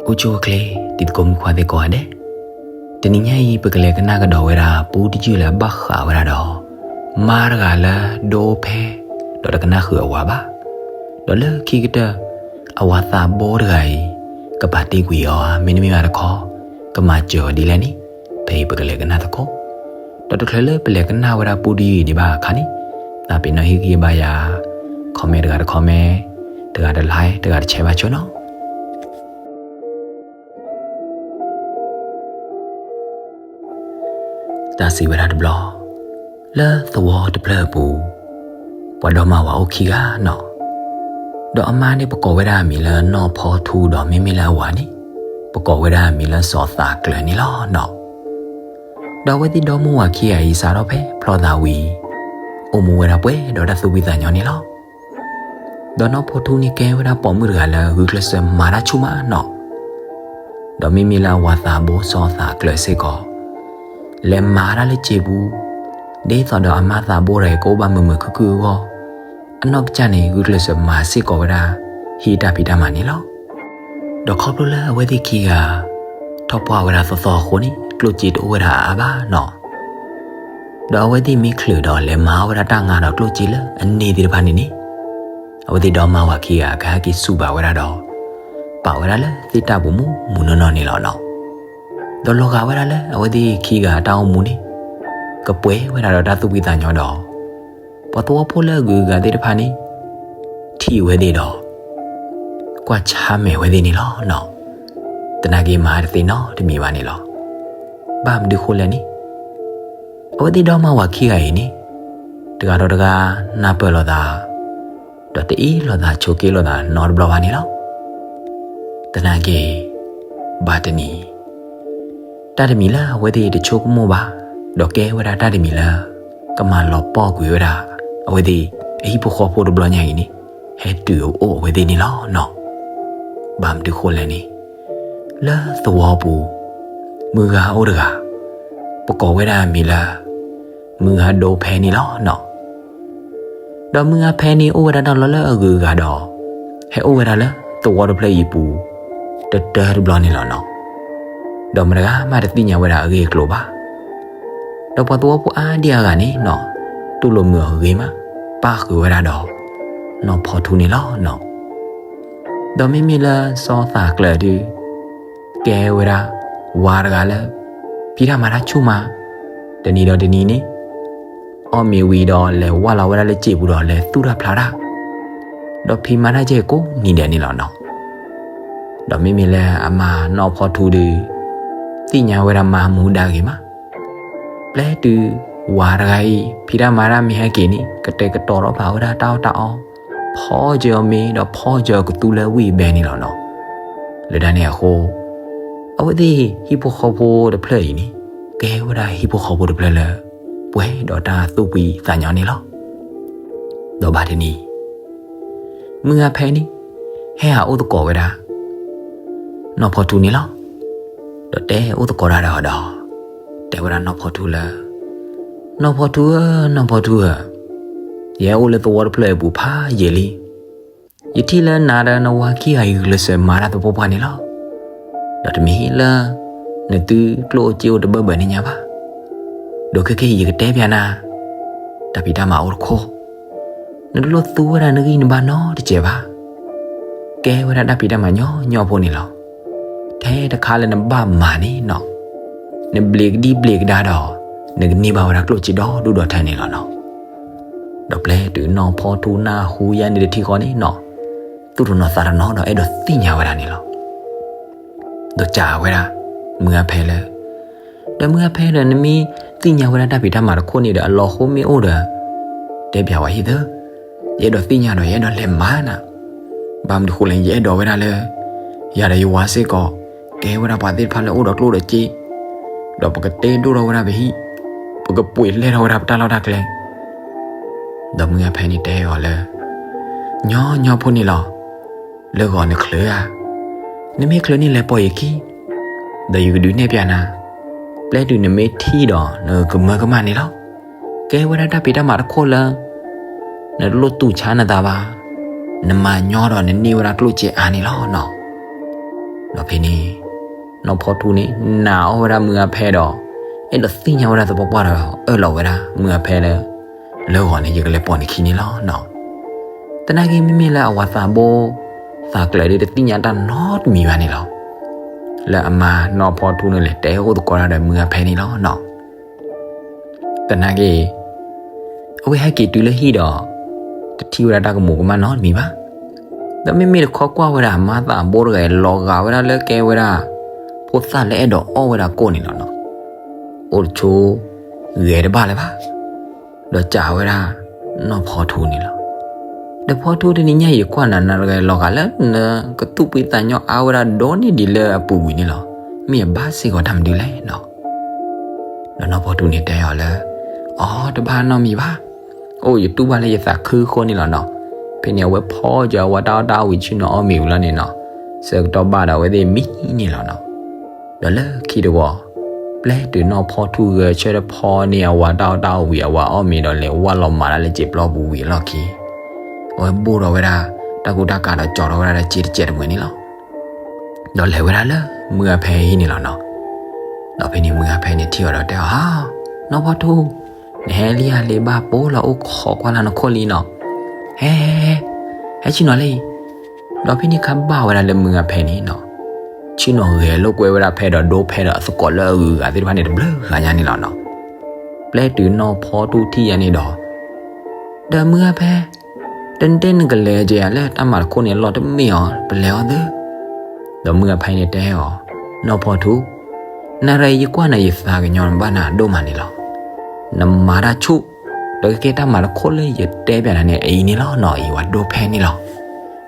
အိၣ်ဆူၣ်အိၣ်ချ့ တံၤသကိးမုၣ်ခွါသ့ၣ်ကိးဂၤဒဲး, တနံၤညါအံၤ ပကလဲၤကနၣ်ကဒီးဝဲဒၣ် ပူတယုၢ်လၢအဘၣ်ဃးဝဲဒၣ်ဒီး မါတဂၤလၢဒိဖဲ ဒီးတကနၣ်ဃုာ်အဝၤဘၣ်. ဒီးလၢခံကတၢၢ် အဝၤသးဘိတဂၤအံၤ ကပာ်တ့ၢ်ကွံာ်အီၤဧါ, မ့တမ့ၢ်ဘၣ်တခီ ကမၤစၢၤအီၤဒ်လဲၣ်န့ၣ် ဖဲအံၤပကလဲၤကနၣ်သကိး. ဒီးတချုးလၢပလဲၤကနၣ်ဝဲဒၣ်ပူတယုၢ်အံၤဒံးဘၣ်အခါန့ၣ်, သးပ့ၤနီၣ်ဟ့ၣ်ဂံၢ်ဘါယၤ comment တဂၤတ comment, တဂၤတ like, တဂၤတ share ဘၣ်ဆိနီၤ. တၢ်စံးဝဲဒၣ်တဘျီ, လၢသဝီတဖျၢၣ်အပူၤ, ပှၤဒီမါဝၤအိၣ်ခံဂၤနီၤ. ဒီးအမါန့ၣ် ပကိးဝဲဒၣ်အမံၤလၢနီၢ်ဖီထူ, ဒီးမ့မ့ၢ်လၢအဝၤန့ၣ် ပကိးဝဲဒၣ်အမံၤလၢစီၤသးကျၢၤန့ၣ်လီၤနီၤ. ဒီးအဝဲသ့ၣ်ဒီမါဝၤခံဂၤအံၤ စးထီၣ်ဖဲဖျီသးဝံၤ အိၣ်မူဝဲဒၣ်ပှဲၤဒီးတၢ်သူၣ်ဖှံသးညီန့ၣ်လီၤ. ဒီးနီၢ်ဖီထူန့ၣ် ကဲဝဲဒၣ်ပိာ်မုၣ်တဂၤလၢဂုာ်ကျဲးစၢးမၤတၢ်ဆူၣ်မးနီၤ. ဒီးမ့မ့ၢ်လၢအဝၤသးဘိစီၤသးကျၢၤစ့ၢ်ကီး လဲၤမၤတၢ်လၢစံာ်ပူၤ, ဒ်သိးဒီးအမါသးဘိတဂၤအံၤ ကအိၣ်ဘၣ်မုာ်မုာ်ခုၣ်ခုၣ်အဂီၢ်, အနီၢ်ကစၢ်န့ၣ် ဂုာ်ကျဲးစၢးမၤစ့ၢ်ကီးဝဲဒၣ် ဟံၣ်တၢ်ဖံးတၢ်မၤန့ၣ်လီၤ. ဒီးခီဖျိလၢအဝဲသ့ၣ်ခံဂၤ ထီၣ်ပှၢ်ဝဲဒၣ်သီသီအဃိန့ၣ် ကျိၣ်စ့တအိၣ်ဝဲဒၣ်အါအါဘၣ်နီၤ. ဒီးအဝဲသ့ၣ်မ့ၢ်ချုးဒီးလဲၤမၤဝဲဒၣ်တၢ်ငါဒီးကျိၣ်စ့လၢအန့ၢ်သ့ၣ်တဖၣ်န့ၣ်န့ၣ်, အဝဲသ့ၣ်ဒီမါဝၤခံဂၤကဟဲက့ၤဆူၣ်ဘၣ်ဝဲဒၣ်ဒီး ပာ်ဝဲဒၣ်လၢသ့ၣ်တၢ်ပူၤမူးမူးနီၢ်နီၢ်န့ၣ်လီၤနီၤ. ဒီးလီၤဂာ်ဝဲဒၣ်လၢအဝဲသ့ၣ်ခံဂၤအတၢ်အိၣ်မူန့ၣ် ကပှဲၤဝဲဒၣ်ဒီးတၢ်သူၣ်ဖှံသးညီဒီး ပှၤသဝီဖိလၢအဂုၤအဂၤသ့ၣ်တဖၣ်န့ၣ် ထံၣ်ဝဲသ့ၣ်ဒီး ကွၢ်ဆါမဲာ်ဝဲသ့ၣ်န့ၣ်လီၤနီၤ. သနာ်က့မၤတသ့နီတမံၤဘၣ်န့ၣ်လီၤ. ဘၣ်မနုၤဃိလဲၣ်န့ၣ်, အဝဲသ့ၣ်ဒီမါဝၤခံဂၤအံၤန့ၣ် တဂၤဒီးတဂၤနၢ်ပၢၢ်လိာ်သး ဒီးတအ့ၣ်လိာ်သးဆိးက့လိာ်သးနီတဘျီဘၣ်န့ၣ်လီၤ. သနာ်က့ ဘၣ်တနံၤ တၢ်တမံၤလၢအဝဲသ့ၣ်တဆိကမိၣ်ဘၣ်, ဒီးကဲဝဲဒၣ်တၢ်တမံၤလၢ ကမၤလီၤပှီၢ်ကွံာ်ဝဲဒၣ် အဝဲသ့ၣ်အဟံၣ်ဖိဃီဖိတဘျီညါအံၤန့ၣ် ဟဲတုၤအိၣ်အဝဲသ့ၣ်န့ၣ်လီၤနီၤ. ဘၣ်မနုၤဃိလဲၣ်န့ၣ်, လၢသဝီပူၤ မုၢ်ဂၤအိၣ်တဂၤ, ပကိးဝဲဒၣ်အမံၤလၢ မုၢ်ဂၤဒိဖဲန့ၣ်လီၤနီၤ. ဒီးမုၢ်ဂၤဖဲန့ၣ်အိၣ်ဝဲဒၣ်တၢ်လီၢ်လၢအဂုၤအဂၤဒီး ဟဲအိၣ်ဝဲဒၣ်လၢသဝီတဖျၢၣ်အံၤအပူၤ တတၢတဘျီန့ၣ်လီၤနီၤ. ဒီးမတဂၤမးတသ့ၣ်ညါဝဲဒၣ်အဂ့ၢ်အကျိၤဘၣ်. ဒီးပှၤသဝီဖိအါဒံအါဂၤန့ၣ်နီၤ တူၢ်လိာ်မုာ်အီၤဂ့ၤမး ပၣ်ဃုာ်ဝဲဒၣ်ဒီး နီၢ်ဖီထူန့ၣ်လီၤနီၤ. ဒီးမ့မ့ၢ်လၢစီၤသးကျၢၤဒုး ကဲဝဲဒၣ် ဝၤတဂၤလၢ ဖံးတၢ်မၤတၢ်ဆူၣ်မး, တနံၤဒီးတနံၤန့ၣ် အီၣ်မ့ၤဝံၤဒီးလဲၤဝၢ်လီၤဝဲဒၣ်လၢစံာ်ပူၤဒီးလဲၤသူၣ်တၢ်ဖျးတၢ်, ဒီးဖံးမၤတၢ်ကဲကိးနံၤဒဲးန့ၣ်လီၤနီၤ. ဒီးမ့မ့ၢ်လၢအမါနီၢ်ဖီထူဒုး သ့ၣ်ညါဝဲဒၣ်မါမူဒါဂ့ၤမး, ပျဲတုၤ ဝၤတဂၤအံၤ ဖံးတၢ်မၤတၢ်မ့ၢ်ဟဲက့ၤန့ၣ် ကတဲာ်ကတီၤထီၣ်ဘၣ်ဝဲဒၣ်တၢ်အီၣ်တၢ်အီ, ဖီကၢၤအီၤမ့ၤဒီးဖီကၢၤအီၤကသူလၢဝံၣ်အဘဲန့ၣ်လီၤနီၤ. လၢတၢ်န့ၣ်အဃိ အဝဲသ့ၣ်ဟံၣ်ဖိဃီဖိတဖျၢၣ်အံၤန့ၣ် ကဲဝဲဒၣ်ဟံၣ်ဖိဃီဖိတဖျၢၣ်လၢ ပှဲၤဒီးတၢ်သူၣ်ဖှံသးညီန့ၣ်လီၤ. ဒီးဘၣ်တနံၤ မုၢ်ဂၤဖဲန့ၣ် ဟဲဟးအိၣ်သကိးဝဲဒၣ် နီၢ်ဖီထူန့ၣ်လီၤ. ဒီးတဲအိၣ်သကိးတၢ်ဒီးအီၤဒီး တဲဝဲဒၣ်နီၢ်ဖီထူလၢ နီၢ်ဖီထူဧၢ, နီၢ်ဖီထူဧၢ, ယဟဲအိၣ်လၢသဝီတဖျၢၣ်အံၤအပူၤဖးယံာ်လံ. ယထံၣ်လၢနၤဒီးနဝၤခံဂၤအံၤဂုာ်ကျဲးစၢးမၤတၢ်သပှၢ်ပှၢ်န့ၣ်လီၤ. ဒီးတမ့ၢ်လၢ နသုကျိၣ်အိၣ်စ့အိၣ်တဘၢၣ်ဘၢၣ်န့ၣ်ညါဘၣ်. ဒီးခဲကနံၣ်အံၤယကတဲပျးနၤ တၢ်ဖံးတၢ်မၤအိၣ်တခိၣ်, နတလိၣ်သူဝဲဒၣ်နဂံၢ်နဘါနီတစဲးဘၣ်. ကဲဝဲဒၣ်တၢ်ဖံးတၢ်မၤညီညီဖိန့ၣ်လီၤ. ထဲတခါလၢနဘၣ်မၤန့ၣ်နီၤ, နဘျံးကဒံဘျံးကဒါဒီး နကန့ၢ်ဘၣ်ဝဲဒၣ်ကျိၣ်စ့ဒီဒူၣ်ဒီထၢန့ၣ်လီၤနီၤ. ဒီးပျဲတုၤနီၢ်ဖီထူနၢ်ဟူယါန့ၣ်တထံၣ်ဃီန့ၣ်နီၤ, သူၣ်တနီၤသးတနီၤဒီးအဲၣ်ဒိးသ့ၣ်ညါဝဲဒၣ်န့ၣ်လီၤ. ဒီးစံးဝဲဒၣ် မုၢ်ဂၤဖဲလၢ ဒီးမုၢ်ဂၤဖဲဒီး နမ့ၢ်သ့ၣ်ညါဝဲဒၣ်တၢ်ဖံးတၢ်မၤတခိၣ်န့ၣ်ဒီး အလီၤဃိမ့ၢ်အိၣ်ဒီး တဲပျးဝဲဟံၣ်သၢ, ယအဲၣ်ဒိးသ့ၣ်ညါဒီး ယအဲၣ်ဒိးလဲၤမၤနၤ. ဘၣ်မနုၤဃိလဲၣ် ယအဲၣ်ဒိးဝဲဒၣ်လၢ ယၤဒီးယဝၤစ့ၢ်ကီး ကဲဝဲဒၣ်ပှၤသ့ၣ်တဖၣ်လၢအိၣ်ဒီးကျိၣ်ဒီးစ့, ဒီးပကတဲဒိၣ်ထီၣ်ဝဲဒၣ်ပဟံၣ်, ပကပှ့ၤလဲၢ်ထီၣ်ဝဲဒၣ်ပတၢ်လီၢ်တၢ်ကျဲ. ဒီးမုၢ်ဂၤဖဲန့ၣ်တဲအီၤလၢ ညီညီဖိန့ၣ်လီၤ. လၢဂီၤနချုးဧါ, နမ့ၢ်ချုးန့ၣ်လဲၤပိာ်ယခံ, ဒီးယကဒုးနဲၣ်ပျးနၤ, ပျဲတုၤနမ့ၢ်ထံၣ်ဒီးနကမၢကမၣ်န့ၣ်လီၤ. ကဲဝဲဒၣ်တၢ်ဖံးတၢ်မၤတခိၣ်လၢ နတလိၣ်တူၢ်ဆါနသးဘၣ်, နမၤညီဒီးနန့ၢ်ဝဲဒၣ်ကျိၣ်စ့အါန့ၣ်လီၤနီၤ. ဒီးဖဲန့ၣ် နီၢ်ဖီထူန့ၣ် နာ်အီၣ်ဝဲဒၣ်မုၢ်အါဖဲဒီး အဲၣ်ဒိးသ့ၣ်ညါဝဲဒၣ်သပှၢ်ပှၢ်ဒီး အၢၣ်လီၤဝဲဒၣ်မုၢ်အါဖဲလၢ လၢဂီၤန့ၣ် ယကလဲၤပိာ်နခံန့ၣ်လီၤ. သနာ်က့ မ့မ့ၢ်လၢအဝၤသးဘိ သးကျၢၤဒီး တသ့ၣ်ညါတၢ်နီတမံၤဘၣ်န့ၣ်လီၤ. လၢအမါနီၢ်ဖီထူန့ၣ် လဲၤတဲအိၣ်သကိးတၢ်ဒီးမုၢ်အါဖဲန့ၣ်လီၤ. သနာ်က့ အဝဲဟဲက့ၤတုၤလၢဟံၣ်ဒီး တထံၣ်ဝဲဒၣ်တၢ်ကမူၤကမၣ်နီတမံၤဘၣ်. ဒီးမ့မ့ၢ်တခီကွၢ်ဝဲဒၣ်အမါသးဘိတဂၤအံၤ လီၤဂာ်ဝဲဒၣ်လၢကဲဝဲဒၣ် ဖိသၣ်လၢအဲၣ်ဒိးအီၣ်ဝဲဒၣ်ကိၣ်န့ၣ်လီၤနီၤ. အိၣ်တဆိ ဂဲၤတဘၣ်လၢၤဘၣ်. ဒီးစံးဝဲဒၣ် နီၢ်ဖီထူန့ၣ်လီၤ. ဒီးဖီထူ တနံၤညါအံၤ ယကွၢ်နၤနၤတဂၤလီၤဂာ်လၢ နကသူၣ်ဖှံသးညီအါဝဲဒၣ်ဒိၣ်န့ၢ်ဒံးလၢအပူၤကွံာ်န့ၣ်လီၤ. မ့ၢ်အဘၣ်စ့ၢ်ကီးတၢ်မနုၤလဲၣ်နီၤ. ဒီးနီၢ်ဖီထူန့ၣ်တဲအီၤလၢ အီ တဘၣ်နီတမံၤဘၣ်. အိၣ် ယတူၢ်ဘၣ်လၢယသးခုအဃိန့ၣ်လီၤနီၤ. ဖဲန့ၣ် အဝဲဖီက့ၤအဝၤတၢ်အီၣ်တၢ်အီဝံၤ ဆ့ၣ်နီၤအီၣ်မ့ၤဝံၤလီၤန့ၣ်နီၤ. ဆၢကတီၢ်ဘၣ်ဒီး အဝဲသ့ၣ်မံန့ၣ်လီၤနီၤ. ဒီးလၢခံတဝီၤ ပျဲတုၤနီၢ်ဖီထူဂဲၤဆၢထၢၣ်ဖီန့ၢ်အဝၤတၢ်အီၣ်တၢ်အီဝံၤ အဝၤအီၣ်မ့ၤဒီး လဲၤဝၢ်လီၤမၤတၢ်လၢစံာ်ပျီပူၤဝံၤအလီၢ်ခံ အဝဲဘိၣ်ထီၣ်ဝဲဒၣ် တၢ်ကူတၢ်ကၤဒီး ကၠီထီၣ်ဝဲဒၣ်လၢစ့တစဲးတမှဲၤန့ၣ်လီၤ. ဒီးလဲၤဝဲဒၣ်လၢမုၢ်အါဖဲအဟံၣ်န့ၣ်လီၤနီၤ. ဒီးဖဲန့ၣ် မုၢ်အါဖဲန့ၣ်ထံၣ်အီၤဒီးတဲအီၤ ဟါ, နီၢ်ဖီထူ, နဟဲလံဧါလံ ဘၣ်ပိာ်လီၤအိၣ်ခိးကွၢ်လၢနခိၣ်လံနီၤ. ဟဲ, ဟဲ, ဟဲ, ဟဲဆ့ၣ်နီၤလံ. ဒီးဖဲန့ၣ်ခါဘၣ်ဝဲဒၣ်လၢမုၢ်အါဖဲန့ၣ်နီၤ. ဆ့ၣ်နီၤဂဲၤလိာ်ကွဲဝဲဒၣ်ဖဲဒီး ဒိဖဲဒီးအသကိးလၢအဂုၤအဂၤသ့ၣ်တဖၣ်န့ၣ် တဘျုးဂၤညါန့ၣ်လီၤနီၤ. ပျဲတုၤနီၢ်ဖီထူထံၣ်ယါန့ၣ်ဒီး ဒီးမုၢ်အါဖဲ တတဲနကလဲၤကဲယၤလၢတၢ်မၤတခိၣ်န့ၣ် အလီၢ်တမ့ၢ်အီၤ ပလဲၤအီၤသ့. ဒီးမုၢ်အါဖဲန့ၣ်တဲအီၤ, နီၢ်ဖီထူ, နရယကွၢ်နၤယသးကညီၤနဘၣ်နၤဒိၣ်မးန့ၣ်လီၤ. နမၤတၢ်ဆူၣ်, ဒီးကကဲတၢ်မၤတခိၣ်လၢယတဲပျးနၤန့ၣ် အံၤန့ၣ်လီၤနီၤ, အံၤဝၤဒိဖဲန့ၣ်လီၤ.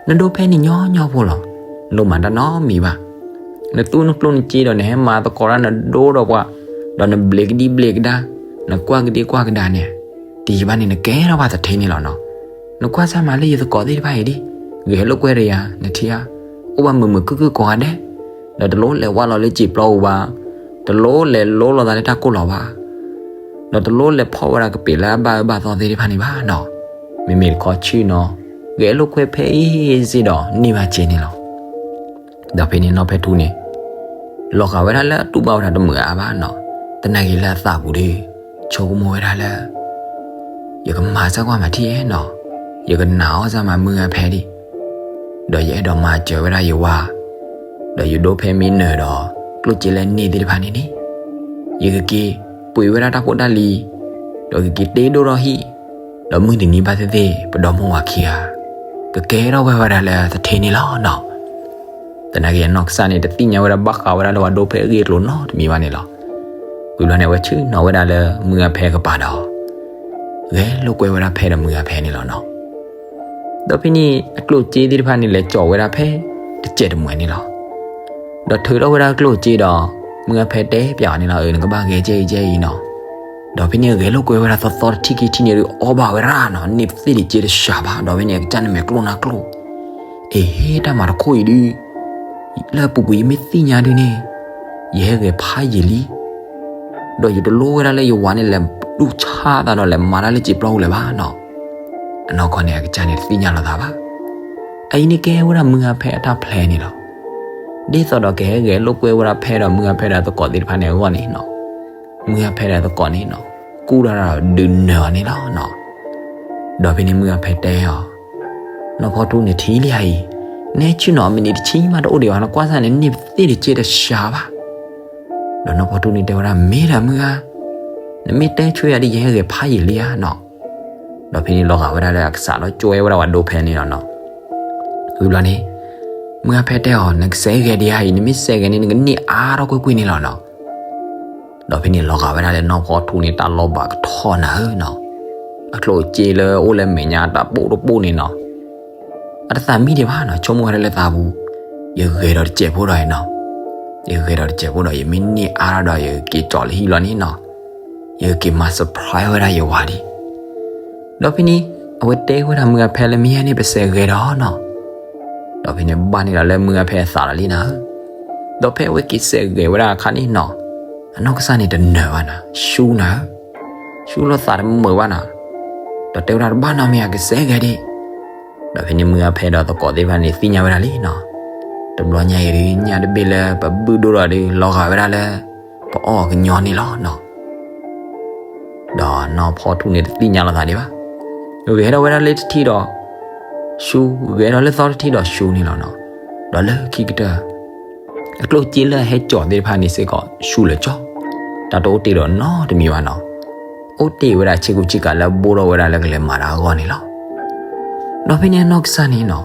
နဒိဖဲန့ၣ်ညီညီဖိလီၤ. နလိၣ်မၤတၢ်နီတမံၤဘၣ်. နသူနကျိၣ်နစ့ဒီး နဟဲမၤသကိးတၢ် နဒိဒီးပှၤ, ဒီးနဘျ့ကဒံဘျ့ကဒါ, နကွၢ်ကဒံကွၢ်ကဒါန့ၣ်, တယံာ်ဘၣ်န့ၣ် နကဲထီၣ်ဘၣ်သထ့န့ၣ်လီၤနီၤ. နကွၢ်စၢ်မၤလၢယသကိးသ့ၣ်တဖၣ်အံၤဒ်, ဂဲၤလိာ်ကွဲဒီးယၤ နထံၣ်ဧါ, အိၣ်ဘၣ်မုာ်မုာ်ခုၣ်ခုၣ်ကိးဂၤဒဲး, ဒီးတလိၣ်လဲၤဝၢ်လီၤလၢစံာ်ပျီပူၤဘၣ်, တလိၣ်လဲၤလိလီၤသးလၢတၢ်ကိၢ်လီၤဘၣ်, ဒီးတလိၣ်လဲၤဖီၣ်ဝဲဒၣ်ကပ့ၤလၢအဘၣ်အၢဘၣ်သီသ့ၣ်တဖၣ်န့ၣ်ဘၣ်နီၤ. မ့မ့ၢ်တခီဆ့ၣ်နီၤ ဂဲၤလိာ်ကွဲဖဲအံၤစ့ၢ်ဒီးန့ၢ်ဘၣ်စ့ၢ်န့ၣ်လီၤ. ဒီးဖဲန့ၣ်နီၢ်ဖီထူန့ၣ် လီၤဂာ်ဝဲဒၣ်လၢအတူၢ်ဘၣ်ဝဲဒၣ်တမုာ်အါဘၣ်နီၤ. သနာ်က့လၢအသးပူၤဒီး ဆိကမိၣ်ဝဲဒၣ်လၢ ယကမၤစၢ်ကွၢ်မၤထံၣ်နီၤ, ယကနာ်အီၣ်စၢ်မၤမုၢ်ဂၤဖဲဒံး, ဒီးယအဲၣ်ဒိးမၤစၢၤဝဲဒၣ်ယဝၤ, ဒီးယဒိဖဲမ့ၢ်နၢၤဒီး ကျိၣ်စ့လၢန့ၢ်သ့ၣ်တဖၣ်န့ၣ်န့ၣ်, ယကက့ၤပှ့ၤဝဲဒၣ်တၢ်ဖိတၢ်လံၤ, ဒီးကက့ၤတ့ဒိၣ်ထီၣ်ဟံၣ်, ဒီးမုၢ်တနံၤဘၣ်သ့ၣ်သ့ၣ် ပဒီမါဝၤခံဂၤ ကကဲထီၣ်ဝဲဝဲဒၣ်လၢသထ့န့ၣ်လီၤနီၤ. သနာ်က့အနီၢ်ကစၢ်န့ၣ် တသ့ၣ်ညါဝဲဒၣ်ဘၣ်ဃးဝဲဒၣ်လၢပှၤဒိဖဲအဂ့ၢ်အကျိၤနီတမံၤဘၣ်န့ၣ်လီၤ. ဝံၤဘျီန့ၣ် အဝဲဆ့ၣ်နီၤဝဲဒၣ်လၢမုၢ်ဂၤဖဲအကပၤဒီး ဂဲၤလိာ်ကွဲဝဲဒၣ်ဖဲဒီးမုၢ်ဂၤဖဲန့ၣ်လီၤနီၤ. ဒီးဖဲန့ၣ်အကျိၣ်စ့သ့ၣ်တဖၣ်န့ၣ် လဲၤကၠီၤဝဲဒၣ်ဖဲတစဲးတမှဲၤန့ၣ်လီၤ. ဒီးထုးထီၣ်ဝဲဒၣ်ကျိၣ်စ့ဒီး မုၢ်ဂၤဖဲတဲပၠးအီၤန့ၣ်လီၤ, အၢ နကဘၣ်ဂဲၤကဲအံၤကဲအံၤနီၤ. ဒီးဖဲန့ၣ်ဂဲၤလိာ်ကွဲဝဲဒၣ်သီသီတထံၣ်ခံထံၣ်န့ၣ်ဒုး အီၣ်ဘၣ်ဝဲဒၣ်နီၤ, န့ၢ်သ့ၣ်တစ့တစှၤဘၣ်, ဒီးဖဲန့ၣ် အကစၢ်န့ၣ်မဲာ်ကျိၣ်နါကျိၣ် အ့ဟ့ တၢ်မၤတခိၣ်အံၤဒုး လၢအပူၤကွံာ်ယမ့ၢ်သ့ၣ်ညါဒုးန့ၣ် ယဟဲဂဲၤဖးယံာ်လံ, ဒီးယတလိၣ်ဝဲဒၣ်လၢယဝၤန့ၣ် လဲၤဒူၣ်ဆါသးဒီးလဲၤမၤတၢ်လၢစံာ်ပျီပူၤလၢၤဘၣ်နီၤ. အနီၢ်ကီၢ်န့ၣ် အကစၢ်န့ၣ်တသ့ၣ်ညါလီၤသးဘၣ်. အအံၤန့ၣ်ကဲဝဲဒၣ်မုၢ်ဂၤဖဲအတၢ်ဖျဲးန့ၣ်လီၤ. ဒ်သိးဒီးကဟဲဂဲၤလိာ်ကွဲဝဲဒၣ်ဖဲဒီးမုၢ်ဂၤဖဲဒီးသကိးသ့ၣ်တဖၣ်န့ၣ်အဂီၢ်န့ၣ်နီၤ, မုၢ်ဂၤဖဲဒီးသကိးန့ၣ်နီၤ ကူၣ်တၢ်ဒီးဒုးနၢၤအီၤန့ၣ်လီၤနီၤ. ဒီးဖဲန့ၣ်မုၢ်ဂၤဖဲတဲအီၤ, နီၢ်ဖီထူန့ၣ်ထံၣ်လံဧါအံၤ, နဲဆ့ၣ်နီၤ မံးနံးတဆံမးတအိၣ်ဒံးဘၣ်, နကွၢ်စၢ်န့ၣ် န့ၢ်သ့ၣ်တစ့တစှၤဘၣ်. ဒီးနီၢ်ဖီထူန့ၣ်တဲဝဲဒၣ် မ့ၢ်ဒီးမုၢ်ဂၤ, နမ့ၢ်တဲဆိယၤဒ်ယဟဲဂဲၤဖးယံာ်လံဧါနီၤ. ဒီးဖဲန့ၣ်လီၤဂာ်ဝဲဒၣ်လၢအကစးထီၣ်ကၠိဝဲဒၣ်ပှၤဒိဖဲန့ၣ်လီၤနီၤ. ဝံၤဘျီန့ၣ် မုၢ်ဂၤဖဲတဲအီၤ နကစဲးဂဲၤဒံးဧါအံၤ, နမ့ၢ်စဲးဂဲၤန့ၣ် နကန့ၢ်အါထီၣ်ကွ့ၢ်ကွ့ၢ်န့ၣ်လီၤနီၤ. ဒီးဖဲန့ၣ်လီၤဂာ်ဝဲဒၣ်လၢနီၢ်ဖီထူန့ၣ် တၢ်လီၤဘၣ်ကထီၣ်နၤဧၢနီၤ. အကျိၣ်အစ့လၢအိၣ်လၢမဲာ်ညါတၢ်ပိၢ်တပိၢ်န့ၣ်နီၤ အတသးမံဒံးဘၣ်နီၤ, ဆိကမိၣ်ဝဲဒၣ်လၢသးပူၤ, ယဂဲၤဒီးတစဲးဖိဒီးအံၤနီၤ, ယဂဲၤဒီးတစဲးဖိဒီး ယမ့ၢ်န့ၢ်အါထီၣ်ဒီး ယကက့ၤကၠီၤလၢဟံၣ်လီၤန့ၣ်နီၤ, ယကက့ၤမၤ surprise ဝဲဒၣ်ယဝၤဒံး. ဒီးဖဲန့ၣ် အဝဲတဲဝဲဒၣ်မုၢ်ဂၤဖဲလၢမ့ၢ်ယါန့ၣ် ပစဲးဂဲၤဒီးနီၤ. ဒီးဖဲန့ၣ်ဘၣ်န့ၣ်ဒီးလၢမုၢ်ဂၤဖဲအသးလီၤလံနၤဧၢ. ဒီးဖဲအဝဲက့ၤစဲးဂဲၤဝဲဒၣ်အခါန့ၣ်နီၤ, အနီၢ်ကစၢ်န့ၣ်တနၢၤဘၣ်နၤ, ဆူနၤဧၢ, ဆူလီၤသးတမုာ်ဘၣ်နၤ, ဒီးတဲဝဲဒၣ်တဘၣ်နီတမံၤ အကစဲးဂဲၤဒံး. ဒီးဖဲန့ၣ်မုၢ်ဂၤဖဲဒီးသကိးသ့ၣ်တဖၣ်န့ၣ် သ့ၣ်ညါဝဲဒၣ်လံနီၤ. တဘျီညါအံၤဒုး ညၣ်တဘ့ၣ်လၢပဘုၣ်ဒိၣ်ထီၣ်ဒီး လီၤဂာ်ဝဲဒၣ်လၢ ပအီၣ်ကညီန့ၣ်လီၤနီၤ. ဒီးနီၢ်ဖီထူန့ၣ်တသ့ၣ်ညါလိာ်သးဒံးဘၣ်. ဂဲၤထီၣ်ဝဲဒၣ်လၢတထံၣ်ဒီး ရှူ, ဂဲၤထီၣ်လၢသီတထံၣ်ဒီးရှူန့ၣ်လီၤနီၤ. ဒီးလၢခံကတၢၢ် အကျိၣ်စ့လၢအဟဲကၠီၣ်သ့ၣ်တဖၣ်န့ၣ်စ့ၢ်ကီး ရှူလၢာ်ကၠီ, တၢ်တအိၣ်တ့ၢ်ဒီးနီတမံၤဘၣ်နီၤ. အိၣ်တ့ၢ်ဝဲဒၣ်ဆ့ကူဆ့ကၤလၢဘိထီၣ်ဝဲဒၣ်လၢကလဲၤမၤတၢ်အဂီၢ်န့ၣ်လီၤ. ဒီးဖဲန့ၣ်အနီၢ်ကစၢ်န့ၣ်နီၤ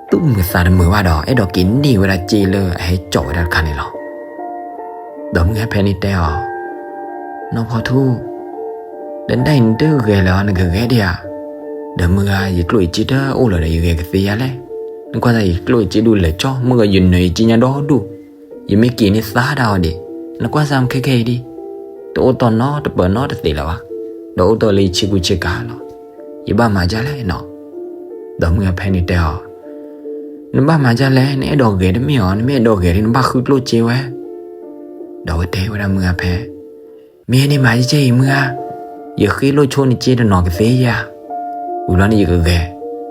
သူၣ်မုာ်သးတမုာ်ဘၣ်ဒီး အဲၣ်ဒိးက့ၤန့ၢ်ဝဲဒၣ်စ့လၢအဟဲကၠီၣ်ဝဲဒၣ်တခါန့ၣ်လီၤ. ဒီးမုၢ်ဂၤဖဲန့ၣ်တဲအီၤ, နီၢ်ဖီထူ, ဒီးဒ်အံၤနတဂဲၤလၢၤအီၤ နကဂဲၤဒံးဧါ. ဒီးမုၢ်ဂၤ ယကျိၣ်ယစ့တအိၣ်လၢၤဒီး ယဂဲၤကသ့ဧါလဲၣ်. နကွၢ်စၢ် ယကျိၣ်ယစ့ဒုးလၢာ်ကၠီ, မုၢ်ဂၤ ယနၢၤယစ့ညါဒီဒူၣ်, ယမ့ၢ်က့ၤန့ၢ်သါဒၣ်အီၤဒံး, နကွၢ်စၢ်မ့ၢ်ခဲခဲအံၤဒံး, တအိၣ်တီၢ်နီတပၢၢ်နီတသ့လၢၤဘၣ်, ဒီးအိၣ်တီၢ်လၢယဆ့ကူဆ့ကၤလီၤ. ယဘၣ်မၤဒ်လဲၣ်နီၤ. ဒီးမုၢ်ဂၤဖဲန့ၣ်တဲအီၤ, နဘၣ်မၤဒ်လဲၣ်, နအဲၣ်ဒိးဂဲၤတမ့ၢ်အီၤ, နမ့ၢ်အဲၣ်ဒိးဂဲၤဒ် နဘၣ်ဃုကျိၣ်စ့ဝဲ. ဒီးအဝဲတဲဝဲဒၣ်မုၢ်ဂၤဖဲ, မ့ၢ်န့ၣ်မၤကဲကဲအံၤမုၢ်ဂၤ, ယဃ့လိၢ်ဆိနစ့တနီၤကသ့ဧါ. ဝံၤလီၤန့ၣ်ယကဂဲၤ,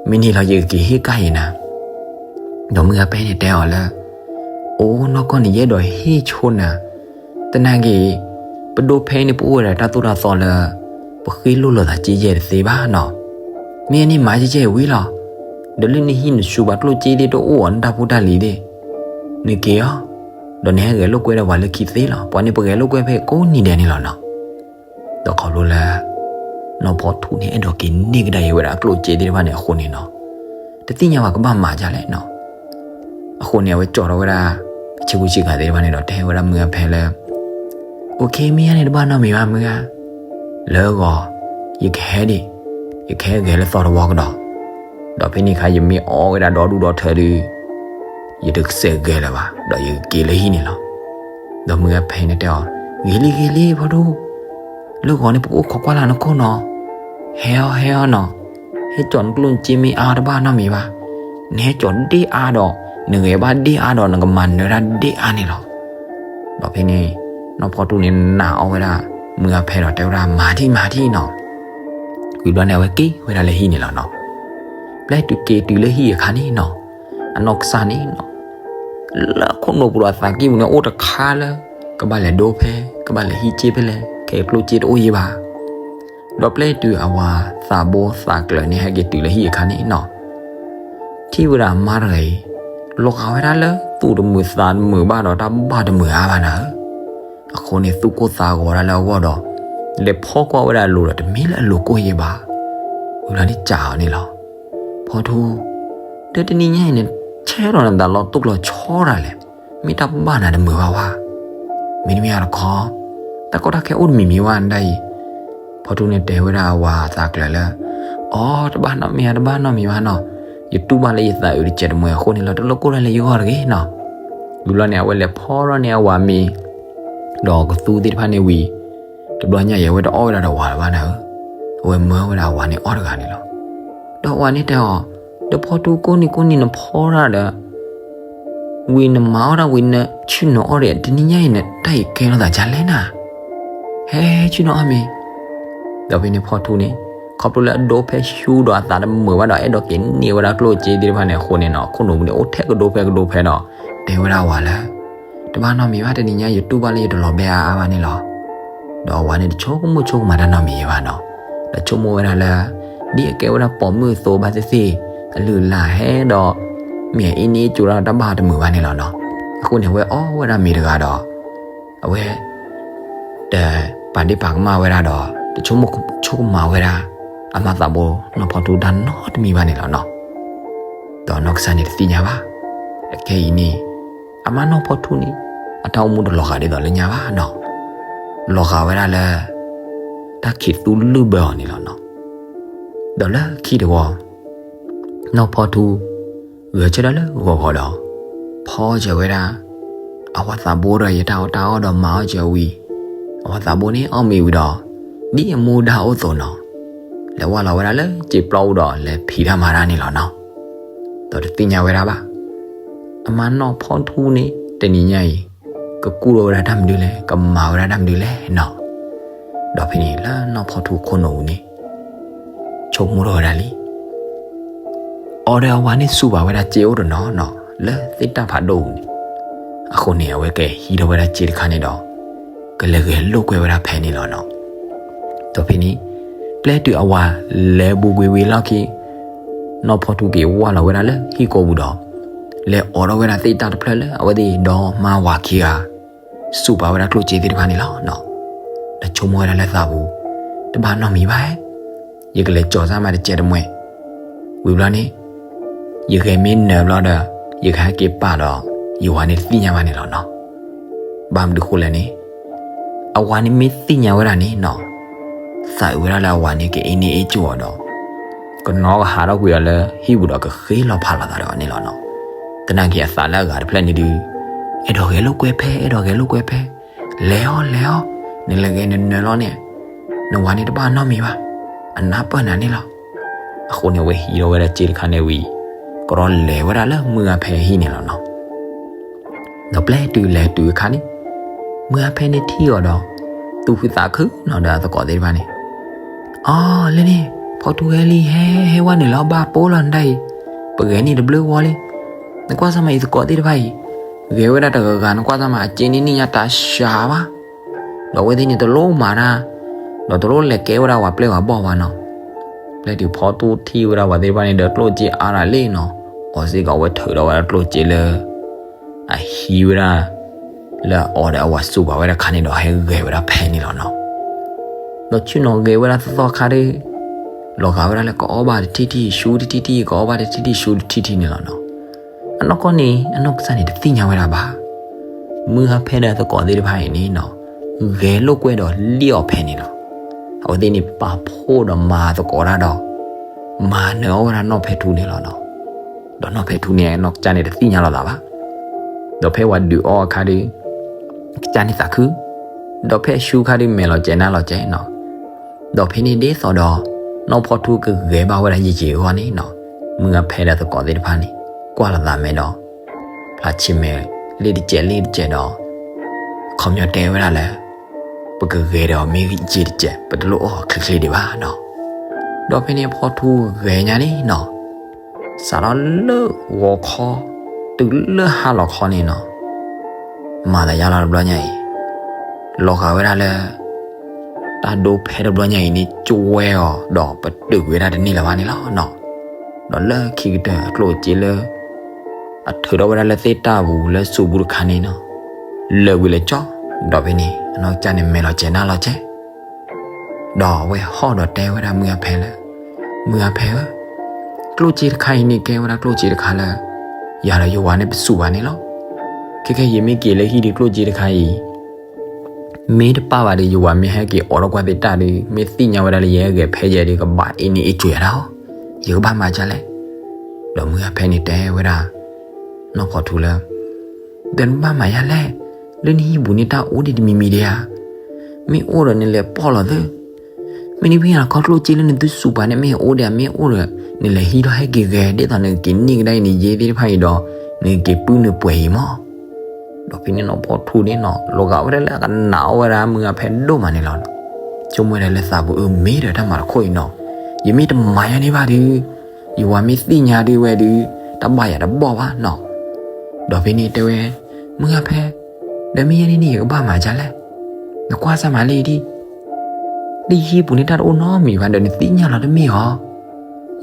မ့ၢ်န့ၣ်လီၤယကက့ၤဟ့ၣ်ကၢ်ယဲနၤ. ဒီးမုၢ်ဂၤဖဲန့ၣ်တဲအီၤလၢ, အိၣ်နီၢ်ကီၢ်န့ၣ် ယအဲၣ်ဒိးဟ့ၣ်ဆိနၤ, သနာ်က့ ပဒိၣ်ဖဲအံၤန့ၣ် ပအိၣ်ဝဲဒၣ်တၢ်သိၣ်တၢ်သီလၢ ပဃ့လိၢ်လိာ်သးစ့ယဲၢ်တသ့ဘၣ်နီၤ. မ့ၢ်န့ၣ်မၤကဲကဲအံၤဝံၤလီၤ. ဒီးလၢနဟံၣ်နဆူးဘၣ်ကျိၣ်စ့သ့ၣ်တအိၣ်အီၤ နတၢ်ဖိတၢ်လံၤသ့ၣ်, နက့ၤအီၤ, ဒီးနဟဲဂဲၤလိာ်ကွဲဒီးပှၤလၢခံသ့လီၤ. ပှၤန့ၣ်ပဂဲၤလိာ်ကွဲဖဲကိးနံၤဒဲးန့ၣ်လီၤနီၤ. ဒီးခီဖျိလၢ နီၢ်ဖီထူန့ၣ် အဲၣ်ဒိးက့ၤန့ၢ်ကဒါက့ၤဝဲဒၣ်အကျိၣ်စ့သ့ၣ်တဖၣ်န့ၣ်အဃိန့ၣ်နီၤ, တသ့ၣ်ညါဘၣ်ကဘၣ်မၤဒ်လဲၣ်နီၤ. အဃိန့ၣ် အဝဲကၠီၣ်ထီၣ်ဝဲဒၣ် ဆ့ကူဆ့ကၤသ့ၣ်တဖၣ်န့ၣ်ဒီး တဲဝဲဒၣ်မုၢ်ဂၤဖဲလၢ, အိၣ်ခ့ မ့ၢ်ယါန့ၣ်တဘၣ်နီတမံၤဘၣ်မုၢ်ဂၤ, လၢဂီၤ ယကဟဲဒံး, ယကဟဲဂဲၤလၢသီတဝီကဒီး, ဒီးဖဲန့ၣ်အခါ ယမ့ၢ်အီၣ်ဝဲဒၣ်ဒီဒူၣ်ဒီထၢဒုး ယတစဲးဂဲၤလၢၤဘၣ်, ဒီးယကက့ၤလၢဟံၣ်န့ၣ်လီၤ. ဒီးမုၢ်ဂၤဖဲန့ၣ်တဲအီၤ, ဂ့ၤလံဂ့ၤလံဖီထူ, လၢဂီၤန့ၣ် ပကအိၣ်ခိးကွၢ်လၢ်နခိၣ်နီၤ, ဟဲအီၤဟဲအီၤနီၤ, ဟဲကၠီၣ်နကျိၣ်နစ့မ့ၢ်အါတဘၣ်နီတမံၤဘၣ်, နဟဲကၠီၣ်ဒ့ၣ်အါဒီး နဂဲၤဘၣ်ဒ့ၣ်အါဒီး နကမၤနၢၤတၢ်ဒ့ၣ်အါန့ၣ်လီၤ. ဒီးဖဲန့ၣ် နီၢ်ဖီထူန့ၣ် နာ်အီၣ်ဝဲဒၣ် မုၢ်ဂၤဖဲဒီးတဲဝဲဒၣ် မၤထံၣ်မၤထံၣ်နီၤ. ဝံၤဘျီန့ၣ် အဝဲက့ၤဝဲဒၣ်လၢဟံၣ်န့ၣ်လီၤနီၤ. ပျဲတုၤက့ၤတုၤလၢဟံၣ်အခါန့ၣ်နီၤ, အနီၢ်ကစၢ်န့ၣ်နီၤ, လၢခိၣ်နူာ်ပူၤဒီးအသးကံၢ်ပူၤန့ၣ် အိၣ်တခါလၢ ကဘၣ်လဲၤဒိဖဲ ကဘၣ်လဲၤဟံးစ့ဖဲလဲၣ်, ခဲအံၤကျိၣ်စ့တအိၣ်ယံၤဘၣ်. ဒီးပျဲတုၤအဝၤသးဘိသးကျၢၤန့ၣ် ဟဲက့ၤတုၤလၢဟံၣ်အခါန့ၣ်နီၤ, ထံၣ်ဝဲဒၣ်အမါတဂၤအံၤ လီၤဂာ်ဝဲဒၣ်လၢသူၣ်တမုာ်သးတမုာ်ဘၣ်ဒီး တၢ်ဘၣ်တမုာ်အါဘၣ်နၤဧၢ. အဃိန့ၣ် သူၣ်ကိၢ်သးဂီၤဒၣ်လၢအဂီၢ်ဒီး လဲၤဖီကွၢ်ဝဲဒၣ်အလိၤဒီး တမ့ၢ်လၢအလိၤကိၢ်ယံၤဘၣ်. ဝံၤလီၤန့ၣ် စံးအီၤန့ၣ်လီၤ. ဖီထူ, ဒီးတနံၤညါအံၤန့ၣ် ဆဲးထီၣ်နသးလီၤတိၢ်လီၤဆီဒၣ်လဲာ်, မ့ၢ်တၢ်ဘၣ်နၤတမုာ်ဘၣ်ဝဲ, မ့တမ့ၢ်တခီ တၢ်ကီတၢ်ခဲအိၣ်တမံၤမံၤဝဲဒၣ်အံၤ. ဖီထူန့ၣ်တဲဝဲဒၣ်အဝၤသးကျၢၤလၢ, အိ တဘၣ်နီတမံၤဧါ, တဘၣ်နီတမံၤဘၣ်နီၤ, ယတူၢ်ဘၣ်လၢယသးအုးတစဲးတမှဲၤအဃိန့ၣ်လီၤ, တလိၣ်ကိၢ်တၢ်လၢယဂီၢ်တဂ့ၤနီၤ. ဝံၤလီၤန့ၣ် အဝဲလဲၤဖီထီၣ်န့ၢ်အဝၤမ့ၤ ဒီးကသူသ့ၣ်တဖၣ်န့ၣ်ဝံၤ, တဘျီညါအံၤ အဝဲတအီၣ်ဝဲဒၣ်ဒီးအဝၤလၢၤဘၣ်နၤဧၢ, အဝဲမၢဝဲဒၣ်အဝၤန့ၣ်အီၣ်တဂၤန့ၣ်လီၤ. ဒီးအဝၤန့ၣ်တဲအီၤ, ဒီးဖီထူကိးနံၤကိးနံၤနဖီတၢ်ဒီး ဝံၤနမၤအီၣ်တၢ်ဝံၤနဆ့ၣ်နီၤအီၣ်ဒီး တနံၤညါအံၤနတၢ်အံၤကဲထီၣ်သးဒ်လဲၣ်နၤ, ဟဲဆ့ၣ်နီၤအီၣ်မ့ၤ. ဒီးဖဲန့ၣ်ဖီထူန့ၣ် ခီဖျိလၢအဒိဖဲဆူဒီးအသးတမုာ်ဘၣ်ဒီး အဲၣ်ဒိးက့ၤန့ၢ်ဝဲဒၣ်ကျိၣ်စ့သ့ၣ်တဖၣ်န့ၣ်အဃိန့ၣ်နီၤ, ခိၣ်နူာ်ပူၤန့ၣ် အိၣ်ထဲကဒိဖဲကဒိဖဲဒီး တဲဝဲဒၣ်အဝၤလၢ တဘၣ်နီတမံၤဘၣ်, တနံၤညါယတူၢ်ဘၣ်လၢယတလီၤဘဲအါအါဘၣ်န့ၣ်လီၤ. ဒီးအဝၤန့ၣ်တဆိကမိၣ်ဆိကမးတၢ်နီတမံၤဘၣ်နီၤ, ဒီးဆိကမိၣ်ဝဲဒၣ်လၢ ဒ်အကဲဝဲဒၣ်ပိာ်မုၣ်အသိးဘၣ်သ့ၣ်သ့ၣ်, အလုၢ်အလၢ်ဟဲဒီး မ့ၢ်အအ့န့အ့ကၠိဒၣ်တၢ်ဘၣ်တမုာ်ဘၣ်န့ၣ်လီၤနီၤ. အဃိန့ၣ် အဝဲအီၣ်ဝဲဒၣ်မ့ၤတဂၤဒီး အဝဲ တပာ်ဒ့ၣ်ပာ်ကမၣ်ဝဲဒၣ်ဒီး တဆိကမိၣ်ဆိကမးဝဲဒၣ် အမါသးဘိနီၢ်ဖီထူတၢ်နီတမံၤဘၣ်န့ၣ်လီၤနီၤ. ဒီးနီၢ်ကစၢ်န့ၣ်တသ့ၣ်ညါဘၣ်. အခဲအံၤန့ၣ် အမါနီၢ်ဖီထူန့ၣ် အတၢ်အိၣ်မူတလီၤဂာ်ဒ်သိးလၢညါဘၣ်နီၤ. လီၤဂာ်ဝဲဒၣ်လၢ တၢ်ခံးသူလုၢ်ဘၢအီၤန့ၣ်လီၤနီၤ. ဒီးလၢခံတဝီ နီၢ်ဖီထူ ဂဲၤဆၢထၢၣ်လၢဂီၤဂီၤဒီး ဖီစၢၤဝဲဒၣ် အဝၤသးဘိဒီး ယတၢ်အီၣ်တၢ်အီဒီးမၤအီၣ်စၢၤဝံၤ, အဝၤသးဘိန့ၣ်အီၣ်မ့ၤဝံၤဒီး ဒ်အမူဒါအိၣ်အသိးနီၤ, လဲၤဝဲလီၤဝဲဒၣ်လၢစံာ်ပျီပူၤဒီး လဲၤဖံးတၢ်မၤတၢ်န့ၣ်လီၤနီၤ. ဒီးတသ့ၣ်ညါဝဲဒၣ်ဘၣ် အမါနီၢ်ဖီထူန့ၣ် တနံၤညါအံၤ ကကူၣ်ထီၣ်ဝဲဒၣ်တၢ်မနုၤလဲၣ်, ကမၤဝဲဒၣ်တၢ်မနုၤလဲၣ်နီၤ. ဒီးဖဲန့ၣ်လၢနီၢ်ဖီထူခိၣ်နူာ်ပူၤန့ၣ် ဆိကမိၣ်ထီၣ်ဝဲဒၣ်လံ အီၤဒီးအဝၤန့ၣ်စူၢ်ဘၣ်ဝဲဒၣ်စ့အိၣ်တနီၤနီၤ. လၢသ့ၣ်တၢ်ဖးဒိၣ်ပူၤန့ၣ်, အဃိန့ၣ် အဝဲကဟံးထီၣ်ဝဲဒၣ်စ့တခါန့ၣ်ဒီး ကလဲၤဂဲၤလိာ်ကွဲဝဲဒၣ်ဖဲန့ၣ်လီၤနီၤ. ဒီးဖဲန့ၣ် ပျဲတုၤအဝၤလဲၤဘူးကွံာ်ဝံၤလီၢ်ခံ နီၢ်ဖီထူက့ၤဝၢ်လီၤဝဲဒၣ်လၢဟံၣ်ကိးပူၤဒီး လဲၤအိးထီၣ်ဝဲဒၣ်သ့ၣ်တၢ်တဖျၢၣ်လၢအဝဲသ့ၣ်ဒီမါဝၤခံဂၤ စူးပာ်ဝဲဒၣ်ကျိၣ်စ့သ့ၣ်တဖၣ်န့ၣ်လီၤနီၤ. ဒီးဆိကမိၣ်ဝဲဒၣ်လၢသးပူၤ, တဘၣ်နီတမံၤဘၣ်ဧါ, ယကလဲၤကၠီၤစၢ်မးတစဲးတမှဲး, ဝံၤဘျီန့ၣ် ယဂဲၤမ့ၢ်နၢၤဘျီဒီး ယကဟဲက့ၤပာ်ဒီး ယဝၤန့ၣ်တသ့ၣ်ညါဘၣ်န့ၣ်လီၤနီၤ. ဘၣ်မနုၤဃိလဲၣ်န့ၣ် အဝၤန့ၣ်မ့ၢ်သ့ၣ်ညါဝဲဒၣ်န့ၣ်နီၤ, သးအုးဝဲဒၣ်လၢအဝၤန့ၣ်ကအ့န့ၢ်အ့ကၠိအီၤဒီး ကနီကဟးထီၣ်ကွံာ်အီၤလၢဟံၣ်ပူၤဒီးကဃ့လီၤဖးလိာ်သးဒီးအီၤန့ၣ်လီၤနီၤ. သနာ်က့အသးလၢအဂၤတဖျၢၣ်န့ၣ်ဒုး အဲၣ်ဒိးဂဲၤလိာ်ကွဲဖဲ အဲၣ်ဒိးဂဲၤလိာ်ကွဲဖဲ, လဲၤအီၤလဲၤအီၤ, နလဲၤဂဲၤနနၢၤလီၤန့ၣ် နဝၤန့ၣ်တဘၣ်နီတမံၤဘၣ်, အနၢ်ပၢၢ်နၤန့ၣ်လီၤ. အဃိန့ၣ် အဝဲဟံးထီၣ်ဝဲဒၣ်စ့တခါန့ၣ်ဝံၤ ကဒီးလဲၤဝဲဒၣ်လၢမုၢ်အါဖဲအဟံၣ်န့ၣ်လီၤနီၤ. ဒီးပျဲတုၤလဲၤတုၤအခါန့ၣ် မုၢ်အါဖဲန့ၣ်ထံၣ်အီၤဒီး သူၣ်ခုသးခုနီၤဒီးအသကိးသ့ၣ်တဖၣ်န့ၣ်, အီ လၢန့ၣ် ဖီထူဟဲလံ ဟဲ ဟဲဝဲနုာ်လီၤဘၣ်ပိာ်လီၤနတၢ်အံၤ, ပဂဲၤန့ၢ်တဘျုးဝီလံ. နကွၢ်စၢ်မးအံၤသကိးသ့ၣ်တဖၣ်အံၤ ဂဲၤဝဲဒၣ်တဂၤဂၤ နကွၢ်စၢ်မး အစ့န့ၣ်န့ၣ်ညါတၢ်စှၤဘၣ် ဒီးအဝဲသ့ၣ်န့ၣ်တလိၣ်မၤတၢ်, ဒီးတလိၣ်လဲၤကဲဝဲဒၣ်ဝဲပျဲၢ်ဝဲဘီၣ်ဘၣ်နီၤ. ပျဲတုၤဖီထူထံၣ်ဝဲဒၣ်ဝဲသ့ၣ်တဖၣ်န့ၣ်ဒီးကျိၣ်စ့အါရၤလံနီၤ, အီၤစ့ၢ်ကီးအဝဲထုးထီၣ်ဝဲဒၣ်ကျိၣ်စ့လၢ အဟံးဝဲဒၣ် လၢအအီၤဒီးအဝၤစူးပာ်ဝဲဒၣ်ခါန့ၣ်ဒီးဟဲဂဲၤဝဲဒၣ်ဖဲန့ၣ်လီၤနီၤ. ဒီးဆ့ၣ်နီၤဂဲၤဝဲဒၣ်သီသီခါဒီး လီၤဂာ်ဝဲဒၣ်လၢကအီၣ်ဘၣ်တထံၣ်ထံၣ် ဆူတထံၣ်ထံၣ် ကအီၣ်ဘၣ်တထံၣ်ထံၣ် ဆူတထံၣ်ထံၣ်န့ၣ်လီၤနီၤ. အနီၢ်ကီၢ်န့ၣ် အနီၢ်ကစၢ်န့ၣ်တသ့ၣ်ညါဝဲဒၣ်ဘၣ်. မုၢ်ဟါဖဲဒီးသကိးသ့ၣ်တဖၣ်အံၤန့ၣ်နီၤ ဂဲၤလိာ်ကွဲဒီးလံၣ်အီၤဖဲန့ၣ်လီၤ. အဝဲသ့ၣ်န့ၣ်ပာ်ဖှိၣ်ဒီးမၤသကိးတၢ်ဒီး မၤနၢၤအီၣ်ဝဲဒၣ်နီၢ်ဖဲထူန့ၣ်လီၤနီၤ. ဒီးနီၢ်ဖဲထူန့ၣ် အနီၢ်ကစၢ်န့ၣ်တသ့ၣ်ညါလီၤသးဘၣ်. ဒီးဖဲဝၤဒုးအီအခါဒီး ကစၢ်န့ၣ်သးခု, ဒီးဖဲအဆူခါဒီးမဲာ်လီၤစဲၤနါလီၤစဲၤနီၤ. ဒီးဖဲန့ၣ်ဒ်သိးဒီး နီၢ်ဖီထူကဂဲၤဘၣ်ဝဲဒၣ်ယံာ်ယံာ်အဂီၢ်န့ၣ်နီၤ, မုၢ်အါဖဲဒီးသကိးသ့ၣ်တဖၣ်န့ၣ် ကွၢ်လိာ်သးမဲာ်ဒီး ဖျါဆံးမဲာ်လ့ၣ်တစဲးလ့ၣ်တစဲးဒီး ခီပညီတဲဝဲဒၣ်လၢ ပကဂဲၤဒီးမ့ၢ်ယံာ်တစဲး ပတလိၣ်အီၣ်ချ့ချ့ဒံးဘၣ်နီၤ. ဒီးဖဲန့ၣ်ဖီထူဂဲၤညါန့ၣ်နီၤ စးထီၣ်လၢဂီၤခီ တုၤလၢဟါလီၤခီန့ၣ်နီၤ, မၤသးယါလီၤတဘျီညါအံၤ လီၤဂာ်ဝဲဒၣ်လၢ တၢ်ဒိဖဲတဘျီညါအံၤန့ၣ် ကဝဲအီၤ ဒီးပတုာ်ကွံာ်ဝဲဒၣ်တန့ၢ်လၢၤဘၣ်န့ၣ်လီၤနီၤ. ဒီးလၢခံကတၢၢ်အကျိၣ်စ့လၢ အထုးထီၣ်ဝဲဒၣ်လၢသ့ၣ်တၢ်ပူၤလၢစူးပူၤတခါန့ၣ်နီၤ လၢာ်ကွံာ်လၢာ်ကၠီ, ဒီးဖဲန့ၣ် အနီၢ်ကစၢ်န့ၣ်မဲာ်လီၤစဲၤနါလီၤစဲၤ ဒီးအဝဲဟီၣ်ဒီးတဲဝဲဒၣ်မုၢ်အါဖဲလၢ မုၢ်အါဖဲဧၢ, ကျိၣ်စ့တခါအံၤန့ၣ် ကဲဝဲဒၣ်ကျိၣ်စ့တခါလၢ ယၤဒီးယဝၤန့ၣ်ပစူးဘၣ်န့ၣ်လီၤ. ခဲခဲယမ့ၢ်က့ၤလၢဟံၣ်ဒီးကျိၣ်စ့တခါအံၤ မ့ၢ်တပၣ်ဘၣ်ဒီး ယဝၤမ့ၢ်ဟဲက့ၤအိးထီၣ်ကွၢ်သ့ၣ်တၢ်ဒီး မ့ၢ်သ့ၣ်ညါဝဲဒၣ်လၢယဟဲဂဲၤဖဲယဲဒီး ကဘၣ်အ့န့ၢ်အ့ကွံာ်ယၤဒၣ်အီၤ, ယကဘၣ်မၤဒ်လဲၣ်. ဒီးမုၢ်အါဖဲန့ၣ်တဲဝဲဒၣ် နီၢ်ဖီထူလၢ ဒီးနဘၣ်မၤယၤလဲၣ်, လၢနဟံၣ်ပူၤန့ၣ်တၢ်အိၣ်ဒံးတမံၤမံၤဒံးဧါ. မ့ၢ်အိၣ်ဒီးနလဲၤပိာ်လီၤသ့, မ့ၢ်နဘၣ်ယၤလီၤခီကျိၣ်စ့လၢနသုစူးပာ်န့ၣ် မ့ၢ်အိၣ်ဒံးဧါ, မ့ၢ်အိၣ်ဒီး နလဲၤဟံးထီၣ်ဟဲက့ၤဂဲၤ ဒ်သိးနကက့ၤန့ၢ်ကဒါအံၤနယဲၢ်သ့ၣ်တဖၣ်အံၤဒီး နကက့ၤပုၢ်နပှဲၤအံၤမး. ဒီးဖဲန့ၣ်နီၢ်ဖီထူန့ၣ်နီၤ လီၤဂာ်ဝဲဒၣ်လၢအကနၣ်အီၣ်ဝဲဒၣ်မုၢ်အါဖဲဒိၣ်မးန့ၣ်လီၤ. ဆိကမိၣ်ဝဲဒၣ်လၢသးပူၤအၢ မ့ၢ်ဒီးတၢ်မၤတခီအံၤနီၤ, ယမ့ၢ်တမၤယၤန့ၣ်ဘၣ်ဒီး ယဝၤမ့ၢ်သ့ၣ်ညါဒုးဝဲဒီး တၢ်ဘၣ်ယၤတဘီၣ်ဘၣ်နီၤ. ဒီးဖဲန့ၣ်တဲဝဲ မုၢ်အါဖဲ ဒီးမ့ၢ်ယဲန့ၣ်န့ၣ် ယကဘၣ်မၤဒ်လဲၣ်. နကွၢ်စၢ်မးလံဒံး လၢယဟံၣ်ပူၤန့ၣ်တၢ်တအိၣ်နီတမံၤဘၣ်ဒီး နသ့ၣ်ညါလီၤတမ့ၢ်ဧါ.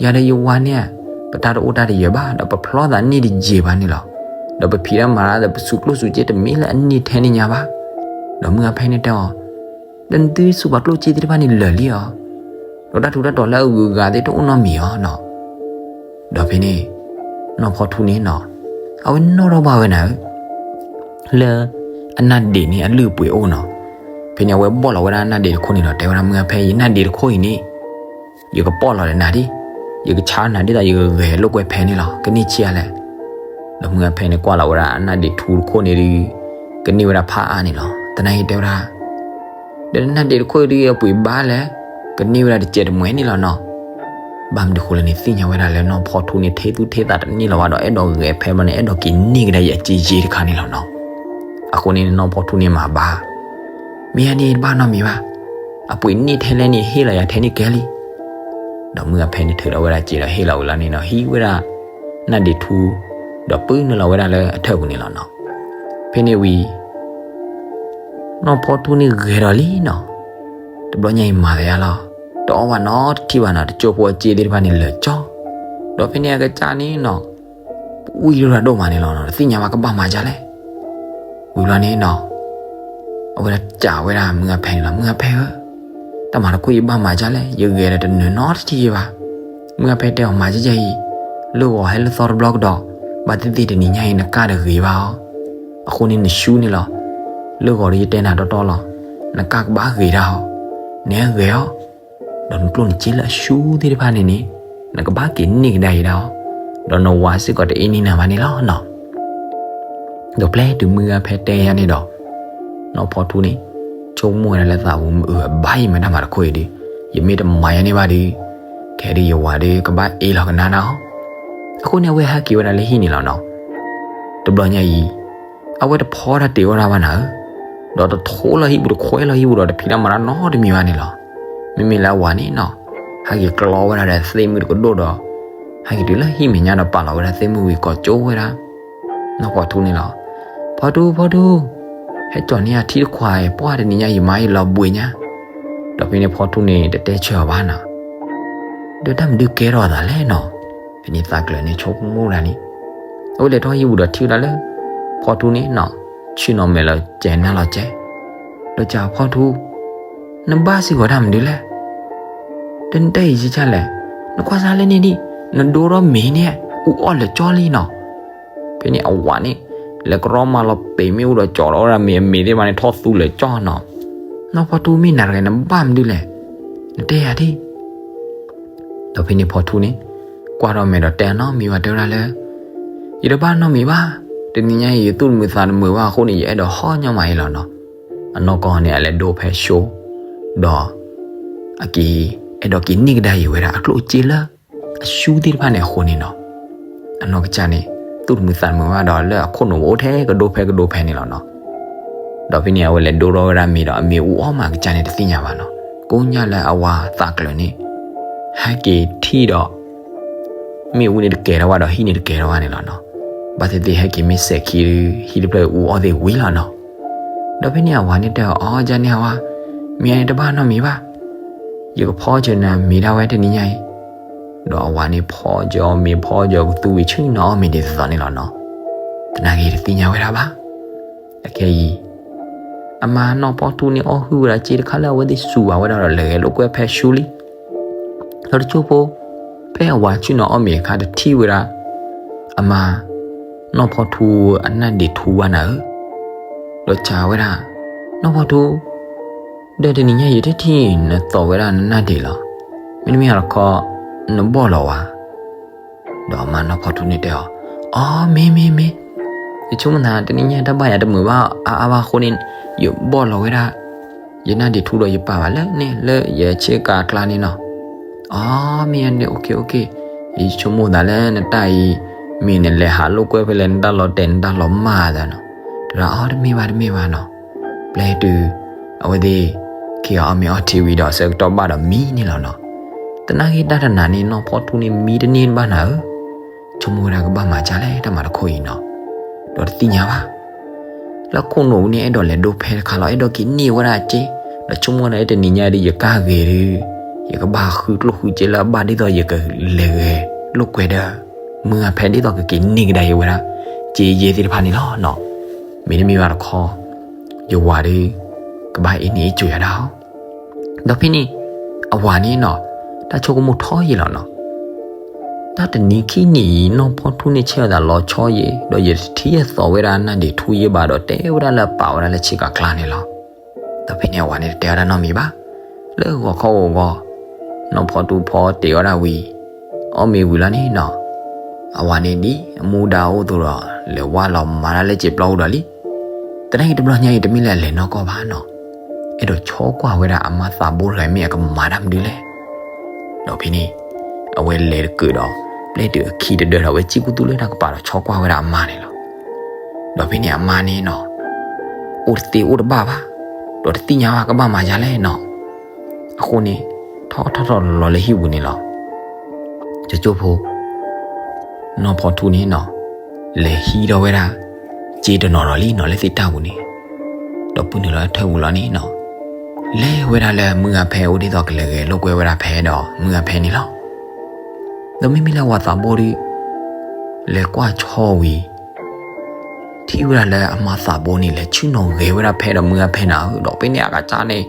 ယၤဒီးယဝၤန့ၣ် ပတၢ်တအိၣ်တၢ်တယၢၤဘၣ် ဒီးပဖျီသးန့ၢ်တယံာ်ဘၣ်န့ၣ်လီၤ. ဒီးပဖံးတၢ်မၤတၢ်ဒီးပစူးကျိၣ်စူးစ့တမ့ၢ်လၢအန့ၢ်ထဲန့ၣ်ညါဘၣ်. ဒီးမုၢ်အါဖဲန့ၣ်တဲအီၤ ဒီးနသုစူးပာ်ကျိၣ်စ့သ့ၣ်တဖၣ်န့ၣ်လၢာ်လံဧါ. ဒီးတၢ်ထူးတၢ်တီၤလၢအဂုၤအဂၤသ့ၣ်တအိၣ်နီတမံၤဧါနီၤ. ဒီးဖဲန့ၣ် နီၢ်ဖီထူန့ၣ်နီၤ အဝဲနီၣ်ထီၣ်ဘၣ်ဝဲနၤဧၢ လၢ အနၢ်ဒံးန့ၣ်အလုၢ်အပှ့ၤအိၣ်နီၤ. ဖဲန့ၣ်အဝဲဘီၣ်လီၤဝဲဒၣ်အနၢ်ဒံးတခိၣ်န့ၣ်ဒီး တဲဝဲဒၣ်မုၢ်အါဖဲ ယနၢ်ဒံးတခိၣ်အံၤန့ၣ် ယကပီၣ်လီၤဒီးနၤဒံး, ယကဆါနၤဒ်သိးယကဂဲၤလိာ်ကွဲဖဲန့ၣ်လီၤ, ကန့ၢ်ဆံးအါလဲၣ်. ဒီးမုၢ်အါဖဲန့ၣ်ကွၢ်လီၤဝဲဒၣ်အနၢ်ဒံးထူတခိၣ်န့ၣ်ဒီး ကန့ၢ်ဝဲဒၣ်ဖးအါန့ၣ်လီၤ. သနာ်က့တဲဝဲဒၣ် ဒီးနနၢ်ဒံးတခိၣ်အံၤဒုးအပှ့ၤဘၣ်လဲၣ်, ကန့ၢ်ဝဲဒၣ်တစဲးတမှဲၤန့ၣ်လီၤနီၤ. ဘၣ်မနုၤဃိလဲၣ်န့ၣ် သ့ၣ်ညါဝဲဒၣ်လၢနီၢ်ဖီထူန့ၣ် ထဲသူၣ်ထဲသးတန့ၢ်လီၤဘၣ်ဒီး အဲၣ်ဒိးဂဲၤဖဲဘျီန့ၣ် အဲၣ်ဒိးက့ၤန့ၢ်ကဒါအံၤအစ့ယဲၢ်တခါန့ၣ်လီၤနီၤ. အဃိန့ၣ်နီၢ်ဖီထူန့ၣ်မၤဘၣ်, မ့ၢ်ယၤန့ၣ်တဘၣ်နီတမံၤဘၣ်, အပှ့ၤန့ၢ်ထဲလဲၣ်န့ၣ် ဟ့ၣ်လီၤယၤထဲန့ၣ်ကဲလံ. ဒီးမုၢ်အါဖဲန့ၣ်ထုးထီၣ်ဝဲဒၣ်စ့ဒီးဟ့ၣ်လီၤဝံၤလီၤန့ၣ်နီၤ ဟံးဝဲဒၣ် နၢ်ဒံးထူ ဒီးပုၢ်နုာ်လီၤဝဲဒၣ်လၢအထၢၣ်ပူၤန့ၣ်လီၤနီၤ. ဖဲန့ၣ်ဝံၤ နီၢ်ဖီထူန့ၣ်ဂဲၤဒီးလံနီၤ, တဘျီညါအံၤမၤသးယါလီၤ, တအီၣ်ဘၣ်နီတထံၣ်ဘၣ်နီၤ, တကၠိဖိအစ့သ့ၣ်တဖၣ်န့ၣ်လၢာ်ကၠီ, ဒီးဖဲန့ၣ်အကစၢ်န့ၣ်နီၤ ဝံဒိၣ်ဒိၣ်မးန့ၣ်လီၤနီၤ, တသ့ၣ်ညါဘၣ်ကဘၣ်မၤဒ်လဲၣ်. ဝံၤဘျီန့ၣ်နီၤ အဝဲဒၣ်စံးဝဲဒၣ်မုၢ်ဂၤဖဲန့ၣ်လီၤ, မုၢ်ဂၤဖဲဧၢ, တၢ်မၤတခီအံၤဘၣ်မၤဒ်လဲၣ်, ယဂဲၤဒီးတနၢၤနီတထံၣ်ဘၣ်. မုၢ်ဂၤဖဲတဲအီၤ မၤဒ်အံၤ, လၢဂီၤဟဲလၢသီတဘျီကဒီး, ဘၣ်သ့ၣ်သ့ၣ်တနံၤညါအံၤနကၢ်တဂ့ၤဘၣ်အီၤ, အဃိန့ၣ်နရှူန့ၣ်လီၤ. လၢဂီၤဒီးယတဲနၤတီတီလီၤ, နကၢ်ကဘၣ်ဂ့ၤတၢ်အီၤ, နဟဲဂဲၤအီၤ ဒီးနကျိၣ်နစ့လၢအရှူသ့ၣ်တဖၣ်န့ၣ်န့ၣ် နကဘၣ်က့ၤန့ၢ်ကဒါအံၤဒၣ်အီၤ, ဒီးနဝၤစ့ၢ်ကီးတအ့န့ၢ်နၤဘၣ်န့ၣ်လီၤနီၤ. ဒီးပျဲတုၤမုၢ်ဂၤဖဲတဲယၤန့ၣ်ဒီး နီၢ်ဖီထူန့ၣ် ဆိကမိၣ်ဝဲဒၣ်လၢသးပူၤ မ့ၢ်အၢဘၣ်ယံၤမ့ၢ်တၢ်မၤတခီအံၤဒီး ယမ့ၢ်တမၤယၤန့ၣ်ဘၣ်ဒီး ခဲဒုးယဝၤဒီးကဘၣ်အ့လီၤကနၣ်ဒၣ်အီၤ. အဃိန့ၣ် အဝဲဟဲက့ၤဝဲဒၣ်လၢဟံၣ်န့ၣ်လီၤနီၤ. တဘျီညါအံၤ အဝဲတဖီတၢ်တ့ၢ်ဝဲဒၣ်ဘၣ်နၤဧၢ, ဒီးတထိလီၤဟံၣ်ပူၤတခွဲလီၤဟံၣ်ပူၤဒီးတဖံးတၢ်မၤတၢ်နီတမံၤဘၣ်န့ၣ်လီၤ. မ့မ့ၢ်လၢအဝၤန့ၣ်နီၤ ဟဲက့ၤကျီဝဲဒၣ်ဒီးသ့ၣ်မုၢ်တကဒိၣ်ဒီး ဟဲက့ၤတုၤလၢဟံၣ်မဲာ်ညါဒီးပာ်လီၤဝဲဒၣ်သ့ၣ်မုၢ်ဝံၤကိးကၠိဝဲဒၣ် နီၢ်ဖီထူန့ၣ်လီၤ. ဖီထူ ဖီထူ, ဟဲကၠီၤန့ၢ်ယၤထံတခွးအံၤ ပှၢ်တနံၤညါအံၤမၤယလီၤဘှံးညါ. ဒီးဖဲန့ၣ်ဖီထူန့ၣ် တတဲဆၢအီၤဘၣ်နီၤ. ဒီးတၢ်မနုၤကဲထီၣ်အသးလဲၣ်နီၤ. ဖဲန့ၣ်သးကျၢၤန့ၣ်ဆိကမိၣ်ဒၣ်န့ၣ် အဝဲလဲၤထီၣ်ဟံၣ်ပူၤဒီးထံၣ်ဝဲဒၣ်လၢ ဖီထူန့ၣ်နီၤ ဆ့ၣ်နီၤမဲာ်လီၤကဲနါလီၤကဲ ဒီးစံး ဖီထူ, နဘၣ်စ့ၢ်ကီးတၢ်မနုၤလဲၣ်. ဒီးနတၢ်အံၤယံာ်ဒ်လဲၣ်, နကွၢ်စၢ်လၢန့ၣ်ဒံး, နဒိထီၣ်မ့ၤန့ၣ် အူအီၣ်လၢာ်ကၠီလံနီၤ. ဖဲန့ၣ်အဝၤန့ၣ် လဲၤကရီမၤလီၤပံာ်မ့ၣ်အူဒီးကၠီၤထီၣ်ဝဲဒၣ်မ့ၤ အမ့ၤသ့ၣ်တဖၣ်န့ၣ် ထီၣ်သူလၢာ်ကၠီနီၤ. နီၢ်ဖီထူ မ့ၢ်နၤတဂၤ နဘၣ်မနုၤလဲၣ်, နတဲယၤဒၣ် ဒီးဖဲန့ၣ်ဖီထူန့ၣ် ကွၢ်ထီၣ်မဲာ်ဒီးတဲအနီၢ်မံၤဝဲ တဲဝဲဒၣ်လၢ ယတဘၣ်နီတမံၤဘၣ်, တနံၤညါအံၤ ယသူၣ်တမုာ်သးတမုာ်ဘၣ်အဃိန့ၣ် ယအဲၣ်ဒိးဟီၣ်ညီမးအံၤလီၤနီၤ. အနီၢ်ကီၢ်န့ၣ် အလဲၤဒိဖဲဆိ ဒီး အက့ၤ အဲၣ်ဒိးက့ၤန့ၢ်ကဒါယံၤဝဲဒၣ်အကျိၣ်အစ့လၢ အရှူသ့ၣ်တဖၣ်န့ၣ်အဃိန့ၣ်နီၤ. အနီၢ်ကစၢ်န့ၣ် သူၣ်တမုာ်သးတမုာ်ဘၣ်ဒီး လၢအခိၣ်နူာ်အိၣ်ထဲကဒိဖဲကဒိဖဲန့ၣ်လီၤနီၤ. ဒီးဖဲန့ၣ် အဝဲလဲၤဒိထီၣ်ဝဲဒၣ်မ့ၤဒီး အမ့ၤအူအီၣ်မး အကစၢ်န့ၣ်တသ့ၣ်ညါဘၣ်နီၤ. ကိးညါလၢအဝၤသးကျၢၤန့ၣ် ဟဲက့ၤထံၣ်ဒီး မ့ၣ်အူန့ၣ်တကဲၤထီၣ်ဘၣ်ဒီး ဟံၣ်န့ၣ်တကဲၤထီၣ်ဘၣ်န့ၣ်လီၤနီၤ. ဘၣ်သ့ၣ်သ့ၣ်ဟဲက့ၤမ့ၢ်စဲးခံဒီး ဟံၣ်တဖျၢၣ်အူအီၣ်သ့ၣ်ဝံၤလီၤနီၤ. ဒီးဖဲန့ၣ်အဝၤန့ၣ်တဲအီၤ အီ ကန့ၣ်အဝၤ, မ့ၢ်အန့ၣ်တဘၣ်နီတမံၤဘၣ်, ယကဖီစၢၤနၤမ့ၤဒၣ်ဝဲတနံၤညါအံၤ. ဒီးအဝၤန့ၣ်ဖီစၢၤအီၤမ့ၤ ဖီစၢၤအီၤကသူဝံၤ ဆ့ၣ်နီၤအီၣ်မ့ၤဒ်သိးသိးန့ၣ်လီၤနီၤ. သနာ်က့တသ့ၣ်ညါဝဲဒၣ်ဘၣ်. အခဲအံၤ အမါနီၢ်ဖီထူန့ၣ် အီၣ်ဟုၣ်ဝဲဒၣ်စ့တခါလၢအဝဲသ့ၣ်စူၤဘၣ်ဝဲဒၣ်ဒီး လဲၤဂဲၤလိာ်ကွဲဖဲဆူလံ. ဒီးတကၠိဖိ ဖဲအဝၤဆ့ၣ်နီၤအီၣ်မ့ၤအခါ တထံၣ်ဝဲဒၣ် အမါ နီၢ်ဖီထူအနၢ်ဒ့းထူဘၣ်နၤဧၢ. ဒီးစံးဝဲဒၣ် နီၢ်ဖီထူ, ဒီးတနံၤညါယတထံၣ်နသိးဝဲဒၣ်နနၢ်ဒ့းလီၤ. မ့တမ့ၢ်တခီ နဘီၣ်လီၤဝဲ. ဒီးအမါနီၢ်ဖီထူန့ၣ်တဲအီၤ, အီ မ့ၢ်မ့ၢ်မ့ၢ်, ယဆိကမိၣ်သး တနံၤညါတၢ်ဘၣ်ယၤတမုာ်ဘၣ်အါအါဘၣ်အဃိန့ၣ် ယဘီၣ်လီၤဝဲဒၣ် ယနၢ်ဒ့းထူဒီးယပာ်ဘၣ်လၢန့ၣ် လၢယဆ့ကၤကျါန့ၣ်နီၤ. အီ မ့ၢ်န့ၣ် အိၣ်ခ့အိၣ်ခ့, ယဆိကမိၣ်သးလၢနတၢ်အံၤ မ့ၢ်နလဲၤဟးလိာ်ကွဲဖဲလဲၣ် နတၢ်လီၤတဲာ်နတၢ်လီၤမၢ်သးနီၤ. တရၣ်အီ တမ့ၢ်ဘၣ်တမ့ၢ်ဘၣ်နီၤ. ပျဲတုၤ အဝဲသ့ၣ် က့ၤအီၣ်မ့ၤအီထံဝံၤဒီး ဆၢကတီၢ်ဘၣ်ဒီးမံန့ၣ်လီၤနီၤ. သနာ်က့တၢ်တနၤန့ၣ် နီၢ်ဖီထူန့ၣ်မံတန့ၢ်ဘၣ်နၤဧၢ. ဆိကမိၣ်ဝဲဒၣ်ကဘၣ်မၤဒ်လဲၣ်တၢ်မၤတခီအံၤနီၤ. ဒီးတသ့ၣ်ညါဘၣ် လၢခိၣ်နူာ်ပူၤန့ၣ်အဲၣ်ဒိးလဲၤဒိဖဲတခါလီၤ အဲၣ်ဒိးက့ၤန့ၢ်ဝဲဒၣ်စ့, ဒီးဆိကမိၣ်ဝဲဒၣ်တနံၤညါဒီးယကၢ်ဂ့ၤဒီး ယကဘၣ်ဃုကျိၣ်ဃုစ့လၢအဘၣ်ဒ်သိးယကလဲၤဂဲၤလိာ်ကွဲဒီး မုၢ်ဂၤဖဲဒ်သိးကက့ၤန့ၢ်ကဒါယံၤဝဲဒၣ် စ့ယဲၢ်သ့ၣ်တဖၣ်န့ၣ်လီၤနီၤ. မ့တမ့ၢ်ဘၣ်တခီ ယဝၤဒီး ကဘၣ်အ့န့ၢ်အ့ၣ်ကၠိယၤဒၣ်အီၤ. ဒီးဖဲန့ၣ် အဝၤန့ၣ်နီၤ တၢ်ဆိကမိၣ်ထီၣ်ယံာ်လီၤနီၤ. တၢ်တနံၤခံနံၤအံၤ နီၢ်ဖီထူန့ၣ်ဆဲးအသးလီၤဆီယဲၢ် ဒီးယတထံၣ်ယသီၣ်ဝဲဒၣ်နၢ်ဒ့းထူယဲၢ်ဘၣ်ဒီး တဲဝဲဒၣ်လၢပာ်ဝဲဒၣ်လၢဆ့ကၤကျါန့ၣ်လီၤ. ဒီးဖဲန့ၣ်အဝၤန့ၣ်တတဲဝဲဒၣ်နီတမံၤဘၣ်. လၢဂီၤခီဂီၤဂီၤ နီၢ်ဖီထူဖီတ့ၢ်ဝဲဒၣ်ဝံၤ အီၣ်မ့ၤဝံၤလီၤန့ၣ်နီၤ အဝၤန့ၣ်ဒ်အမူဒါအိၣ်အသိးဒီး လဲၤဝါလီၤမၤတၢ်လၢစံာ်ပျီပူၤဒီးလံ. သနာ်က့တဘျီညါအံၤ တမ့ၢ်လၢအလဲၤနီၢ်ကီၢ်ဘၣ်နီၤ. အဲၣ်ဒိးဆီကွၢ်ဝဲဒၣ်အမါသးဘိတဂၤ မ့ၢ်အကမၤတၢ်မနုၤလဲၣ်. ဒီးဖဲန့ၣ် အဝဲလဲၤတကၢၢ်ဒီး ပျဲတုၤအခံတဒၢဒီး အဝဲစံၣ်ကူၣ်သူၣ်လၢတၢ်ကပၤဒီးဆီကွၢ်ဝဲဒၣ်အမါန့ၣ်လီၤ. ဒီးဖဲန့ၣ်အမါန့ၣ်နီၤ အိၣ်တသ့အိၣ်တဘၣ်ဘၣ်, ဒီးတသ့ၣ်ညါဘၣ်ကဘၣ်မၤဒ်လဲၣ်နီၤ. အဃိန့ၣ် ထီၣ်ထီၣ်ထီၣ်လီၤလၢဟံၣ်ပူၤန့ၣ်လီၤ. ကၠိဖိ နီၢ်ဖီထူန့ၣ်နီၤ လဲၤဟံးထီၣ်ဝဲဒၣ် စ့တနီၤဒီးလံနီၤ လၢသ့ၣ်တၢ်ပူၤန့ၣ်, ဒီးပုၢ်နုာ်လီၤထၢၣ်ပူၤလီၤန့ၣ်နီၤ, လဲၤဝဲဒၣ်လၢမုၢ်ဂၤဖဲ အိၣ်ဒ်သိးကလဲၤဂဲၤလိာ်ကွဲဝဲဒၣ်ဖဲဒီးမုၢ်ဂၤဖဲန့ၣ်လီၤ. ဒီးမ့မ့ၢ်လၢအဝၤသးဘိဒီး လဲၤကွၢ်ဆီဝံၤ ထံၣ်ဝဲဒၣ်လၢအမါသးဘိန့ၣ် လဲၤဆ့ၣ်နီၤဂဲၤဝဲဒၣ်ဖဲဒီးမုၢ်ဂၤဖဲနၤဧၢ, ဒီးဖဲန့ၣ်အကစၢ်န့ၣ်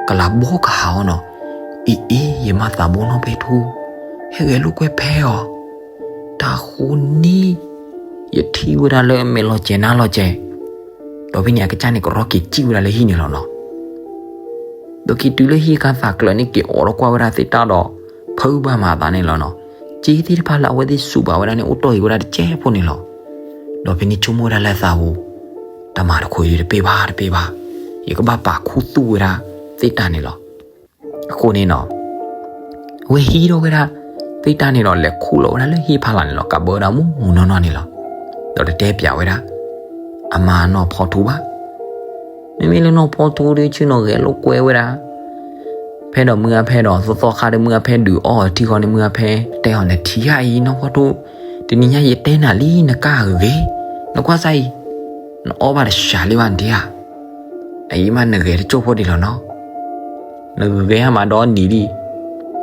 ကလၤဘီကဟးအီၤနီၤ, အ့အ့ ယမါသးဘိနီၢ်ဖီထူ ဟဲဂဲၤလိာ်ကွဲဖဲအီၤ, တၢ်ဃိန့ၣ် ယထံၣ်ဝဲဒၣ်လၢအမဲာ်လီၤစဲၤနါလီၤစဲၤ, ဒီးဖဲန့ၣ်အကစၢ်န့ၣ် ကရီက့ၤစံၣ်ဝဲဒၣ်လၢဟံၣ်န့ၣ်လီၤနီၤ. ဒီးက့ၤတုၤလၢဟံၣ်အခါသးကျၢၤန့ၣ် က့ၤအိးထီၣ်ကွၢ်ဝဲဒၣ်သ့ၣ်တၢ်ဒီး ဖုးဘၣ်မၤအသးန့ၣ်လီၤနီၤ. စ့သ့ၣ်တဖၣ်လၢအဝဲသ့ၣ်စူးဘၣ်ဝဲဒၣ်န့ၣ် အိၣ်တီၢ်အံၤဝဲဒၣ်တစဲးဖိန့ၣ်လီၤ. ဒီးဖဲန့ၣ်ဆိကမိၣ်ဝဲဒၣ်လၢအသးပူၤ, တၢ်မၤတခီအံၤတပ့ၢ်ဘၣ်တပ့ၢ်ဘၣ်, ယကဘၣ်ပာ်ခူသူၣ်ဝဲဒၣ်သ့ၣ်တၢ်န့ၣ်လီၤ. အဃိန့ၣ်နီၤ အဝဲဟံးထီၣ်ဝဲဒၣ်သ့ၣ်တၢ်န့ၣ်ဒီး လဲၤခူၣ်လီၤဝဲဒၣ်လၢဟံၣ်ဖီလာ်န့ၣ်လီၤ. ကးဘၢဒၣ်မူးမူးနီၢ်နီၢ်န့ၣ်လီၤ. ဒီးတတဲပျးဝဲဒၣ် အမါနီၢ်ဖီထူဘၣ်. မ့မ့ၢ်လၢနီၢ်ဖီထူဒီး ဆ့ၣ်နီၤဂဲၤလိာ်ကွဲဝဲဒၣ် ဖဲဒီးမုၢ်ဂၤဖဲဒီး သီသီခါဒီး မုၢ်ဂၤဖဲဒုးအီထံဃီန့ၣ် မုၢ်ဂၤဖဲတဲအီၤ နထံၣ်ဧါအံၤ နီၢ်ဖီထူ, တနံၤညါယတဲနၤလံ နကၢ်ဂ့ၤ, နကွၢ်စၢ်အံၤ, နအီၣ်ဘၣ်တစှၤလံဘၣ်နထံၣ်ဧါ. အအံၤမးနဂဲၤတကၠိၢ်ဖိဒံးလီၤနီၤ. နဂဲၤဟါမးဒီနံၤလံ,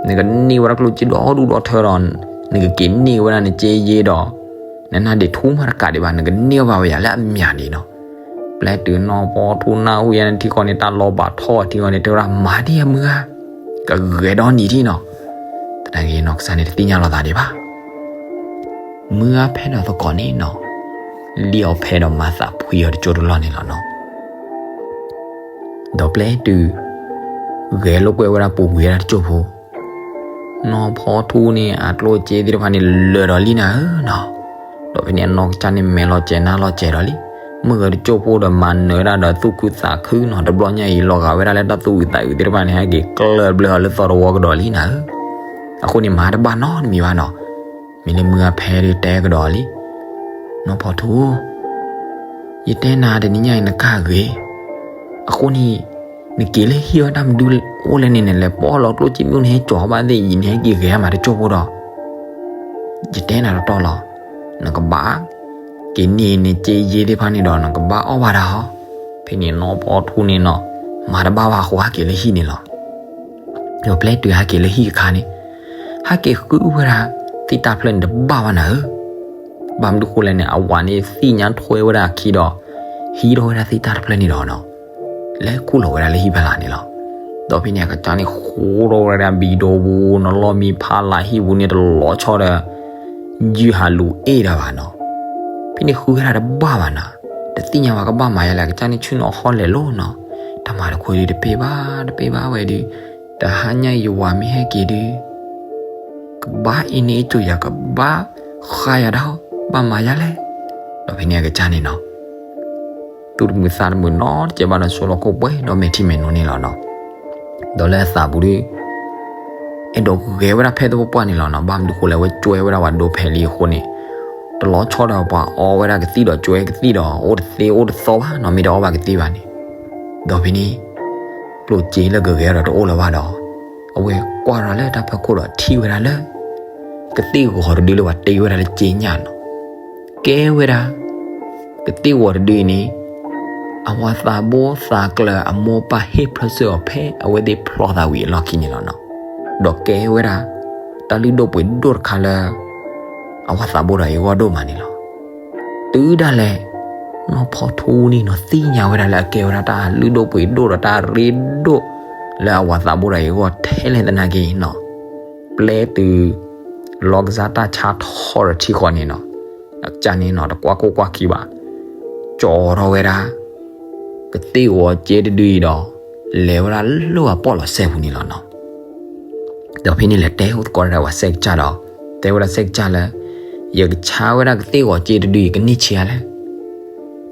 နကန့ၢ်ဝဲဒၣ်ကျိၣ်စ့ဒီဒူၣ်ဒီထၢဒီး နကက့ၤန့ၢ်ဝဲဒၣ်နစ့ယ့ဒီး နနၢ်ဒ့းထူမးတကးဒံးဘၣ် နကန့ၢ်အီၣ်ဘၣ်ဝဲယၤလၢအမံၤဒံးနီၤ. ပျဲတုၤနီၢ်ဖီထူနၢ်ဟူယၤန့ၣ်ထံဃီန့ၣ် တၢ်လီၤဘၣ်ထီၣ်ထံဃီန့ၣ် တဲဝဲဒၣ်မၤဒ်အမုၢ်ဧါ, ကဂဲၤဒီနံၤထံနီၤ. တနာ်က့နီၢ်ကစၢ်န့ၣ်တသ့ၣ်ညါလီၤသးဒံးဘၣ်. မုၢ်ဂၤဖဲဒီးသကိးန့ၣ်နီၤ လံၣ်အီၤဖဲဒီးမၤသးဖှံအီၤတကၠိၢ်တလီၢ်န့ၣ်လီၤနီၤ. ဒီးပျဲတုၤ ဂဲၤလိာ်ကွဲဝဲဒၣ်ပူၤကွံာ်ဝဲဒၣ်တကၠိၢ်ဖိ နီၢ်ဖီထူန့ၣ် အကျိၣ်စ့သ့ၣ်တဖၣ်န့ၣ် လၢာ်ဒီးလံနၤဧၢနီၤ. ဒီးဖဲန့ၣ်အနီၢ်ကစၢ်န့ၣ် မဲာ်လီၤစဲၤနါလီၤစဲၤဒီးလံ. မုၢ်ဂဲၤတကၠိၢ်ဖိဒီးမၤနၢၤဝဲဒၣ်ဒီးသူၣ်ခုသးခုနီၤ. တဘျီညါအံၤ လီၤဂာ်ဝဲဒၣ်လၢတၢ်သူၣ်အုးသးအုးသ့ၣ်တဖၣ်န့ၣ် ဟဲက့ၤကျၢၢ်ဘျၢအီၤလၢသီတဝီကဒီးလံနၤဧၢ. အဃိန့ၣ်မၤတဘၣ်နီတမံၤဘၣ်နီၤ. မ့ၢ်လၢမုၢ်ဂၤဖဲဒီးတဲကဒီးလံ နီၢ်ဖီထူ ယတဲနၤတနံၤညါအံၤနကၢ်ဂ့ၤ, အဃိန့ၣ် နက့ၤလၢဟံၣ်အီၤတၢ်မနုၤအိၣ်လဲၣ်န့ၣ် နလဲၤပိာ်လီၤကျိၣ်စ့မ့ၢ်နဟဲကၠီၤဘၣ်သ့ၣ်အံၤ နဟဲက့ၤဂဲၤမးတကၠိၢ်ဖိဒီး ယတဲနၤတတီၢ်လီၤ. နကဘၣ် က့ၤန့ၢ်နစ့ယ့သ့ၣ်တဖၣ်န့ၣ်ဒီး နကဘၣ်အီၣ်ဘၣ်ဒၣ်ဟီ. ဖဲန့ၣ်နီၢ်ဖီထူန့ၣ်နီၤ မၤတဘၣ်ဘၣ်အဃိဟဲက့ၤလၢဟံၣ်န့ၣ်လီၤ. ဒီးပျဲတုၤဟဲက့ၤလၢဟံၣ်အခါန့ၣ် ဟဲက့ၤဃုဝဲဒၣ်သ့ၣ်တၢ်တဖျၢၣ်န့ၣ်တဘၣ်ဘၣ်နၤဧၢ. ဘၣ်မနုၤဃိလဲၣ်န့ၣ် အဝၤန့ၣ်သ့ၣ်ညါထွဲဝဲဒၣ်အခံဒီး ဟံးထီၣ်ဝဲဒၣ်သ့ၣ်တၢ်တဖျၢၣ်န့ၣ်ဒီးနီၤ လဲၤခူၣ်လီၤဝဲဒၣ်လၢဟံၣ်ဖီလာ်န့ၣ်လီၤ. ဒီးဖဲန့ၣ်အကစၢ်န့ၣ်ဃိထီၣ်ဝဲဒၣ်ဘံဒိပူၤနီၤ လီၢ်မံဖီလာ်ဟံၣ်ပူၤန့ၣ်တလီၤဆီဒီး ယုၢ်ဟးလူၤအ့ၣ်ဒၣ်ဘၣ်နီၤ. ဖဲန့ၣ်ဃုဝဲဒၣ်တဘၣ်ဘၣ်နၤ တသ့ၣ်ညါဘၣ်ကဘၣ်မၤယါလဲၣ် အကစၢ်န့ၣ်ဆ့ၣ်နီၤဟီၣ်လဲၤလိာ်နီၤ. တၢ်မၤတခီဒုးတပ့ၢ်ဘၣ်တပ့ၢ်ဘၣ်ဝဲဒုး တဟါညါအံၤယဝၤမ့ၢ်ဟဲက့ၤဒုး ကဘၣ်အ့ၣ်န့ၢ်အ့ၣ်ကၠိယၤ ကဘၣ်ဃါယၤဒၣ် ဘၣ်မၤယါလဲၣ်. ဒီးဖဲန့ၣ်အကစၢ်န့ၣ်နီၤ သူၣ်တမုာ်သးတမုာ်နီတစဲးဘၣ်ဒီး ဆိလီၤခိၣ်ပှဲၤဒီးမဲာ်ထံမဲာ်နိန့ၣ်လီၤနီၤ. ဒီးလၢအသးပူၤဒီး အဲၣ်ဒိးဂဲၤဝဲဒၣ်ဖဲသပှၢ်ပှၢ်န့ၣ်လီၤနီၤ. ဘၣ်မနုၤဃိလဲၣ် အဝဲကွဲဝဲဒၣ်ပှၤဒိဖဲလံအဃိန့ၣ် တလီၤဆီဒီးပှၤအီဝဲဒၣ်ကသံၣ်ဒီးကွဲကသံၣ်ဒီး အိၣ်တသ့အိၣ်တသီဘၣ်နီၤ မ့ၢ်တအီဘၣ်ကသံၣ်ဘၣ်န့ၣ်. ဒီးဖဲန့ၣ် ကျိၣ်စ့လၢကဂဲၤဒီးတအိၣ်လၢၤဘၣ်ဒီး အဝဲကွၢ်ထီၣ်လၢတၢ်ဖီခိၣ်ဒီးထံၣ်ဝဲဒၣ်လၢ ကသ့ၣ်ဂီၤတဒုလၢပှၤတ့ဝဲဒၣ်လၢစ့ညၣ်နီၤ. ကဲဝဲဒၣ် ကသ့ၣ်ဂီၤတဒုအံၤန့ၣ် အဝၤသးဘိသးကျၢၤအမိၢ်ပၢ်ဟ့ၣ်ဖျါဆှၢအီၤဖဲအဝဲသ့ၣ်ဖျီသးဝံၤအလီၢ်ခံန့ၣ်လီၤနီၤ. ဒီးကဲဝဲဒၣ် တၢ်လုၢ်ဒိၣ်ပှ့ၤဒိၣ်တခါလၢ အဝၤသးဘိဒီးအဂီၢ်ဒိၣ်မးန့ၣ်လီၤ. တုၤဒၣ်လဲာ် နီၢ်ဖီထူန့ၣ်နီၤ သ့ၣ်ညါဝဲဒၣ်လၢအကဲဝဲဒၣ်တၢ်လုၢ်ဒိၣ်ပှ့ၤဒိၣ်ဒီးတၢ်ရ့ဒိၣ် လၢအဝၤသးဘိဒီးအဂီၢ်ထဲလဲၣ်သနာ်က့နီၤ ပျဲတုၤ လီၢ်ကစၢ်တၢ်ဆါထီၣ်ဒီးထံဃီန့ၣ်နီၤ အကစၢ်န့ၣ်နီၤ တကွၢ်ခိၣ်ကွၢ်ခံဘၣ် ကၠီထီၣ်ဝဲဒၣ် ကသ့ၣ်ဂီၤစ့တဒုအံၤဒီး လဲၤဝဲဒၣ်လၢပှၤပီၣ်လီၤစဲပူၤန့ၣ်လီၤနီၤ. ဒီးဖဲန့ၣ်လဲၤတဲသကိးဒၣ်ဝဲစဲကစၢ်ဒီး တဲဝဲဒၣ်စဲကစၢ်လၢ ယကဆါဝဲဒၣ်ကသ့ၣ်ဂီၤစ့တဒုအံၤ ကန့ၢ်ဆံးအါလဲၣ်.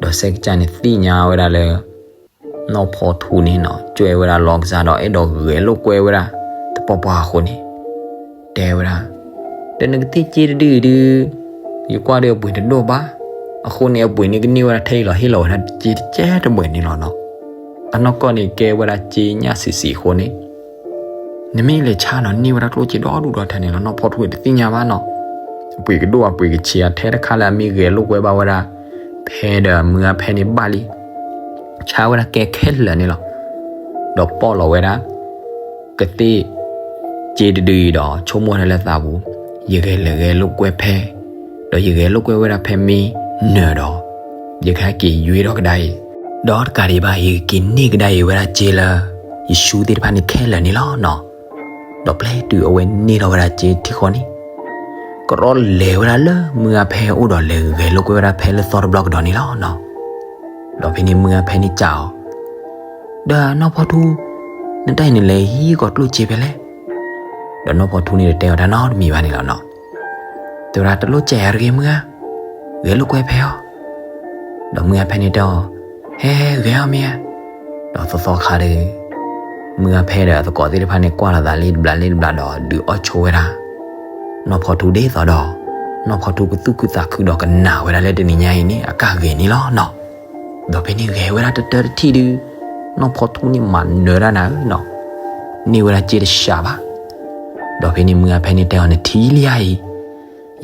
ဒီးစဲကစၢ်န့ၣ်သ့ၣ်ညါဝဲဒၣ်လၢ နီၢ်ဖီထူန့ၣ်နီၤ ကွဲဝဲဒၣ်လီၢ်ကစၢ်ဒီး အဲၣ်ဒိးဂဲၤလိာ်ကွဲဝဲဒၣ် သပှၢ်ပှၢ်အဃိန့ၣ် တဲဝဲဒၣ် ဒီးနကသ့ၣ်စ့တဒုအံၤဒုး ယကွၢ်ဒီးအပှ့ၤတဒိၣ်ဘၣ်. အဃိန့ၣ် အပှ့ၤန့ၣ်ကန့ၢ်ဝဲဒၣ်ထဲအံၤလီၤ ဟ့ၣ်လီၤဝဲဒၣ်စ့တကဲတဘှဲးန့ၣ်လီၤနီၤ. အနီၢ်ကီၢ်န့ၣ်ကဲဝဲဒၣ်စ့ညၣ်ဆံးဆံးအဃိန့ၣ် နမ့ၢ်လဲၤဆါနီၤ န့ၢ်ဝဲဒၣ်ကျိၣ်စ့ဒီဒူၣ်ဒီထၢန့ၣ်လီၤ. နီၢ်ဖီထူန့ၣ်တသ့ၣ်ညါဘၣ်နီၤ. ပှ့ၤကဒိၣ်အပှ့ၤကဆံးအထဲတခါလၢအမ့ၢ်ဂဲၤလိာ်ကွဲဘၣ်ဝဲဒၣ် ဖဲဒီးမုၢ်အါဖဲန့ၣ်ဘၣ်လံ, ဆါဝဲဒၣ်ကဲခဲလၢာ်န့ၣ်လီၤ. ဒီးပီၣ်လီၤဝဲဒၣ် ကသ့ၣ်စ့တဒုအံၤဒီး ဆိကမိၣ်ဝဲဒၣ်လၢသးပူၤ, ယဂဲၤလဲၤဂဲၤလိာ်ကွဲဖဲ, ဒီးယဂဲၤလိာ်ကွဲဝဲဒၣ်ဖဲမ့ၢ်နၢၤဒီး ယကဟဲက့ၤယွ့ထီၣ်ကဒါအံၤ, ဒီးတကးဒံးဘၣ် ယကက့ၤန့ၢ်ကဒါအံၤဝဲဒၣ်စ့လၢ ယဆူသ့ၣ်တဖၣ်န့ၣ်ခဲလၢာ်န့ၣ်လီၤနီၤ. ဒီးပျဲတုၤအဝဲန့ၢ်ထီၣ်ဝဲဒၣ်စ့ထံဃီန့ၣ် ကရီလဲၤဝဲဒၣ်လၢမုၢ်အါဖဲအိၣ်ဒီးလဲၤဂဲၤလိာ်ကွဲဝဲဒၣ်ဖဲလၢသီတဘျီကဒီးန့ၣ်လီၤနီၤ. ဒီးဖဲန့ၣ်မုၢ်အါဖဲန့ၣ်စံးအီၤ, ဒီးနီၢ်ဖီထူ, နတၢ်အံၤနလဲၤဟံးကီးကျိၣ်စ့ဖဲလဲၣ်. ဒီးနီၢ်ဖီထူန့ၣ်တတဲအီၤတၢ်နီတမံၤဘၣ်န့ၣ်လီၤနီၤ. တဲဝဲဒၣ် တလိၣ်စဲးယၤတဂ့ၤမုၢ်ဧါ, ဂဲၤလိာ်ကွဲဖဲအီၤ. ဒီးမုၢ်အါဖဲန့ၣ်တဲအီၤ, ဟဲဂဲၤအီၤမ့ၢ်ဧါ. ဒီးသီသီခါဒီး မုၢ်အါဖဲဒီးအသကိးသ့ၣ်တဖၣ်န့ၣ် ကွၢ်လိာ်သးလံတဘျီလံတဘျီဒီး ဒုးအီၣ်ဆိဝဲဒၣ် နီၢ်ဖီထူဒ်သိးဒီး နီၢ်ဖီထူကသူၣ်ခုသးခုဒီးကနၣ်ဝဲဒၣ်လၢတနံၤညါအံၤန့ၣ် အကၢ်ဂ့ၤန့ၣ်လီၤနီၤ. ဒီးဖဲန့ၣ်ဂဲၤဝဲဒၣ်တတၢတထံၣ်ဒုး နီၢ်ဖီထူန့ၣ်မၤနၢၤဒၣ်နၤဧၢနီၤ, န့ၢ်ဝဲဒၣ်စ့တစှၤဘၣ်. ဒီးဖဲန့ၣ်မုၢ်အါဖဲန့ၣ်တဲအီၤ နထံၣ်လံဧါအံၤ,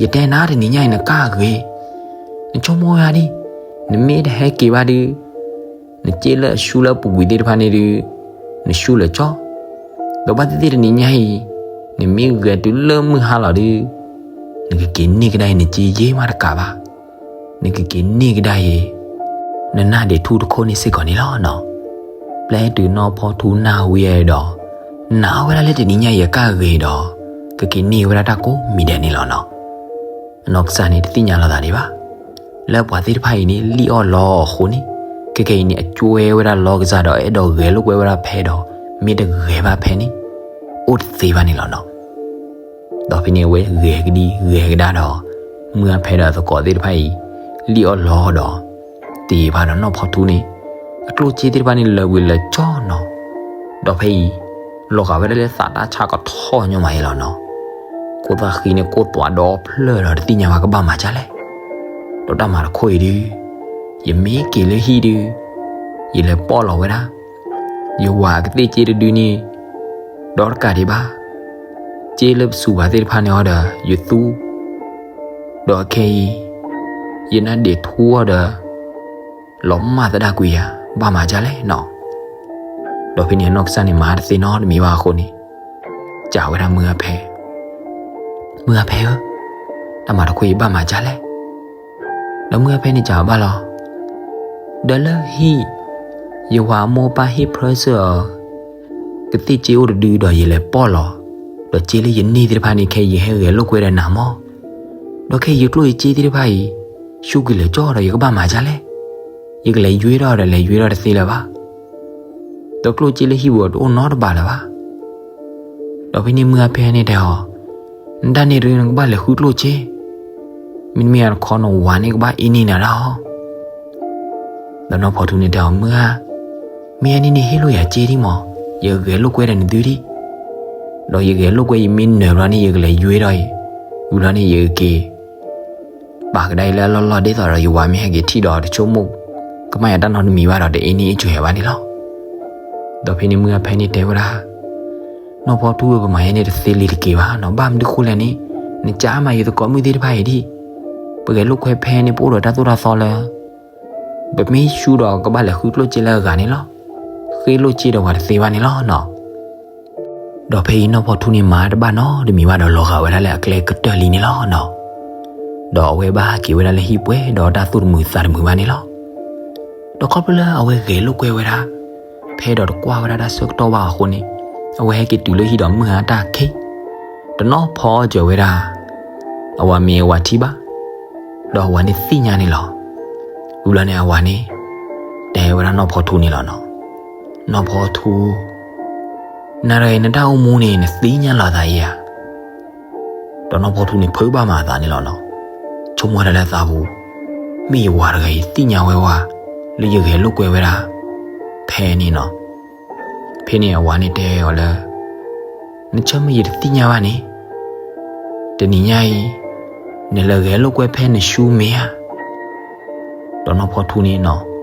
ယတဲနၤတနံၤညါအံၤနကၢ်ဂ့ၤ, နဆိကမိၣ်ဝဲဒၣ်ဒ် နမ့ၢ်တဟဲက့ၤဘၣ်ဒုး နစ့လၢအဆူလၢအပူၤကွံာ်သ့ၣ်တဖၣ်န့ၣ်ဒုး နဆူလၢာ်ကၠီ, ဒီးဘၣ်သ့ၣ်သ့ၣ်တနံၤညါအံၤ နမ့ၢ်ဂဲၤတုၤလၢမုၢ်ဟါလီၤဒုး နကက့ၤန့ၢ်ကဒါအံၤ နစ့ယ့မးတကးဘၣ်, နကက့ၤန့ၢ်ကဒါအံၤ နနၢ်ဒ့းထူတခိၣ်န့ၣ်စ့ၢ်ကီးန့ၣ်လီၤနီၤ. ပျဲတုၤနီၢ်ဖီထူနၢ်ဝံၤအံၤဒီး နာ်ဝဲဒၣ်လၢတနံၤညါအံၤအကၢ်ဂ့ၤဒီး ကက့ၤန့ၢ်ဝဲဒၣ်တၢ်ကိးမံၤဒဲးန့ၣ်လီၤနီၤ. အနီၢ်ကစၢ်န့ၣ်တသ့ၣ်ညါလီၤသးဒံးဘၣ် လၢပှၤသ့ၣ်တဖၣ်အံၤန့ၣ် လံၣ်အီၣ်လီအီၤအဃိန့ၣ် ခဲကနံၣ်အံၤန့ၣ် အကွဲဝဲဒၣ်လီကစၢ်ဒီး အဲၣ်ဒိးဂဲၤလိာ်ကွဲဝဲဒၣ်ဖဲဒီး မ့ၢ်တဂဲၤဘၣ်ဖဲန့ၣ် အိၣ်တသ့ဘၣ်န့ၣ်လီၤနီၤ. ဒီးဖဲန့ၣ်အဝဲဂဲၤကဒံဂဲၤကဒါဒီး မုၢ်အါဖဲဒီးအသကိးသ့ၣ်တဖၣ်အံၤ လံၣ်အီၣ်လီအီၤဒီး တ့ၢ်ဘၣ်ဒီးနီၢ်ဖီထူန့ၣ် အကျိၣ်စ့သ့ၣ်တဖၣ်န့ၣ်လၢာ်ဝံၤလၢာ်ကၠီနီၤ. ဒီးဖဲအံၤ လီၤဂာ်ဝဲဒၣ်လၢသးတၢ်ဆါကထီၣ်ညီမးအံၤလီၤနီၤ. ခိၣ်သၣ်ဃံန့ၣ်ကိၢ်သွးဒီဖျၢၣ်ဒီးတသ့ၣ်ညါဘၣ်ကဘၣ်မၤဒ်လဲၣ်. ဒီးတၢ်မၤတခီအံၤဒုး ယမ့ၢ်က့ၤလၢဟံၣ်ဒုး ယလဲၤပီၣ်လီၤဝဲဒၣ် ယဝၤအကသ့ၣ်စ့တဒုန့ၣ် ဒီးတကးဒံးဘၣ် စ့လၢပစူၤပှၤသ့ၣ်တဖၣ်န့ၣ်အီၤဒီး ယသူ ဒီးခဲအံၤ ယနၢ်ဒ့းထူအီၤဒီး လီၤမၢ်သဒၣ်ကွံာ်ယၤ ဘၣ်မၤဒ်လဲၣ်နီၤ. ဒီးဖဲန့ၣ်အနီၢ်ကစၢ်န့ၣ် မၤတသ့နီတမံၤဘၣ်အဃိန့ၣ် စံးဝဲဒၣ်မုၢ်အါဖဲ, မုၢ်အါဖဲဧၢ, တၢ်မၤတခီအံၤဘၣ်မၤဒ်လဲၣ်. ဒီးမုၢ်အါဖဲန့ၣ်စံးဘၣ်လီၤ, ဒီးလၢဟံၣ် ယဝၤအမိၢ်ပၢ်ဟ့ၣ်ဖြၢၣ်စၢၢ်အီၤ ကသ့ၣ်စ့အိၣ်တဒုဒီးယလဲၤပီၣ်လီၤ, ဒီးစ့လၢယန့ၢ်သ့ၣ်တဖၣ်န့ၣ် ခဲအံၤယဟဲဂဲၤလိာ်ကွဲဒီးနၤမီၢ်, ဒီးခဲအံၤယကျိၣ်ယစ့သ့ၣ်တဖၣ်အံၤ ဆူကွံာ်လၢာ်ကၠီဒီး ယကဘၣ်မၤဒ်လဲၣ်. ယကလဲၤယွ့ထီၣ်ဒီးလဲၤယွ့ထီၣ်တသ့လၢၤဘၣ်. ဒီးကျိၣ်စ့လၢဟံၣ်ပူၤတအိၣ်နီတဘ့ၣ်လၢၤဘၣ်. ဒီးဖဲန့ၣ်မုၢ်အါဖဲန့ၣ်တဲအီၤ, နတၢ်န့ၣ်တဂ့ၤ နကဘၣ်လဲၤဃုကျိၣ်စ့, မ့တမ့ၢ်တခီနဝၤန့ၣ်ကဘၣ်အ့န့ၢ်နၤဒၣ်အီၤ. ဒီးနီၢ်ဖီထူန့ၣ်တဲအီၤ, မုၢ်ဧါ, မ့ၢ်အန့ၣ်န့ၣ်ဟ့ၣ်လိာ်ယၤစ့ဒံးမီၢ်, ယဂဲၤလိာ်ကွဲဒီးနသုဒံး, ဒီးယဂဲၤလိာ်ကွဲယမ့ၢ်နၢၤဘျီန့ၣ် ယကလဲၤယွ့ဒီးအံၤ, ဝံၤဘျီန့ၣ်ယကက့ၤ ပာ်ကဒါအံၤလၢအလီၢ်လီၢ်ဒ်သိးဒီး ယဝၤမ့ၢ်ဟဲက့ၤထံၣ်ဒီးတဆိကမိၣ် ကမၣ်ယၤတၢ်နီတမံၤဘၣ်ဒီး တအ့န့ၢ်အ့ၣ်စူၤယၤဘၣ်န့ၣ်လီၤ. ဒီးဖဲန့ၣ်မုၢ်အါဖဲန့ၣ်တဲဝဲဒၣ်, နီၢ်ဖီထူဧၢ, ပမၤယဲန့ၣ်တသ့လံၤတက့ၢ်ဘၣ်နီၤ, ဘၣ်မနုၤဃိလဲၣ်န့ၣ်, နကးမးယသကိးမုၣ်သ့ၣ်တဖၣ်အံၤဒံး, ပဂဲၤလိာ်ကွဲဖဲန့ၣ် ပအိၣ်ဒီးတၢ်သိၣ်တၢ်သီလၢ ပမ့ၢ်ဆူဒီးကဘၣ်လဲၤဃုကျိၣ်စ့လၢအဂၤန့ၣ်လီၤ. ဃ့လိာ်စ့ဒီးပှၤတသ့ဘၣ်န့ၣ်လီၤနီၤ. ဒီးဖဲအံၤနီၢ်ဖီထူန့ၣ်မၤတဘၣ်နီတမံၤဘၣ်ဒီး လီၤဂာ်ဝဲဒၣ်လၢအကျဲကတၢၢ်လံန့ၣ်လီၤနီၤ. ဒီးအဝဲဘၣ်ဟးက့ၤဝဲဒၣ်လၢဟံၣ်ပှဲၤဒီးတၢ်သူၣ်တမုာ်သးတမုာ်ဘၣ်န့ၣ်လီၤ. ဒီးခီဖျိလၢအဝဲဂဲၤလိာ်ကွဲဝဲဒၣ် ဖဲဒီးတကွၢ်ဝဲဒၣ်တၢ်ဆၢကတီၢ်ဘၣ်အဃိန့ၣ် အဝဲဟဲက့ၤတုၤလၢဟံၣ်ဒီးမုၢ်ဟါတၢ်ခံး တနီၣ်ဖီအီၣ်စၢၤဝဲဒၣ် အဝၤမ့ၢ်အဝၤထံဘၣ်, ဒီးအဝၤန့ၣ်သ့ၣ်ညါန့ၣ်လီၤ. ဝံၤဘျီန့ၣ်အဝၤန့ၣ် တဲဝဲဒၣ်နီၢ်ဖီထူန့ၣ်လီၤနီၤ. နီၢ်ဖီထူ, နၤဒီးနတၢ်အိၣ်မူန့ၣ် နသ့ၣ်ညါလီၤသးဧါ. ဒီးနီၢ်ဖီထူန့ၣ် ဖုးဘၣ်မးအသးန့ၣ်လီၤနီၤ. ဆိကမိၣ်ဝဲဒၣ်လၢသးပူၤ, မ့ၢ်ယဝၤတဂၤအံၤသ့ၣ်ညါဝဲဝဲ လၢယဂဲၤလိာ်ကွဲဝဲဒၣ် ဖဲန့ၣ်နီၤ. ဖဲန့ၣ်အဝၤန့ၣ်တဲအီၤလၢ နဆၢမုၢ်ယတသ့ၣ်ညါဘၣ်န့ၣ်, တနံၤညါအံၤ နလဲၤဂဲၤလိာ်ကွဲဖဲနဆူမ့ၢ်ဧါ. ဒီးနီၢ်ဖီထူန့ၣ်နီၤ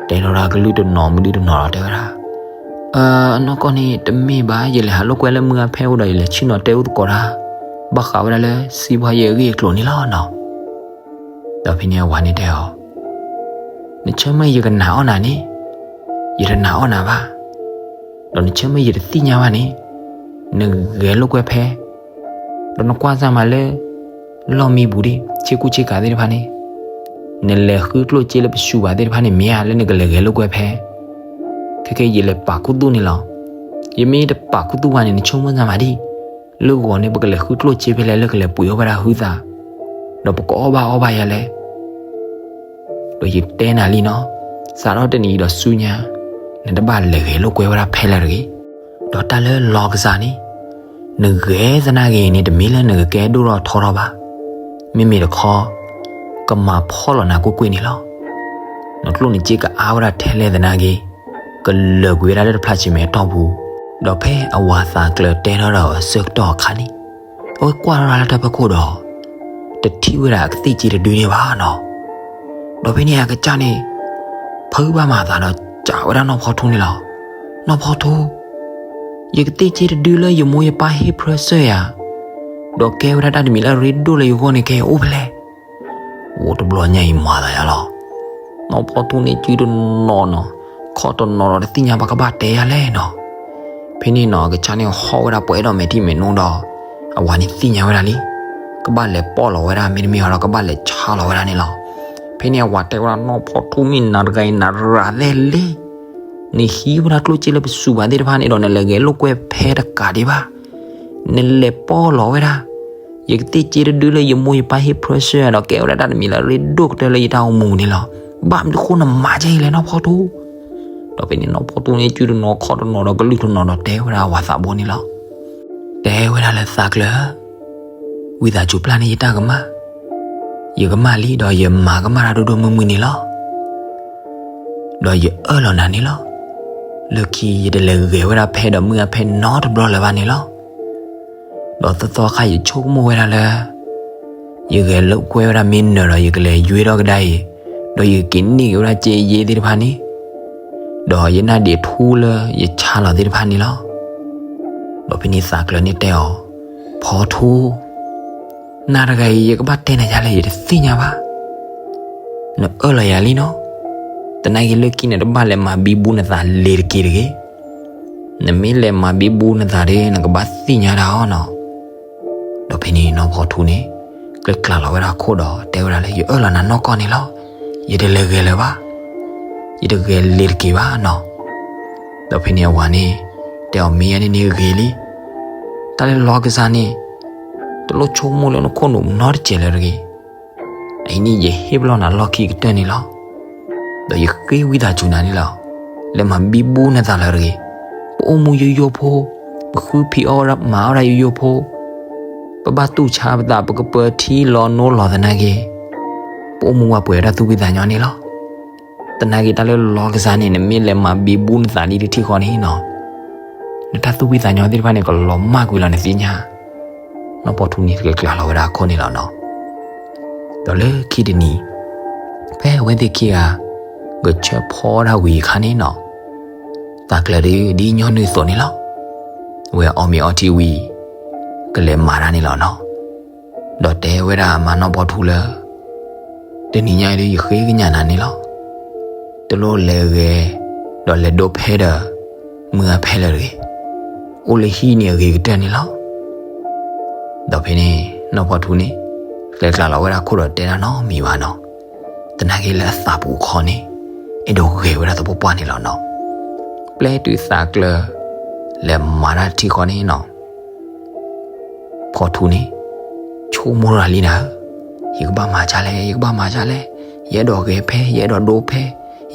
တဲလီၤဒၣ်ကလုၢ်တနီၤမဒုတနီၤလီၤ တဲဝဲဒၣ်, အနီၢ်ကီၢ်န့ၣ် တမ့ၢ်ဘၣ်, ယလဲၤဟးလိာ်ကွဲလၢမုၢ်အါဖဲအိၣ်ဒီး ယလဲၤဆ့ၣ်နီၤတဲအိၣ်သကိးတၢ်, ဘၣ်ဃးဝဲဒၣ်လၢစံးဘှါယဲအဂ့ၢ်အကျိၤန့ၣ်လီၤနီၤ. ဒီးဖဲန့ၣ်အဝၤန့ၣ်တဲအီၤ, နဆၢမုၢ်ယကနာ်အီၣ်နၤန့ၣ်, ယတနာ်အီၣ်နၤဘၣ်. ဒီးနဆၢမုၢ်ယတသ့ၣ်ညါဘၣ်န့ၣ်, နဂဲၤလိာ်ကွဲဖဲ ဒီးနကွၢ်စၢ်မးလၢ လီၢ်မံပူၤဒံး ဆ့ကူဆ့ကၤသ့ၣ်တဖၣ်န့ၣ်, နလဲၤဃုကျိၣ်စ့လၢပစူၤဘၣ်သ့ၣ်တဖၣ်န့ၣ် မ့ၢ်ဧါလၢနကလဲၤဂဲၤလိာ်ကွဲဖဲ, ခဲကဲယလဲၤပာ်ခူသူၣ်န့ၣ်လီၤ. ယမ့ၢ်တပာ်ခူသူၣ်ဘၣ်န့ၣ် နဆိကမိၣ်စၢ်မးဒံး, လၢဂီၤန့ၣ် ပကလဲၤဃုကျိၣ်စ့ဖဲလဲၣ်လၢကလဲၤပှ့ၤအီၣ်ဝဲဒၣ်ဟုသး, ဒီးပကအီၣ်ဘၣ်အီဘၣ်ယၤလဲၣ်. ဒီးယတဲနၤလံနီၤ, စးထီၣ်တနံၤအံၤဒီးဆူညါ, နတဘၣ်လဲၤဂဲၤလိာ်ကွဲဝဲဒၣ်ဖဲလဲၣ်တဂ့ၤ. ဒီးတၢ်လၢလီၤကစၢ်န့ၣ်, နဂဲၤသနာ်က့န့ၣ် တမ့ၢ်လၢနကကဲဒိၣ်ထီၣ်ထီထီၣ်ဘၣ်. မ့မ့ၢ်တခီ, ကမၤဖှီၣ်လီၤနၤကွ့ၢ်ကွ့ၢ်န့ၣ်လီၤ. နကျိၣ်နစ့ကအါဝဲဒၣ်ထဲလဲၣ်သနာ်က့, ကလၢာ်ကွံာ်ဝဲဒၣ်လၢတဖျးဆံမဲာ်အတီၢ်ပူၤ, ဒီးဖဲအဝၤသးကျၢၤတဲထီၣ်ဒီးအဆၢကတီၢ်အခါန့ၣ်, အဝဲကွၢ်ထီၣ်လၢတၢ်ဖီခိၣ်ဒီး, တထံၣ်ဝဲဒၣ်အကသ့ၣ်က့တဒုန့ၣ်ဘၣ်နီၤ. ဒီးဖဲန့ၣ်အကစၢ်န့ၣ်, ဖုးဘၣ်မၤအသးဒီးစံးဝဲဒၣ်နီၢ်ဖီထူန့ၣ်လီၤ. နီၢ်ဖီထူ, ယကသ့ၣ်က့တဒုလၢယမိၢ်ယပၢ်ဟ့ၣ်ဖြၢၣ်စၢၢ်ယၤ, ဒီးကဲဝဲဒၣ်တၢ်တမံၤလၢအရ့ဒိၣ်လၢယဂီၢ်န့ၣ် ကဲအိၣ်ဖဲလဲၣ်. အိၣ်တဘျီညါအံၤမၤသးယၤလီၤ. နီၢ်ဖီထူန့ၣ်စုတနီၤနီၤ, ခီၣ်တနီၤဒီးတသ့ၣ်ညါဘၣ်ကဘၣ်တဲယၤလဲၣ်နီၤ. ဖဲန့ၣ်နီၤ အကစၢ်န့ၣ်ဟီၣ်ဝဲဒၣ်ပှဲၤဒီးမဲာ်ထံမဲာ်နိဒီး, အဝၤန့ၣ်သ့ၣ်ညါဝဲဒၣ်လံ. ကဘၣ်လဲၤပီၢ်လီၤဝဲဒၣ် မ့တမ့ၢ်အီၤဒီးကဘၣ်လဲၤဆါလီၤဝဲဒၣ်န့ၣ်လီၤ. ဖဲန့ၣ်အဝၤတဲဝဲဒၣ်နီၢ်ဖီထူ မ့ၢ်နၤတဂၤအံၤနၤရၤသဲလဲၣ်. နဟံးဝဲဒၣ်ကျိၣ်စ့လၢပစူၤဘၣ်သ့ၣ်တဖၣ်န့ၣ်ဒီး နလဲၤဂဲၤလိာ်ကွဲဖဲတကးဒံးဘၣ်. နလဲၤပီၢ်လီၤဝဲဒၣ် ယကသ့ၣ်က့တဒုလၢယမိၢ်ယပၢ်ဟ့ၣ်ဖြၢၣ်စၢၢ်ယၤဒီး ကဲဝဲဒၣ်တၢ်တမံၤလၢအရ့ဒိၣ်ကတၢၢ်လၢယတၢ်အိၣ်မူန့ၣ်လီၤ. ဘၣ်မနုၤဃိနမၤဒ်အံၤလဲၣ်နီၢ်ဖီထူ. ဒီးဖဲန့ၣ်နီၢ်ဖီထူန့ၣ်စုတနီၤခီၣ်တနီၤဒီးကလုၢ်တနီၤဒီးတဲဝဲဒၣ်အဝၤသးဘိန့ၣ်လီၤ. တဲဝဲဒၣ်လၢသးကျၢၤဧၢ, ဝံသးစူၤပျၢ်န့ၢ်ယတၢ်ကမၣ်, ယကမၣ်လံဒီးယမၤကမၣ်တၢ်ဒိၣ်ဒိၣ်မုၢ်မုၢ်န့ၣ်လီၤ. ဒီးယအၢၣ်လီၤနၤန့ၣ်လီၤ. လၢခံယတလဲၤဂဲၤဝဲဒၣ်ဖဲဒီးမုၢ်အဖဲနီတဘျီလၢၤဘၣ်န့ၣ်လီၤ. ဒီးသီသီခါယဆိကမိၣ်ဝဲဒၣ်လၢ ယဂဲၤလိာ်ကွဲဝဲဒၣ်မ့ၢ်နၢၤဒီးယကလဲၤယွ့ထီၣ်ကဒါအံၤ, ဒီးယက့ၤန့ၢ်က့ၤဝဲဒၣ်စ့ယ့သ့ၣ်တဖၣ်န့ၣ်, ဒီးယနၢ်ဒံးထူလၢယဆါလီၤသ့ၣ်တဖၣ်န့ၣ်လီၤ. ဒီးဖဲန့ၣ်သးကျၢၤန့ၣ်တဲအီၤ, ဖီထူ, နၤတဂၤအံၤ ယကဘၣ်တဲနၤယၤလဲၣ် ယတသ့ၣ်ညါဘၣ်. နအၢၣ်လီၤယၤလံနီၤ. သနာ်က့လၢခံနတဘၣ်လဲၤမၤဘံဘူနသးလ့ၤတက့ၢ်တဂ့ၤ. နမ့ၢ်လဲၤမၤဘံဘူနသးဒီး နကဘၣ်သ့ၣ်ညါတၢ်အီၤနီၤ. ဒီးဖဲန့ၣ်နီၢ်ဖီထူန့ၣ် ကျဲကျးလီၤဝဲဒၣ်ခိၣ်ဒီးတဲဝဲဒၣ်လၢ ယအၢၣ်လီၤနၤနီၢ်ကီၢ်န့ၣ်လီၤ. ယတလဲၤဂဲၤလၢၤဘၣ်. ယတဂဲၤလ့ၤတက့ၢ်ဘၣ်နီၤ. ဒီးဖဲန့ၣ်အဝၤန့ၣ် တဲအီၤမ့ၢ်ယဲန့ၣ်န့ၣ်ဂ့ၤလံ. တၢ်လၢလီၤကစၢ်န့ၣ် တလိၣ်ဆိကမိၣ်လၢနခိၣ်နူာ်နီတစဲးလၢၤတဂ့ၤ. အအံၤန့ၣ်ယဟ့ၣ်ပလီၢ်နၤလီၢ်ခံကတၢၢ်န့ၣ်လီၤ. ဒီးယဃ့ဝံသးစူၤနၤန့ၣ်လီၤ. လဲၤမၤဘံဘူနသးလၢၤတဂ့ၤ. ပအိၣ်မူယိယိဖိ, ပဃုဖံးအီၣ်ဝဲဒၣ်မၤအီၣ်ဝဲဒၣ်ယိယိဖိ, ပဘၣ်တူၢ်ဆါပသး ပကပၢၤထံလီၤနိလီၤသနာ်က့, ပအိၣ်မူဝဲပှဲၤဝဲဒၣ်သူၣ်ဖှံသးညီန့ၣ်လီၤ. သနာ်က့တၢ်လၢလီၤကစၢ်န့ၣ် နမ့ၢ်လဲၤမၤဘံဘူနသးလံတထံၣ်ဃီန့ၣ်နီၤ, နတၢ်သူၣ်ဖှံသးညီသ့ၣ်တဖၣ်န့ၣ် ကလီၤမၢ်ကွံာ်လီၤနသ့ၣ်ညါ. နီၢ်ဖီထူန့ၣ်ကျဲကျးလီၤဝဲဒၣ်အခိၣ်န့ၣ်လီၤနီၤ. ဒီးလၢခံတနံၤ, ဖဲအဝဲသ့ၣ်ခံဂၤ ကဆၢဖီဒၣ်ဝံၤအခါန့ၣ်နီၤ, သးကျၢၤဒုး ဒ်ညီနုၢ်အသိးန့ၣ်လီၤ. အဝဲအီၣ်မ့ၤအီထံဝံၤ ကလဲၤမၤတၢ်န့ၣ်လီၤနီၤ. ဒီးတဲဝဲဒၣ်အမါနီၢ်ဖီထူလၢ တနံၤညါအံၤဒုး ယဃ့ကညးနၤန့ၣ်လီၤ. တလိၣ်လဲၤဂဲၤ ဒီးလဲၤဒိဖဲဒီး မုၢ်အဖဲလၢၤတဂ့ၤ. အိၣ်လၢဟံၣ်န့ၣ်အဂ့ၤကတၢၢ်န့ၣ်လီၤ. ဒီးဖဲန့ၣ် နီၢ်ဖီထူန့ၣ် ကျဲကျးလီၤဝဲဒၣ်ခိၣ်ဒီးတဲတၢ်နီတမံၤဘၣ်နီၤ. သနာ်က့လၢအသးပူၤခီန့ၣ် အဲၣ်ဒိးဂဲၤဝဲဒၣ်သပှၢ်ပှၢ်န့ၣ်လီၤနီၤ. ပျဲတုၤသးကျၢၤ လဲၤမၤတၢ်တထံၣ်ဃီန့ၣ်နီၤ ဖီထူန့ၣ် ဆိကမိၣ်ရၤလံနၤဧၢ, ယကဘၣ်မၤဒ်လဲၣ်, ယကဘၣ်မၤဒ်လဲၣ်, ယအဲၣ်ဒိးဂဲၤဖဲ, ယအဲၣ်ဒိးဒိဖဲ,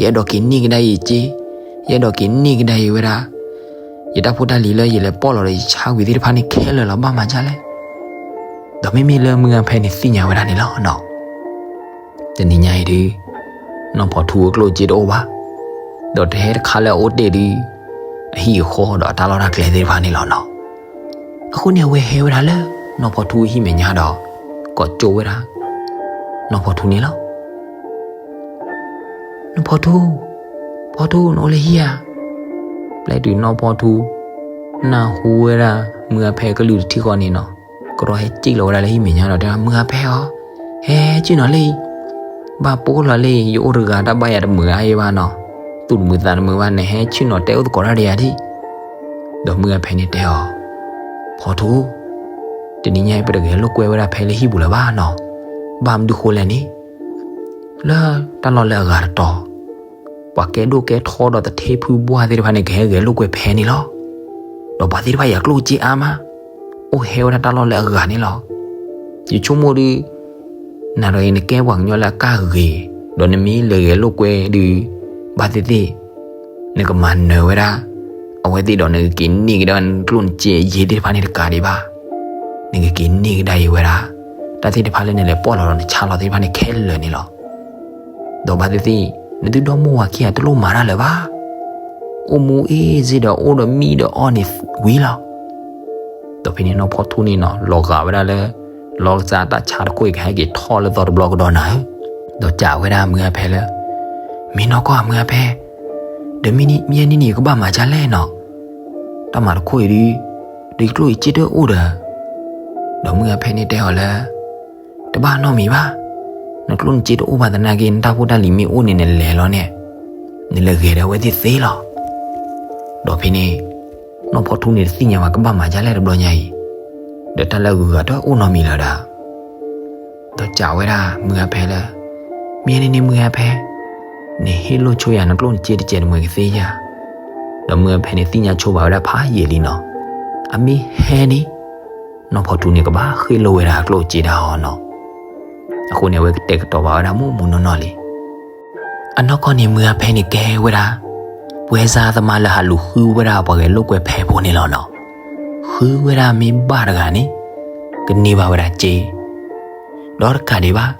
ယအဲၣ်ဒိးက့ၤန့ၢ်ကဒါယစ့, ယအဲၣ်ဒိးက့ၤန့ၢ်ကဒါယဝဲဒၣ် ယတၢ်ဖိတၢ်လံၤလၢယလဲၤပီၢ်လီၤဒီးယဆါဝံၤသ့ၣ်တဖၣ်န့ၣ်ခဲလၢာ်လီၤ, ဘၣ်မၤဒ်လဲၣ်. ဒီးမ့မ့ၢ်လၢမုၢ်ဂၤဖဲန့ၣ်သ့ၣ်ညါဝဲဒၣ်န့ၣ်လီၤနီၤ. တနံၤညါအံၤဒုး နီၢ်ဖီထူအကျိၣ်စ့တအိၣ်ဘၣ်, ဒီးတဟဲတခါလၢအအိၣ်တ့ၢ်ဒုး အဟံၣ်အဃီဒီးအတၢ်လီၢ်တၢ်ကျဲသ့ၣ်တဖၣ်န့ၣ်လီၤနီၤ. အဃိန့ၣ် အဝဲဟဲဝဲဒၣ်လၢ နီၢ်ဖီထူအဟံၣ်မဲာ်ညါဒီး ကိးကၠိဝဲဒၣ် နီၢ်ဖီထူန့ၣ်လီၤ. နီၢ်ဖီထူ, ဖီထူ နအိၣ်လၢဟံၣ်ဧါ. ပျဲတုၤနီၢ်ဖီထူ နၢ်ဟူဝဲဒၣ် မုၢ်ဂၤဖဲအကလုၢ်တထံၣ်ဃီန့ၣ်နီၤ, က ပရီဟဲစံၣ်လီၤဝဲဒၣ်လၢဟံၣ်မဲာ်ညါဒီးတဲ မုၢ်ဂၤဖဲအီၤ, ဟဲဆ့ၣ်နီၤလံ, ဘၣ်ပိၢ်လီၤလံ, ယအိၣ်တဂၤတၢ်ဘၣ်ယၤတမုာ်အါအံၤဘၣ်နီၤ, သူၣ်တမုာ်သးတမုာ်ဘၣ်, နဟဲဆ့ၣ်နီၤတဲအိၣ်သကိးတၢ်ဒီးယၤဒံး. ဒီးမုၢ်ဂၤဖဲန့ၣ်တဲအီၤ, ဖီထူ, တနံၤညါအံၤပတဂဲၤလိာ်ကွဲဝဲဒၣ်ဖဲလၢဟံၣ်ပူၤလၢၤဘၣ်နီၤ, ဘၣ်မနုၤဃိလဲၣ်န့ၣ် လၢတၢ်လီၢ်လၢအဂၤတတီၤ, ပှၤကဲဒိၣ်ကဲထီဒီးသထ့ဖုဘှၢ်သ့ၣ်တဖၣ်န့ၣ် ကဟဲဂဲၤလိာ်ကွဲဖဲန့ၣ်လီၤ. ဒီးပှၤသ့ၣ်တဖၣ်အံၤအကျိၣ်အစ့အါမး, အိၣ်ဟဲဝဲဒၣ်တၢ်လီၢ်လၢအဂၤန့ၣ်လီၤ. ယဆိကမိၣ်ဒုး နၤဒီးအံၤနကဲပှၤကညီလၢအကၢ်ဂ့ၤ, ဒီးနမ့ၢ်လဲၤဂဲၤလိာ်ကွဲဒုး ဘၣ်သ့ၣ်သ့ၣ် နကမၤနၢၤဝဲဒၣ် အဝဲသ့ၣ်ဒီးနကက့ၤန့ၢ်ကဒါနကျိၣ်နစ့အယ့သ့ၣ်တဖၣ်န့ၣ်တကးဒံးဘၣ်, နကက့ၤန့ၢ်ကဒါအံၤဝဲဒၣ် တၢ်သ့ၣ်တဖၣ်လၢနလဲၤပီၣ်လီၤဒီးနဆါလီၤသ့ၣ်တဖၣ်န့ၣ်ခဲလၢာ်န့ၣ်လီၤ. ဒီးဘၣ်သ့ၣ်သ့ၣ် နသုဒီမိၢ်ဝၤခံဂၤတလိၣ်မၤတၢ်လၢၤဘၣ်, အိၣ်မူအ့ၣ်စ့ဒီးအိၣ်ဒီးမံဒီးအီၣ်န့ၣ်ဝံၤလီၤ. ဒီးဖဲန့ၣ်နီၢ်ဖီထူန့ၣ်နီၤ လီၤဂာ်ဝဲဒၣ်လၢ လီကစၢ်တၢ်ဆါတခိၣ်အံၤကဟဲက့ၤထီၣ်လၢသီတဘျီကဒီးနၤဧၢ, ဒီးစံးဝဲဒၣ်မုၢ်ဂၤဖဲလၢ မ့ၢ်နီၢ်ကီၢ်ဧါမုၢ်ဂၤဖဲ, ဒီးမ့ၢ်န့ၣ်မုၢ်ဂၤန့ၣ်န့ၣ် ယကဘၣ်မၤဒ်လဲၣ်နီၤ, တၢ်မၤတခိၣ်အံၤဒုး ဒီးယကျိၣ်ယစ့တအိၣ်ဒီး ဒီးမုၢ်ဂၤဖဲန့ၣ်တဲအီၤလၢ တဘၣ်နီတမံၤဘၣ်, နကျိၣ်နစ့တအိၣ်ဘၣ်သနာ်က့ နတၢ်ဖိတၢ်လံၤမ့ၢ်အိၣ်န့ၣ် နလဲၤလီၤန့ၣ်, နလဲၤဂဲၤဒီးအဝဲသ့ၣ်သ့လီၤ. ဒီးဖဲန့ၣ် နီၢ်ဖီထူန့ၣ်တသ့ၣ်ညါဘၣ်ကဘၣ်မၤဒ်လဲၣ်တဘျီညါအံၤ, ဒီးတၢ်လၢအဂုၤအဂၤတအိၣ်နီတမံၤလၢၤဒီး ဒီးစံးဝဲဒၣ်မုၢ်ဂၤဖဲလၢ မ့ၢ်န့ၣ်န့ၣ်မုၢ်ဂၤဖဲ, နဟ့ၣ်လိာ်ဆိယၤနကျိၣ်နစ့တစဲးတမှဲၤကသ့ဧါ. ဒီးမုၢ်ဂၤဖဲန့ၣ်သ့ၣ်ညါဆိဘၣ်ဝဲဒၣ်ဖးယံာ်လံနီၤ, အမ့ၢ်ဟဲန့ၣ် နီၢ်ဖီထူန့ၣ်ကဘၣ်ဟ့ၣ်လိာ်ဝဲဒၣ်အကျိၣ်အစ့ဒၣ်အီၤနီၤ. အဃိန့ၣ် အဝဲကတဲာ်ကတီၤဘၣ်ဝဲဒၣ်မူးမူးနီၢ်နီၢ်လံ. အနီၢ်ကီၢ်န့ၣ်မုၢ်ဂၤဖဲန့ၣ်ကဲဝဲဒၣ် ပှဲၤစါသမါလၢဟးလူၤဃုဝဲဒၣ်ပှၤဂဲၤလိာ်ကွဲဖဲဖိန့ၣ်လီၤနီၤ. ဃုဝဲဒၣ်မ့ၢ်ဘၣ်တဂၤန့ၣ် ကန့ၢ်ဘၣ်ဝဲဒၣ်စ့ ဒီးတကးဒံးဘၣ်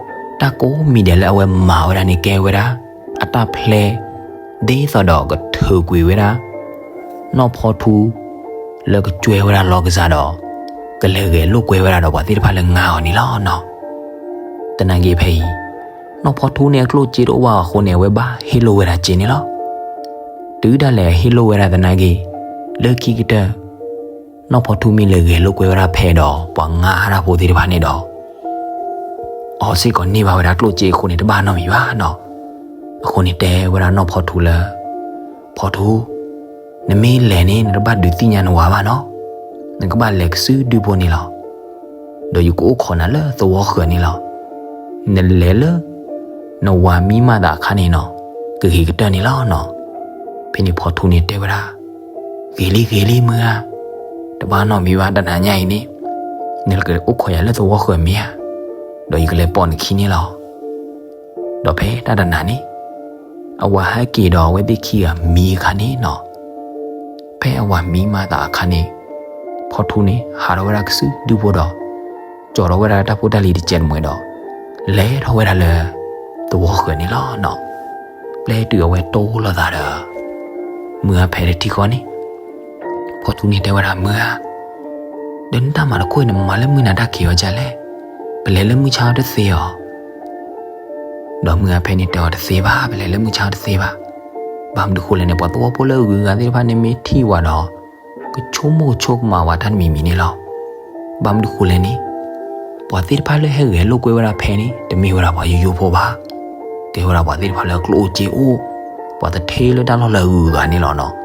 တၢ်ကိးမံၤဒဲးလၢအဝဲမၤဝဲဒၣ်န့ၣ်ကဲဝဲဒၣ် အတၢ်ဖျဲ ဒ်သိးဒီးကထုးကွံာ်ဝဲဒၣ် နီၢ်ဖီထူ လၢကစွဲဝဲဒၣ်လီကစၢ်ဒီး ကလဲၤဂဲၤလိာ်ကွဲဝဲဒၣ်ဒီးပှၤသ့ၣ်တဖၣ်လၢငါအီၤန့ၣ်လီၤနီၤ. သနာ်က့ဖဲအံၤ နီၢ်ဖီထူန့ၣ်အကျိၣ်စ့တအိၣ်ဘၣ်အဃိန့ၣ် အဝဲဘၣ်ဟ့ၣ်လိာ်ဝဲဒၣ်စ့န့ၣ်လီၤ. တုၤဒၣ်လဲာ်ဟ့ၣ်လိာ်ဝဲဒၣ်သနာ်က့ လၢခံကတၢၢ် နီၢ်ဖီထူမ့ၢ်လဲၤဂဲၤလိာ်ကွဲဝဲဒၣ်ဖဲဒီး ပှၤငါတၢ်ဖိသ့ၣ်တဖၣ်န့ၣ်ဒီး အီၤစ့ၢ်ကီးန့ၢ်ဘၣ်ဝဲဒၣ်ကျိၣ်စ့အဃိန့ၣ် တဘၣ်နီတမံၤဘၣ်နီၤ. အဃိန့ၣ်တဲဝဲဒၣ်နီၢ်ဖီထူလၢ ဖီထူ နမ့ၢ်လဲၤန့ၣ် နတဘၣ်ဒုးသ့ၣ်ညါနဝၤဘၣ်နီၤ. နကဘၣ်လဲၤကစုဒုဖိန့ၣ်လီၤ. ဒီးယကအိၣ်ခိးနၤလၢသဝီဃၢၤန့ၣ်လီၤ. နလဲၤလၢ နဝၤမံမၤသးအခါန့ၣ်နီၤ ကဂ့ၤကတၢၢ်န့ၣ်လီၤနီၤ. ဖဲန့ၣ်ဖီထူန့ၣ်တဲဝဲဒၣ် ဂ့ၤလံဂ့ၤလံမုၢ်ဧါ, တဘၣ်နီတမံၤဘၣ် တနၤညါအံၤန့ၣ် နကအိၣ်ခိးယၤလၢသဝီဃၢၤမ့ၢ်ဧါ, ဒီးယကလဲၤပိာ်နခံန့ၣ်လီၤ. ဒီးဖဲတၢ်တနၤန့ၣ် အဝၤဟဲက့ၤဒီးအဝဲသ့ၣ်ခံဂၤမံအခါန့ၣ်နီၤ, ဖဲအဝၤမံမၤသးအခါန့ၣ် ဖီထူန့ၣ် ဟးထီၣ်ဝဲဒၣ်ကစုဒုဖိဒီး ကၠီၤထီၣ်ဝဲဒၣ်တၢ်ဖိတၢ်လံၤတစဲးတမှဲၤဒီး လဲၤထီၣ်ဝဲဒၣ်လၢ သဝီဃၢၤန့ၣ်လီၤနီၤ. ပျဲတုၤအဝဲတိၢ်လိာ်သးဒီး မုၢ်ဂၤဖဲတထံၣ်ဃီန့ၣ် ဖီထူန့ၣ်တဲဝဲဒၣ် မုၢ်ဧါ, ဒီးနတၢ်မၤတခိၣ်အံၤ နမၤလၢမုၢ်နၤတၢ်ခံးအီၤဒ်လဲၣ်, ပလဲၤလၢမုၢ်ဆါအီၤတသ့ဧါ. ဒီးမုၢ်ဂၤဖဲန့ၣ်တဲအီၤတသ့ဘၣ်, ပလဲၤလၢမုၢ်ဆါအီၤတသ့ဘၣ်. ဘၣ်မနုၤဃိလဲၣ်န့ၣ် ပှၤသဝီဖိလၢအဂုၤအဂၤသ့ၣ်တဖၣ်န့ၣ်မ့ၢ်ထံၣ်ဝဲဒီး ကဆိကမိၣ်ကဆိကမးဝဲတၢ်တမံၤမံၤန့ၣ်လီၤ. ဘၣ်မနုၤဃိလဲၣ်န့ၣ် ပှၤသ့ၣ်တဖၣ်လၢဟဲဂဲၤလိာ်ကွဲဝဲဒၣ်ဖဲန့ၣ် တမ့ၢ်ဝဲဒၣ်ပှၤယိယိဖိဘၣ်, ကဲဝဲဒၣ်ပှၤသ့ၣ်တဖၣ်လၢအကျိၣ်အိၣ်စ့အိၣ်, ပှၤသထ့လၢတၢ်လီၢ်လၢအဂုၤအဂၤန့ၣ်လီၤနီၤ.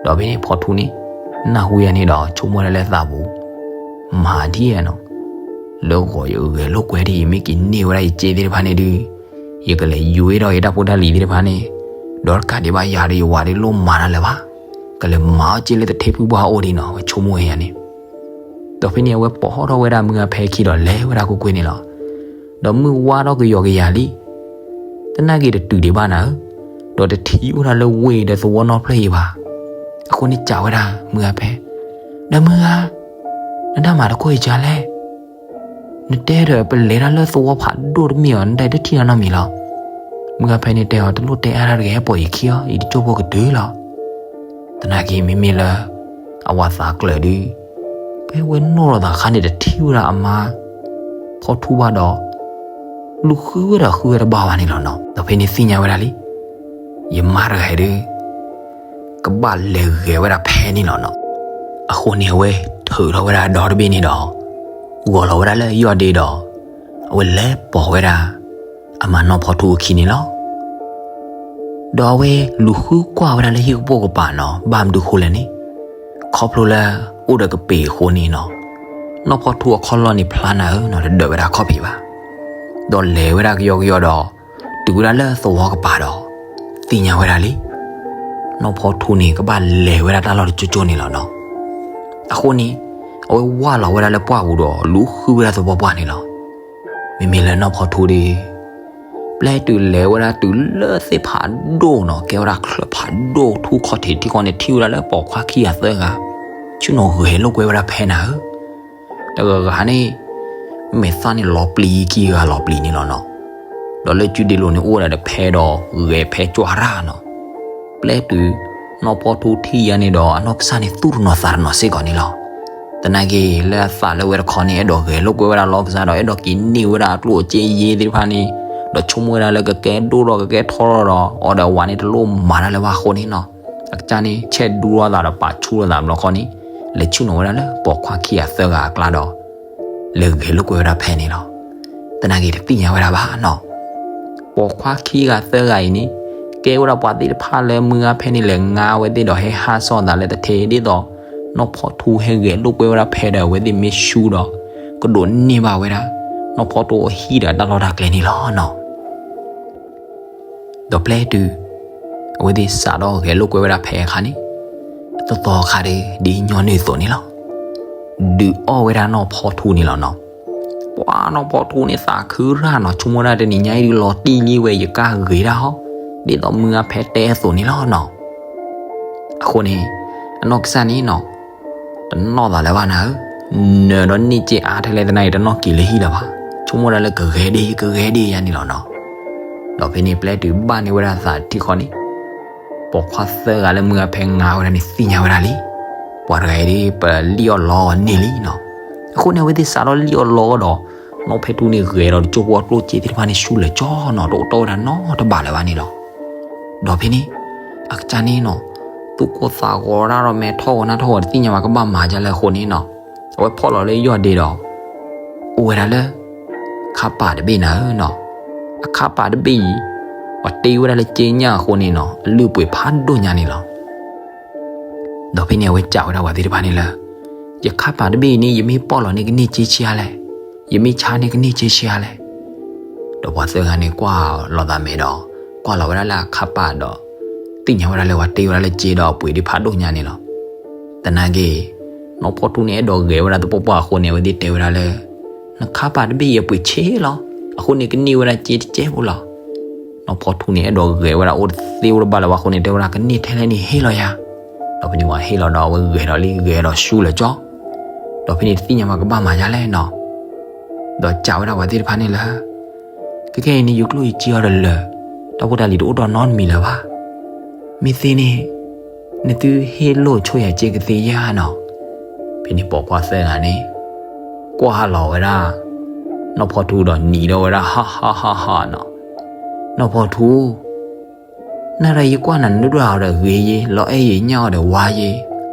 ဒီးဖဲန့ၣ်ဖီထူန့ၣ် နၢ်ဟူယၤန့ၣ်ဒီး ဆိကမိၣ်ဒၣ်လၢသးပူၤ မၤဒ်ဧါနီၤ, လၢဂီၤယဂဲၤလိာ်ကွဲဒ်အံၤ မ့ၢ်က့ၤန့ၢ်ဝဲဒၣ်ယစ့သ့ၣ်တဖၣ်န့ၣ်ဒုး ယကလဲၤယွ့ဒီးယတၢ်ဖိတၢ်လံၤသ့ၣ်တဖၣ်န့ၣ်, ဒီးတကးဒံးဘၣ်ယၤဒီးယဝၤဒီးလိၣ်မၤတၢ်လၢၤဘၣ်, ကလဲၤမၤအီၣ်စ့လၢသထ့ဖုပှၢ်အိၣ်ဒံးနီၤ, ဝဲဆိကမိၣ်ဝဲယၤန့ၣ်. ဒီးဖဲန့ၣ်အဝဲပိာ်ထီၣ်ထီၣ်ဝဲဒၣ်မုၢ်ဂၤဖဲခံဒီးလဲၤဝဲဒၣ်ကွ့ၢ်ကွ့ၢ်န့ၣ်လီၤ. ဒီးမုၢ်ဝါထီၣ်ကယီၤကယၤလံ သနာ်က့တတုၤဒံးဘၣ်နၤဧၢ, ဒီးတထံၣ်အိၣ်ဒၣ်လၢဝ့ၢ်ဒီးသဝီနီၢ်ဖျၢၣ်အံၤဘၣ်. အဃိန့ၣ်စံးဝဲဒၣ်မုၢ်ဂၤဖဲ, ဒီးမုၢ်ဂၤ, နတၢ်မၤတခိၣ်အံၤစံးလဲၣ်, နတဲဒီးပလဲၤတၢ်လၢသဝီဖးဒိၣ်တမ့ၢ်အီၤ နတၢ်တထံၣ်နီတမံၤလီၤ. မုၢ်ဂၤဖဲန့ၣ်တဲအီၤ တလိၣ်တဲအါတၢ်တဂ့ၤ ဟဲပိာ်ယခံအီၤ ယတကၠိၢ်ဖိကတုၤလီၤ. သနာ်က့မ့မ့ၢ်လၢ အဝၤသးကျၢၤဒုး ဖဲဝဲနီၣ်လိာ်သးအခါန့ၣ် တထံၣ်ဝဲဒၣ်အမါ ဖီထူဘၣ်ဒီး လူၤဃုဝဲဒီးဃုဝဲတဘၣ်ဘၣ်န့ၣ်လီၤနီၤ. ဒီးဖဲန့ၣ်သ့ၣ်ညါဝဲဒၣ်လံ ယမါတဂၤအံၤဒုး ကဘၣ်လဲၤဂဲၤဝဲဒၣ်ဖဲန့ၣ်လီၤနီၤ. အဃိန့ၣ်အဝဲထုးထီၣ်ဝဲဒၣ်ဒီတဘ့ၣ်န့ၣ်ဒီး ဂီၤလီၤဝဲဒၣ်လၢယီၢ်ဒ့ဒီး အဝဲလဲၤပိာ်ဝဲဒၣ် အမါနီၢ်ဖီထူအခံန့ၣ်လီၤ. ဒီးအဝဲလူၤဃုကွၢ်ဝဲဒၣ်လၢဟံၣ်ကပိာ်ကပၤနီၤ ဘၣ်မနုၤဃိလဲၣ်န့ၣ် ခီဖျိလၢ အိၣ်ဒီးကပ့ၤအဃိန့ၣ်နီၤ နီၢ်ဖီထူအခီၣ်လီၢ်န့ၣ်ဖျါနၤဧၢနီၤ တဒၢးဝဲဒၣ်ခီၣ်ဖံးဘၣ်. ဒီးလဲၤဝဲဒၣ်ကယီကယီဒီး တုၤဝဲဒၣ်လၢသဝီကပၤဒီး သ့ၣ်ညါဝဲဒၣ်လံ နီၢ်ဖီထူန့ၣ် ကဘၣ်လဲၤဝဲဒၣ်တၢ်လီၢ်တကၠိကၠိန့ၣ်လီၤနီၤ. အဃိန့ၣ် အဝဲဝၢ်လီၤဝဲဒၣ်လၢပှၢ်ပူၤဒီး လူၤဃုဝဲဒၣ်သပှၢ်ပှၢ်န့ၣ်လီၤ. မ့မ့ၢ်လၢနီၢ်ဖီထူဒီး ပျဲတုၤလဲၤဝဲဒၣ်တုၤလၢသ့ၣ်ဖးဒိၣ်နီၤ ကဲဝဲဒၣ်ချၢၣ်ဖးဒိၣ်ထူၣ်ခီၣ်ထံးထံၣ်ဃီန့ၣ် ထံၣ်ဝဲဒၣ်လၢပိာ်ခွါခံဂၤသၢဂၤ ဆ့ၣ်နီၤဂဲၤလိာ်ကွဲဝဲဒၣ်ဖဲနၤဧၢ တဂၤဂၤန့ၣ် မဲာ်သၣ်န့ၣ်လီၤပျံၤခံဂၤလီၤပျံၤန့ၣ်လီၤနီၤ. ဒီးလၢကုဒ့လိၤန့ၣ်အိၣ်ဝဲဒၣ်ဒီးဖဲဒီးဂဲၤဖဲကွၢ်ရၣ်နီၤ. ပျဲတုၤ နီၢ်ဖီထူထံၣ်ယါန့ၣ်ဒီး အနီၢ်ကစၢ်န့ၣ်သူၣ်တနီၤသးတနီၤစ့ၢ်ကီးန့ၣ်လီၤ. သနာ်က့လၢအသးလၢဝဲတခီန့ၣ် အဲၣ်ဒိးဂဲၤလိာ်ကွဲဝဲဒၣ်လီၢ်ကစၢ်ဒီး အဲၣ်ဒိးက့ၤန့ၢ်ဝဲဒၣ်အကျိၣ်အစ့ယ့သ့ၣ်တဖၣ်န့ၣ် ဒီးဆိကမိၣ်ဝဲဒၣ်လၢကကဲဒိၣ်ထီၣ်ကကဲထီထီၣ်ဒီး အီၤဒီးအဝၤန့ၣ်တလိၣ်မၤတၢ်လၢၤဘၣ်အဃိန့ၣ်နီၤ. အကစၢ်န့ၣ်ဆဲးဒူထီၣ်သးဒီးပာ်ဆူၣ်ထီၣ်သးဘျီဃီန့ၣ် လဲၤဆ့ၣ်နီၤဝဲဒၣ်လၢပိာ်ခွါခံဂၤသၢဂၤအကျါဒီး လဲၤဂဲၤလိာ်ကွဲဝဲဒၣ်ဖဲန့ၣ်လီၤ. သနာ်က့တသ့ၣ်ညါဝဲဒၣ်ဘၣ်နီၤ. ပိာ်ခွါခံဂၤသၢဂၤအံၤန့ၣ် ကဲဝဲဒၣ်ပှၤသ့ၣ်တဖၣ်လၢမုၢ်ဂၤဖဲန့ၣ်လဲၤငါဝဲသ့ၣ်ဒီးဟဲဟးစီၣ်သးလၢတထဲဒ်သိး နီၢ်ဖီထူဟဲဂဲၤလိာ်ကွဲဝဲဒၣ်ဖဲဒီးအဝဲသ့ၣ်မ့ၢ်ဆူဒီး ကဒိးန့ၢ်ဘၣ်ဝဲဒၣ် နီၢ်ဖီထူအဟံၣ်ဒီးတၢ်လီၢ်တၢ်ကျဲန့ၣ်လီၤနီၤ. ဒီးပျဲတုၤ အဝဲသ့ၣ်စးထီၣ်ဂဲၤလိာ်ကွဲဝဲဒၣ်ဖဲအခါန့ၣ် အသီသီခါဒီး ဒ်ညီနုၢ်အသိးန့ၣ်လီၤ. ဒုးအီၣ်ဝဲဒၣ်နီၢ်ဖီထူန့ၣ်လီၤနီၤ. ပှၤနီၢ်ဖီထူန့ၣ်သးခုရၣ်နီၤ ဆိကမိၣ်ဒၣ်တနံၤညါအံၤဒုးလီၤတံၢ်လံဝဲ ယကၢ်ဂ့ၤဒၣ်ဟီ ဒ်သိးမုၢ်ဂၤဖဲတဲအသိးန့ၣ်လီၤနီၤ. အဃိန့ၣ် အနီၢ်ကစၢ်န့ၣ်နီၤ တနီၣ်သးလၢၤဘၣ်နၤဧၢ, နၢၤဒီးန့ၢ်က့အါထဲလဲၣ်သနာ်က့ တနီၣ်က့ၤလၢဟံၣ်လၢၤဘၣ်, ဆိကမိၣ်ဒၣ်လၢကဂဲၤဒ် ကဂဲၤဒ်ယါန့ၣ်လီၤနီၤ. ဒီးဖဲန့ၣ်ပျဲတုၤဘၣ်န့ၢ်ဝဲဒၣ်သးထံဃီန့ၣ် ပိာ်ခွါသၢဂၤလၢမုၢ်ဂၤဖဲငါဝဲဒၣ်န့ၣ် သ့ၣ်ညါဝဲဒၣ်လံ, ပှၤတဂၤအံၤဒ် ပလံၣ်အီၣ်လီအီၤန့ၣ်လံနီၤ. အဃိန့ၣ် အဝဲသ့ၣ်စးထီၣ်လံၣ်အီၣ်လီအီၤဒီး နီၢ်ဖီထူန့ၣ်ဂဲၤဒီးတကၠိဖိအကျိၣ်စ့သ့ၣ်တဖၣ်န့ၣ် ဆူလဲၤကၠီနီၤ, တအိၣ်တီၢ်ဝဲဒၣ်နီတဘးလၢၤဘၣ်န့ၣ်လီၤ. ဒီးဖဲန့ၣ် အကစၢ်န့ၣ်နီၤ သူၣ်ကိၢ်သးဂီၤတၢ်ဒီး မဲာ်ထီၣ်ဂီၤနၢ်ထီၣ်ဂီၤ တသ့ၣ်ညါဘၣ်ကဘၣ်မၤဒ်လဲၣ်အဃိန့ၣ်နီၤ, အဝဲဖီၣ်လီၤလၢယီၢ်ဒ့ဒီး အိၣ်ဝဲဒၣ်လၢ ခါပာ်တဘ့ၣ်နၤဧၢနီၤ. အခါပာ်တဘ့ၣ်အံၤ ပှၤတ့ဝဲဒၣ်လၢစ့ညၣ်အဃိန့ၣ်နီၤ အလုၢ်အပှ့ၤဖးဒိၣ်ညါန့ၣ်လီၤ. ဒီးဖဲန့ၣ်အဝဲစံးဝဲဒၣ်ပှၤသ့ၣ်တဖၣ်န့ၣ်လၢ ယခါပာ်တဘ့ၣ်အံၤန့ၣ် ယမ့ၢ်ပီၢ်လီၤန့ၢ်ကန့ၢ်စ့ဆံးအါလဲၣ်, ယမ့ၢ်ဆါန့ၢ်ကန့ၢ်စ့ဆံးအါလဲၣ်. ဒီးပှၤသၢဂၤန့ၣ်ကွၢ်လီၤသးမဲာ်ဒီး ကွၢ်လီၤဝဲဒၣ်လၢအခါပာ်ဒီး သ့ၣ်ညါဝဲဒၣ်လၢပှၤတ့ဝဲဒၣ်လၢစ့ဒီးအပှ့ၤဒ်ဖးဒိၣ်ညါန့ၣ်လီၤ. သနာ်က့ နီၢ်ဖီထူန့ၣ်အဲၣ်ဒိးဂဲၤဝဲဒၣ်သပှၢ်ပှၢ်အဃိန့ၣ် အဝဲသ့ၣ်တဲဝဲဒၣ်လၢ နခါပာ်တဘ့ၣ်အံၤအပှ့ၤဆံးလီၤ, အဃိန့ၣ်ကန့ၢ်ဝဲဒၣ်စ့တစဲးဖိလီၤ. နီၢ်ဖီထူန့ၣ်အဲၣ်ဒိးဂဲၤဝဲဒၣ်အိၣ်တသ့အိၣ်တဘၣ်လၢၤဘၣ်အဃိန့ၣ် တဲဝဲဒၣ်ကန့ၢ်ထဲလဲၣ်န့ၣ်ဟ့ၣ်လီၤယၤ. ဒီးဖဲန့ၣ်ပှၤဟ့ၣ်လီၤဒီးအဝဲဂဲၤဒီးလံ ဂဲၤဒီးဆူလဲၤကၠီ ဒီးဖဲန့ၣ်တသ့ၣ်ညါဘၣ်ကဘၣ်မၤဒ်လဲၣ်နီၤ. ဒီးစံးဝဲဒၣ်ပှၤသ့ၣ်တဖၣ်န့ၣ်လၢ ခဲခဲအံၤန့ၣ် ယကျိၣ်ယစ့အီၤတလၢာ်, တၢ်ဖိတၢ်လံၤတအိၣ်ဒီးနီတမံၤလၢၤဘၣ်. မ့ၢ်သ့န့ၣ် နသုဟ့ၣ်လိၣ်ဆိယၤစ့ကသ့ဧါနီၤ. ဖဲန့ၣ်ပိာ်ခွါသၢဂၤန့ၣ် ကွၢ်လီၤဝဲဒၣ် နီၢ်ဖီထူဒီးနံၤဒီးဝဲဒၣ် ဟါဟါဟါဟါနီၤ. နီၢ်ဖီထူ နၤဒီးယကွၢ်နၤ နဒွးအီၤဒီးဂ့ၤယ့ လီၤအဲၣ်ယ့ညၣ်အီၤဒီးဝါယ့,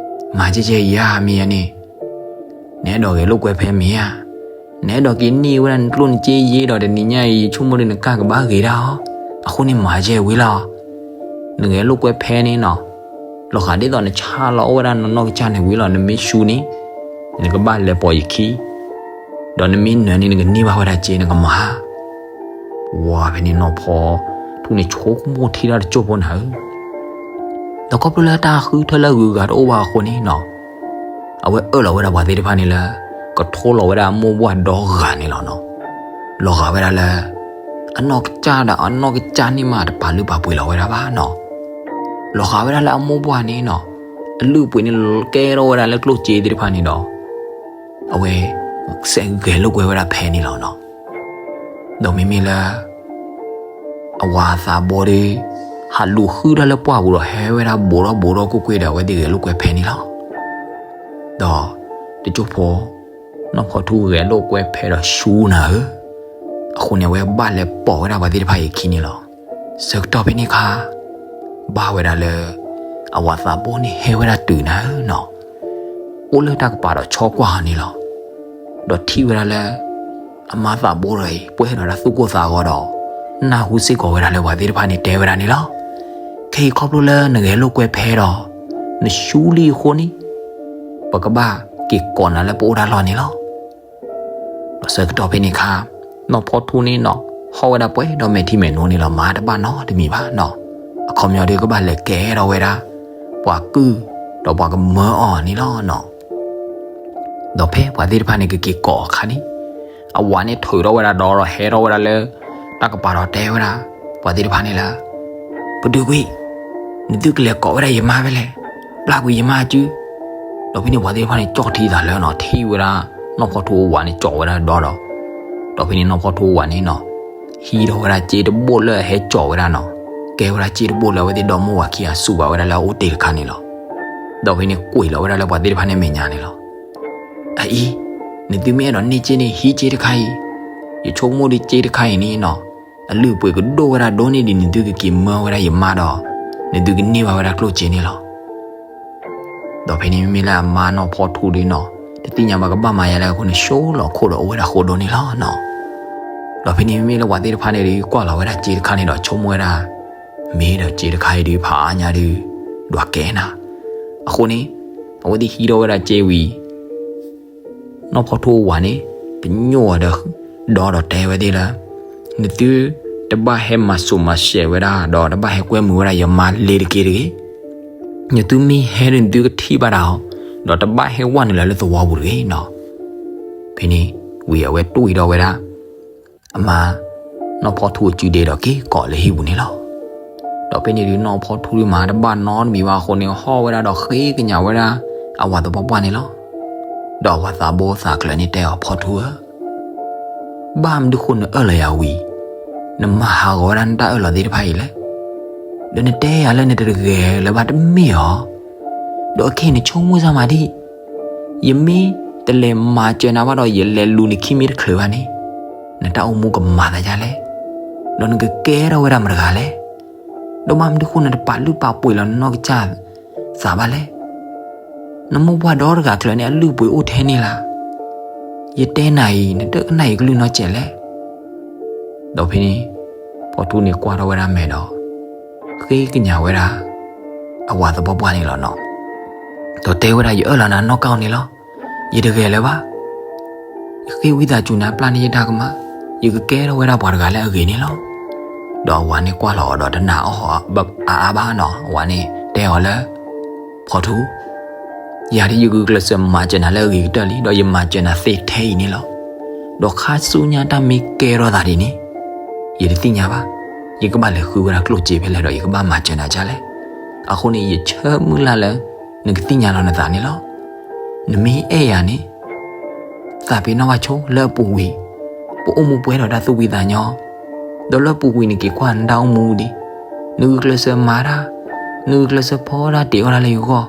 မၤကဲကဲယၤမ့ၢ်ဧါန့ၣ်, နအဲၣ်ဒိးဂဲၤလိာ်ကွဲဖဲမ့ၢ်ဧါ, နအဲၣ်ဒိးက့ၤန့ၢ်ဝဲဒၣ်နကျိၣ်နစ့ယ့ဒီးတနံၤညါအံၤ ယဆိကမိၣ်ဒီးနကၢ်ကဘၣ်ဂ့ၤဒၣ်အီၤ, အဃိန့ၣ်မၤကဲဝံၤလီၤ. နဂဲၤလိာ်ကွဲဖဲန့ၣ်နီၤ, လီၤဂာ်ဒ်သိးနဆါလီၤအိၣ်ဝဲဒၣ်နနီၢ်ကစၢ်န့ၣ်ဝံၤလီၤ, နမ့ၢ်ဆူန့ၣ် နကဘၣ်လဲၤပိာ်ယခံ ဒီးနမ့ၢ်နၢၤန့ၣ် နကန့ၢ်ဘၣ်ဝဲဒၣ်စ့နကမၤ ဝါဖဲန့ၣ်နီၢ်ဖီထူန့ၣ်ဆိကမိၣ်ထံဒၣ်တကၠိၢ်ဖိနၤဧၢ, ဒီးခီဖျိလၢတၢ်ဃုထၢလၢအဂုၤအဂၤတအိၣ်ဘၣ်အဃိန့ၣ်နီၤ, အဝဲအၢၣ်လီၤဝဲဒၣ်ပှၤသ့ၣ်တဖၣ်န့ၣ်လၢ ကထိလီၤဝဲဒၣ်အမိၢ်ပှၢ်ဒီဂၤန့ၣ်လီၤနီၤ. လီၤဂာ်ဝဲဒၣ်လၢ အနီၢ်ကစၢ်ဒီးအနီၢ်ကစၢ်န့ၣ်မးတပာ်လုၢ်ပာ်ပှ့ၤလီၤဝဲဒၣ်ဘၣ်နီၤ. လီၤဂာ်ဝဲဒၣ်လၢအမိၢ်ပှၢ်န့ၣ်နီၤ, အလုၢ်အပှ့ၤန့ၣ်ကဲထီၣ်ဝဲဒၣ်လၢကျိၣ်စ့သ့ၣ်တဖၣ်န့ၣ်ဒီး အဝဲစဲးဂဲၤလိာ်ကွဲဝဲဒၣ်ဖဲန့ၣ်လီၤနီၤ. ဒီးမ့မ့ၢ်လၢ အဝၤအသးဘိဒီး ဟးလူၤဃုတၢ်လၢပှၢ်ပူၤဒီး ဟဲဝဲဒၣ်ဘိးထီၣ်ဘိးထီၣ်ကွ့ၢ်ကွ့ၢ်ဒီး အဝဲသ့ၣ်ဂဲၤလိာ်ကွဲဖဲန့ၣ်လီၤ. ဒီးတကၠိၢ်ဖိ နီၢ်ဖီထူဂဲၤလိာ်ကွဲဖဲဒီးဆူနၤဧၢ, အဃိန့ၣ် အဝဲဘၣ်လဲၤပိာ်ဝဲဒၣ်ပှၤသ့ၣ်တဖၣ်အံၤအခံန့ၣ်လီၤ. ဆၢကတီၢ်ဖဲန့ၣ်အခါ ဘၣ်ဝဲဒၣ်လၢ အဝၤသးဘိန့ၣ်ဟဲဝဲဒၣ်တုၤနၤဧၢနီၤ, အိၣ်လၢတၢ်ကပၤဒီးဆီကွၢ်အီၤန့ၣ်လီၤ. ဒီးထံၣ်ဝဲဒၣ်လၢ အမါသးဘိတဂၤအံၤ ပှဲၤဒီးတၢ်သူၣ်ကိၢ်သးဂီၤဒီး နၢ်ဟူစ့ၢ်ကီးဝဲဒၣ်လၢပှၤသ့ၣ်တဖၣ်န့ၣ်တဲဝဲဒၣ်န့ၣ်လီၤ. ခဲအံၤခီဖျိလၢနဂဲၤလိာ်ကွဲဖဲဒီး နဆူလံအဃိန့ၣ် ပကဘၣ်က့ၤကိးနၤလၢပအိၣ်တၢ်လီၢ်န့ၣ်လီၤ. ဒီးဆၢကတီၢ်ဖဲန့ၣ်အခါ နီၢ်ဖီထူန့ၣ်နီၤ ဟီၣ်ဝဲဒၣ်ပှဲၤဒီးမဲာ်ထံမဲာ်နိန့ၣ်လီၤ မၤတဘၣ်နီတမံၤဘၣ်နီၤ. အခီပညီဒီးကဘၣ်လဲၤကဲထီၣ်ဝဲဒၣ် ပှၤကုၢ် ဒီးပှၤကမၢအီၤန့ၣ်လီၤနီၤ. ဒီးဖဲပှၤသ့ၣ်တဖၣ်န့ၣ်ကက့ၤကိးအခါန့ၣ် အဝၤန့ၣ်ထုးထီၣ်ဝဲဒၣ်ဒီး ဒီးဟဲထီၣ်ဝဲဒၣ်လၢ တၢ်ကပၤဒီးတဲဝဲဒၣ် ပှၤသ့ၣ်တဖၣ်န့ၣ်လၢ ပဒုးကွံာ်, နသုကလဲၤကိးဝဲဒၣ်ယမါဖဲလဲၣ်, ပျၢ်ကွံာ်ယမါအစု. ဒီးဖဲန့ၣ်ပှၤသ့ၣ်တဖၣ်န့ၣ် ကၠီၣ်ထံသးလၢနီၤ ထံၣ်ဝဲဒၣ် နီၢ်ဖီထူအဝၤန့ၣ် ကၠီးဝဲဒၣ်ဒီဒီး, ဒီးဖဲန့ၣ်နီၢ်ဖီထူအဝၤန့ၣ်နီၤ ဟံးထီၣ်ဝဲဒၣ်စ့တဘိၣ်လၢအဟဲကၠီးဝဲဒၣ်နီၤ, ကဲဝဲဒၣ်စ့တဘိၣ်လၢအဝဲသ့ၣ်ဒီမိၢ်ဝၤခံဂၤစူးဘၣ်ဝဲဒၣ်လၢအအိၣ်တ့ၢ်တခါန့ၣ်လီၤ. ဒီးဖဲန့ၣ်ကွံာ်လီၤဝဲဒၣ်လၢပှၤသ့ၣ်တဖၣ်န့ၣ်မဲာ်ညါန့ၣ်လီၤ. အအံၤ, နသုမ့ၢ်အဲၣ်ဒိးန့ၢ်စ့န့ၣ် ဟံးစ့တခါအံၤ, ယဆိကမိၣ်ဒီးစ့တခါအံၤန့ၣ်နီၤ အလုၢ်အပှ့ၤကဒိၣ်ဝဲဒၣ်ဒိၣ်န့ၢ်ဒံးနသုကက့ၤမၢဝဲဒၣ်ယမါဒီး နသုကန့ၢ်ဘၣ်ဝဲဒၣ်ကျိၣ်စ့န့ၣ်လီၤ. ဒီးဖဲန့ၣ်မ့မ့ၢ်လၢအမါနီၢ်ဖီထူဒုနီၤ တသ့ၣ်ညါဘၣ်ကဘၣ်မၤယၤလဲၣ်အဃိန့ၣ် ဆိလီၤခိၣ်ဒီးအိၣ်ဝဲဒၣ်ဃိဒိၣ်န့ၣ်လီၤနီၤ. ဒီးဖဲန့ၣ်မ့မ့ၢ်လၢပှၤသ့ၣ်တဖၣ်န့ၣ်ဒုး ကွၢ်လီၤဝဲဒၣ်စ့တခါန့ၣ်ဒီးဆိကမိၣ်ဝဲဒၣ် မ့ၢ်ဒီးစ့တခါအံၤဒုး ဖးအါညါဒုး ဒွးကဲနၤ. အဃိန့ၣ် အဝဲသ့ၣ်ဟံးထီၣ်ဝဲဒၣ်စ့ဝံၤ နီၢ်ဖီထူအဝၤန့ၣ် ပညိၣ်အီၤဒီး ဒီးတဲဝဲသ့ၣ်လၢ နသုတဘၣ်ဟဲမၤစိာ်မၤစဲးဝဲဒၣ် ဒီးတဘၣ်ဟဲကွဲမုာ်ဝဲဒၣ်ယမါလ့ၤတက့ၢ်တဂ့ၤ. နသုမ့ၢ်ဟဲဒုး နသုကထံၣ်ဘၣ်ဒၣ်အီၤ, ဒီးတဘၣ်ဟဲဝဲနုာ်လီၤလၢသဝီပူၤတဂ့ၤနီၤ. ဖဲန့ၣ်ဝံၤအဝဲတွံၢ်ဒီးဝဲဒၣ် အမါ နီၢ်ဖီထူအစုဒ့ဒီးက့ၤကိးလၢဟံၣ်ပူၤန့ၣ်လီၤ. ဒီးဖဲန့ၣ်ဒုးနီၢ်ဖီထူဒုးမၤတဘၣ်နီတမံၤဘၣ်အဃိန့ၣ် ဟီၣ်ဝဲဒၣ်ဒီးဃ့ကညးဝဲဒၣ် အဝၤသပှၢ်ပှၢ်န့ၣ်လီၤ. ဒီးအဝၤသးဘိသးကျၢၤန့ၣ်တဲအီၤ ဖီထူဧၢ, ဘၣ်မနုၤဃိနအၢၣ်လီၤယၤဝံၤ, နမၤဟးဂီၤဝဲဒၣ်နတၢ်အၢၣ်လီၤသ့ၣ်တဖၣ်အံၤလဲၣ်. ဒီးနတဲယၤလၢနတဂဲၤလၢၤဘၣ်တမ့ၢ်ဧါ. ဒီးခဲအံၤနဆိကမိၣ်စၢ်မၤဒံး, ယမ့ၢ်တလဲၤမၤစၢၤနၤဘၣ်ဒီး ယလဲၤလူၤနခံမ့ၢ်တချုးဘၣ်န့ၣ်, နတၢ်အိၣ်မူကမၤသးဒ်လဲၣ်, ဒီးနကကဲထီၣ်ဝဲဒၣ်မတၤတဂၤလဲၣ်. ဒီးဘၣ်မနုၤဃိနတပာ်လုၢ်ပာ်ပှ့ၤလီၤနနီၢ်ကစၢ်သးဘၣ်လဲၣ်. နမိၢ်ပှၢ်ဒီတဂၤကျၢၤန့ၣ် အလုၢ်အပှ့ၤအိၣ်ထဲန့ၣ်လီၤ. ယတဲနၤအံၤ နတကနၣ်ယကလုၢ်နီတစဲးလဲၣ်. ဒီးဖဲန့ၣ် ဖီထူန့ၣ်ကွၢ်ထီၣ်ဝဲဒၣ်မဲာ်ဒီး ဃ့ကညးဝဲဒၣ် အဝၤသပှၢ်ပှၢ်န့ၣ်လီၤနီၤ. ဒီးတဲဝဲဒၣ် ယအၢၣ်လီၤနၤနီၢ်ကီၢ်န့ၣ်လီၤ. ယတဂဲၤလၢၤဘၣ်. ယဃ့ဝံသးစူၤနၤ ပျၢ်န့ၢ်ယတၢ်ကမၣ်. ယကကဲထီၣ်ဝဲဒၣ်ပှၤတဂၤလၢအဂ့ၤန့ၣ်လီၤ. ဒီးအဝၤန့ၣ်ကွၢ်လီၤအီၤဒီးတနာ်အီၤအါအါဘၣ်နီၤ. အဝၤန့ၣ်တဲအီၤလၢ ဖီထူ, ယၤဒ်ယဂုာ်ကျဲးစၢးမၤစၢၤနၤလၢအဂ့ၤကတၢၢ်လံ, ဒီးယမၤစၢၤနၤသ့ထဲအံၤန့ၣ်လီၤ. ဒီးခါဆူညါတၢ်မ့ၢ်ကဲထီၣ်သးဒ်န့ၣ်, ယတသ့ၣ်ညါဘၣ်, ယကဘၣ်လဲၤဃုဝဲဒၣ်ကျိၣ်စ့ဖဲလဲၣ်ဒီး ယကဘၣ်မၤစၢၤနၤဒ်လဲၣ်. အဃိန့ၣ် ယဆၢမုၢ်လၢ်လၢ နကသ့ၣ်ညါလီၤနသးန့ၣ်လီၤ. နမ့ၢ်အဲၣ်ယၤန့ၣ် သးပ့ၤနီၣ်ဘၣ်ဆိလၢအပူၤကွံာ်, ပအိၣ်မူပှဲၤဒီးတၢ်သူၣ်ဖှံသးညီ, ဒီးလၢအပူၤကွံာ်နက့ၤကွၢ်နတၢ်အိၣ်မူဒံး, နဂုာ်ကျဲးစၢးမၤတၢ်, နဂုာ်ကျဲးစၢးဖီတၢ်တ့ၢ်အီၣ်တၢ်လၢယဂီၢ်,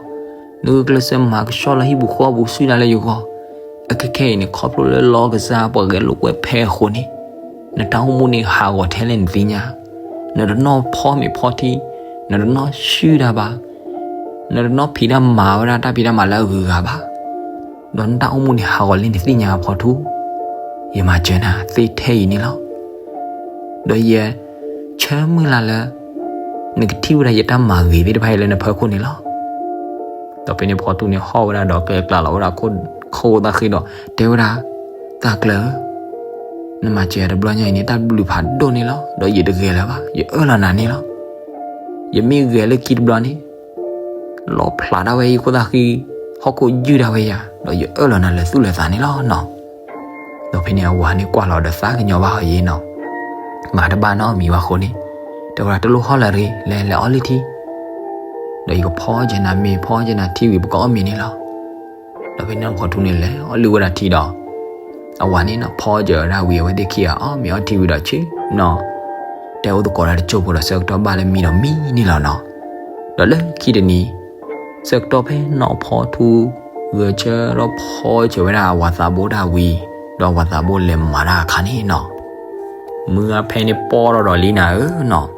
နဂုာ်ကျဲးစၢးမၤကဆှီလၢဟံၣ်ပူၤဃီပူၤစုတၢ်လၢယဂီၢ်, အခဲခဲအံၤန့ၣ် ခီဖျိလၢလီကစၢ်ပှၤဂဲၤလိာ်ကွဲဖဲအဃိန့ၣ်, နတၢ်အိၣ်မူန့ၣ်ဟးဂီၤထဲလဲၣ်နသ့ၣ်ညါ, နတနီၣ်ဖီမ့ၤဖီထံ, နတနီၣ်ဆှုတၢ်ဘၣ်, နတနီၣ်ဖံးတၢ်မၤဝဲဒၣ်တၢ်ဖံးတၢ်မၤလၢအဂုၤအဂၤဘၣ်, ဒီးနတၢ်အိၣ်မူန့ၣ်ဟးဂီၤလံနသ့ၣ်ညါဖီထူ, ယမၤစၢၤနၤသ့ထဲအံၤန့ၣ်လီၤ. ဒီးယဆၢမုၢ်လၢ်လၢ နကထံၣ်ဝဲဒၣ်ယတၢ်မၤဂ့ၤသ့ၣ်တဖၣ်အံၤလၢနဖီခိၣ်န့ၣ်လီၤ. ဒီးဖဲန့ၣ်ဖီထူန့ၣ်ဟီၣ်ဝဲဒၣ်ဒီးကျဲကျါလီၤဝဲဒၣ်ခိၣ်သၣ်ဃံဒီး တဲဝဲဒၣ်, သးကျၢၤဧၢ, နမၤစၢၤယၤတဘျီညါအံၤန့ၣ် တၢ်ဘျုးဖးဒိၣ်န့ၣ်လီၤ. ဒီးယတဂဲၤလၢၤဘၣ်, ယအၢၣ်လီၤနၤန့ၣ်လီၤ. ယမ့ၢ်ဂဲၤလၢခံတဘျီန့ၣ် လီၤဖျးဒၣ်ဝဲယခိၣ်သၣ်ဃံ, ဟီၣ်ခိၣ်ယုၢ်ဒၣ်ဝဲယၤ, ဒီးယအၢၣ်လီၤနၤလၢာ်သူၣ်လၢာ်သးန့ၣ်လီၤနီၤ. ဒီးဖဲန့ၣ်အဝၤန့ၣ်ကွၢ်လီၤဒီးသးကညီၤဘၣ်အီၤယ့နီၤ, မၤတဘၣ်နီတမံၤဘၣ်အဃိန့ၣ်, တဲဝဲဒၣ် တလိၣ်ဟီၣ်လၢၤတဂ့ၤ, လဲၤလဲၤအီၣ်လုၢ်ထံ, ဒီးယကဖီကနၤမ့ၤ ဖီကနၤထံဝံၤ ပကအီၣ်မ့ၤန့ၣ်လီၤ. ဒီးဖဲန့ၣ်ဖီထူန့ၣ်လဲၤအီၣ်လုၢ်ဝဲဒၣ်ထံဒီး အဝၤန့ၣ်နီၤ ဖီကၢၤဝဲဒၣ်ဝံၤ အဝဲသ့ၣ်ခံဂၤအီၣ်မ့ၤအီထံဝံၤဒီးဆ့နီၤ, တဲအိၣ်သကိးတၢ်တစိၢ်ဖိဒီးဆၢကတီၢ်ဘၣ်လၢမံဒီးမံန့ၣ်လီၤနီၤ. ဒီးလၢခံတနံၤ ဆၢကတီၢ်ဖဲနီၢ်ဖီထူ ဂဲၤဆၢထီၣ်ဖီကၢၤဝဲဒၣ်အဝၤသးဘိတၢ်ဝံၤ, ဒီးအဝၤသးဘိလဲၤမၤတၢ်အခါန့ၣ်နီၤ, မုၢ်ဂၤဖဲန့ၣ်ပီၢ်ထီၣ်ဒီးလံနၤဧၢနီၤ.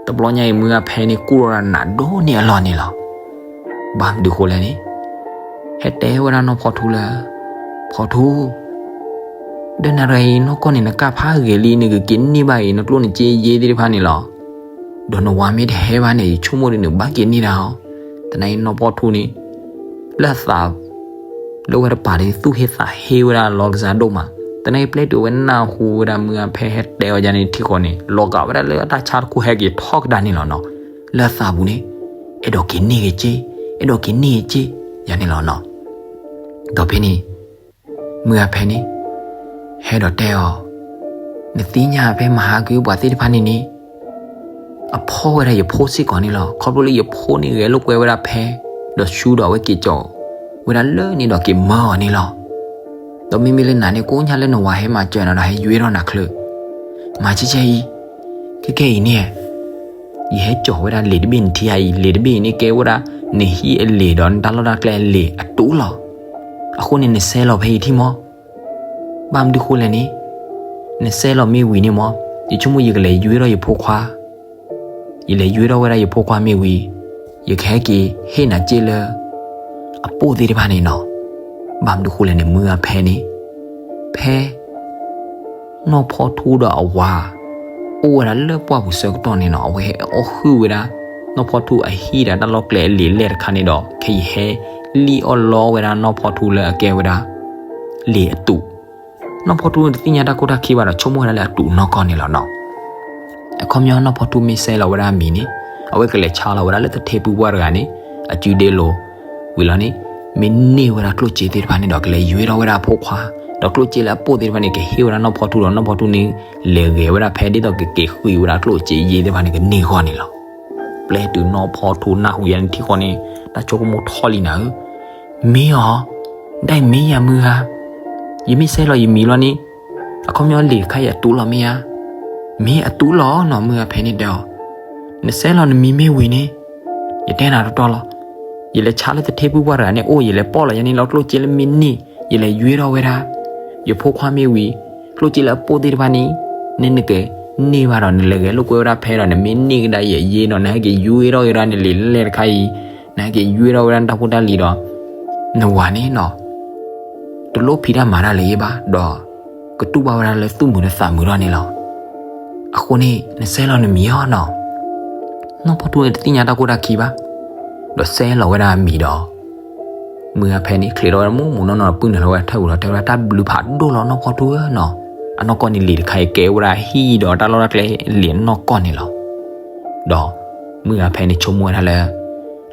တဘျီညါအံၤ မုၢ်ဂၤဖဲန့ၣ်ကူၣ်ထီၣ်ဒၣ်နးဒိၣ်န့ၢ်အလီၢ်န့ၣ်လီၤ. ဘၣ်မနုၤဃိလဲၣ်န့ၣ်, ဟဲတဲဝဲဒၣ်နီၢ်ဖီထူလၢ ဖီထူ, ဒီးနၤတဂၤအံၤနီၢ်ကီၢ်န့ၣ် နကၢ်ဖးဂ့ၤလံ နကက့ၤန့ၢ်ဘၣ်အံၤ နကျိၣ်နစ့ယ့သ့ၣ်တဖၣ်န့ၣ်လီၤ. ဒီးနဝၤမ့ၢ်တဟဲဘၣ်န့ၣ် ယဆိကမိၣ်ဒီးနဘၣ်က့ၤန့ၢ်ဒၣ်အီၤ. သနာ်က့နီၢ်ဖီထူန့ၣ် လၢအသး လၢဝဲတပၤဒီးသူၣ်ဟ့သးဟ့ဝဲဒၣ်လီၤကစၢ်ဒိၣ်မး. သနာ်က့ပျဲတုၤအဝဲနၢ်ဟူဝဲဒၣ်မုၢ်အဖဲဟဲတဲအီၤယၤန့ၣ်ထံဃီန့ၣ် လီၤဂာ်ဝဲဒၣ်လၢအတၢ်ဆါတခိၣ်ဟဲက့ၤထီၣ်ကဒါန့ၣ်လီၤနီၤ. လၢအသးပူၤန့ၣ် အဲၣ်ဒိးက့ၤန့ၢ်က့ၤစ့, အဲၣ်ဒိးက့ၤန့ၢ်က့ၤစ့ ယၤန့ၣ်လီၤနီၤ. ဒီးဖဲန့ၣ် မုၢ်အဖဲန့ၣ် ဟဲဒီးတဲအီၤ, နသ့ၣ်ညါဖဲမဟါကွံပှၤသ့ၣ်တဖၣ်န့ၣ်န့ၣ် အဖီၣ်ဝဲဒၣ်ယဖိစ့ၢ်ကီးန့ၣ်လီၤ. ခီဖျိလၢယဖိန့ၣ်ဂဲၤလိာ်ကွဲဝဲဒၣ်ဖဲ ဒီးဆူဒီးအဝဲက့ၤကၠီၤဝဲဒၣ်လၢန့ၣ်ဒီးက့ၤမၢအီၤန့ၣ်လီၤ. ဒီးမ့မ့ၢ်လၢနၤန့ၣ် ကိးညါလၢနဝၤဟဲမၤစၢၤနၤဒီးဟဲယွ့ထီၣ်နၤချၢ မၤကဲကဲအံၤ, ခဲကဲအံၤန့ၣ် ယဟဲကၠီၤဝဲဒၣ်လံာ်တဘ့ၣ်နထံအံၤ, လံာ်တဘ့ၣ်အံၤန့ၣ်ကဲဝဲဒၣ် နဟံၣ်အလံာ်ဒီးနတၢ်လီၢ်တၢ်ကျဲအလံာ်အတူးလီၤ. အဃိန့ၣ်နစဲးလီၤဖဲအံၤထံၣ်မီၢ်. ဘၣ်မနုၤဃိလဲၣ်န့ၣ်, နစဲးလီၤမ့ၢ်ဝံၤန့ၣ်မီၢ် ယဆိကမိၣ်ယကလဲၤယွ့ထီၣ်ယဖိခွါ, ယလဲၤယွ့ထီၣ်ဝဲဒၣ်ယဖိခွါမ့ၢ်ဝံၤ ယကဟဲက့ၤဟ့ၣ်နၤစ့လၢ အပိၣ်သ့ၣ်တဖၣ်န့ၣ်နီၤ. ဘၣ်မနုၤဃိလဲၣ်န့ၣ် မုၢ်အဖဲန့ၣ် ဖဲ နီၢ်ဖီထူဒီးအဝၤ အိၣ်ဝဲဒၣ်လၢပှၢ်ပူၤဆၢကတီၢ်န့ၣ်နီၤ အဝဲဟဲအီၣ်ဟုၣ်ဝဲဒၣ် နီၢ်ဖီထူအဟံၣ်ဒီးတၢ်လီၢ်ကျဲအလံာ်လဲၢ်တခါန့ၣ်ဒီး ခဲအံၤဟဲလံၣ်အီၣ်လီဝဲဒၣ်နီၢ်ဖီထူလၢအကဲဝဲဒၣ် လံာ်အတူး. နီၢ်ဖီထူန့ၣ်တသ့ၣ်ညါတၢ်ခိၣ်တၢ်ခံဘၣ်ဒီး ဆိကမိၣ်ဝဲဒၣ်လၢအတူးနီၢ်ကီၢ်န့ၣ်လီၤနီၤ. အခီပညီနီၢ်ဖီထူမ့ၢ်စဲးလီၤဝဲဒၣ်အမံၤန့ၣ် အဝဲကလဲၤဆါလီၤဝဲဒၣ်လၢသထ့ဖုပှၢ်တဂၤန့ၣ် အစုဒ့လိၤ ဝံၤလီၤန့ၣ် မ့ၢ်န့ၢ်ဝဲဒၣ်ကျိၣ်စ့သ့ၣ်တဖၣ်န့ၣ်ဒီး ကလဲၤယွ့ထီၣ်ဝဲဒၣ်အဖိခွါ, ဒီးကျိၣ်စ့လၢအပိၣ်သ့ၣ်တဖၣ်န့ၣ် ကဟ့ၣ်ဝဲဒၣ်နီၢ်ဖီထူဒီး နီၢ်ဖီထူန့ၣ် လဲၤဂဲၤဝဲဒၣ်ဖဲဒ်သိးကက့ၤဃုာ်ဝဲဒၣ်ကျိၣ်စ့ယ့သ့ၣ်တဖၣ်န့ၣ် ကန့ၢ်အဂီၢ်န့ၣ်လီၤ. ပျဲတုၤနီၢ်ဖီထူနၢ်ဟူယၤန့ၣ်ထံဃီန့ၣ် တၢ်ဆိကမိၣ်ထီၣ်လံနၤဧၢ, မ့ၢ်အီၤ, ဒၣ်အံၤမ့ၢ်ယၤမုၢ်ဧါ, ယမ့ၢ်စဲးလီၤယမံၤလီၤန့ၣ်, အခီပညီလံာ်တခါအံၤအတူးလီၤမ့ၢ်ဧါ. မ့ၢ်အတူးလီၤနီၤ မုၢ်အဖဲန့ၣ်တဲအီၤ, နစဲးလီၤနမံၤမ့ၢ်ဝံၤန့ၣ် ယတဲနၤတီတီလီၤ. ယလဲၤဆါလၢသထ့ဖုပှၢ်တဂၤန့ၣ်အိၣ် ယလဲၤပိာ်လီၤယၤန့ၣ်လီၤ ကျိၣ်စ့လၢမ့ၢ်န့ၢ် ယလဲၤယွ့ထီၣ်ဝဲဒၣ် ယဖိခွါမ့ၢ်ဝံၤ ကျိၣ်စ့လၢအပိၣ်သ့ၣ်တဖၣ်န့ၣ် နနကန့ၢ်ဘၣ်ဒီး နလဲၤဂဲၤလိာ်ကွဲဝဲဒၣ်ဖဲဒီး နမ့ၢ်န့ၢ်ကဒါယဲယ့ဒီး နဟဲက့ၤယွ့ထီၣ်က့ၤဝဲဒၣ်နလံာ်လဲၢ်တခါအံၤ, နဟဲက့ၤယွ့ထီၣ်ဝဲဒၣ်နတၢ်ဖိတၢ်လံၤဒီး နဝၤန့ၣ်နီၤ တလိၣ်ဖံးတၢ်မၤတၢ်လၢၤဘၣ်ဒီး ကတူၢ်ဘၣ်ဝဲဒၣ်လၢသူၣ်မုာ်ဒီးသးမုာ်ထီၣ်န့ၣ်လီၤ. အဃိန့ၣ် နစဲးလီၤနမံၤအီၤနီၤ. နီၢ်ဖီထူန့ၣ်တသ့ၣ်ညါတၢ်ခိၣ်တၢ်ခံဘၣ်, ဒီးစဲးလီၤဝဲဒၣ်အမံၤဒီး မုၢ်ဂၤဖဲန့ၣ် ချံးထီၣ်ဝဲဒၣ်မူးမူးနီၢ်နီၢ် ပုၢ်နုာ်လီၤဝဲဒၣ်ထၢၣ်ပူၤဒီး တဲဝဲဒၣ် တၢ်ဘျုးဖးဒိၣ်လီၤနီၢ်ဖီထူဧၢနီၤ. အနီၢ်ကီၢ်န့ၣ်လံာ်တခါအံၤကဲဝဲဒၣ်ဟံၣ်ဒီးတၢ်လီၢ်တၢ်ကျဲလံာ်အနီၢ်ကီၢ်န့ၣ်လီၤ. ဒီးမုၢ်ဂၤဖဲန့ၣ်ဆိကမိၣ်ဝဲဒၣ်လၢ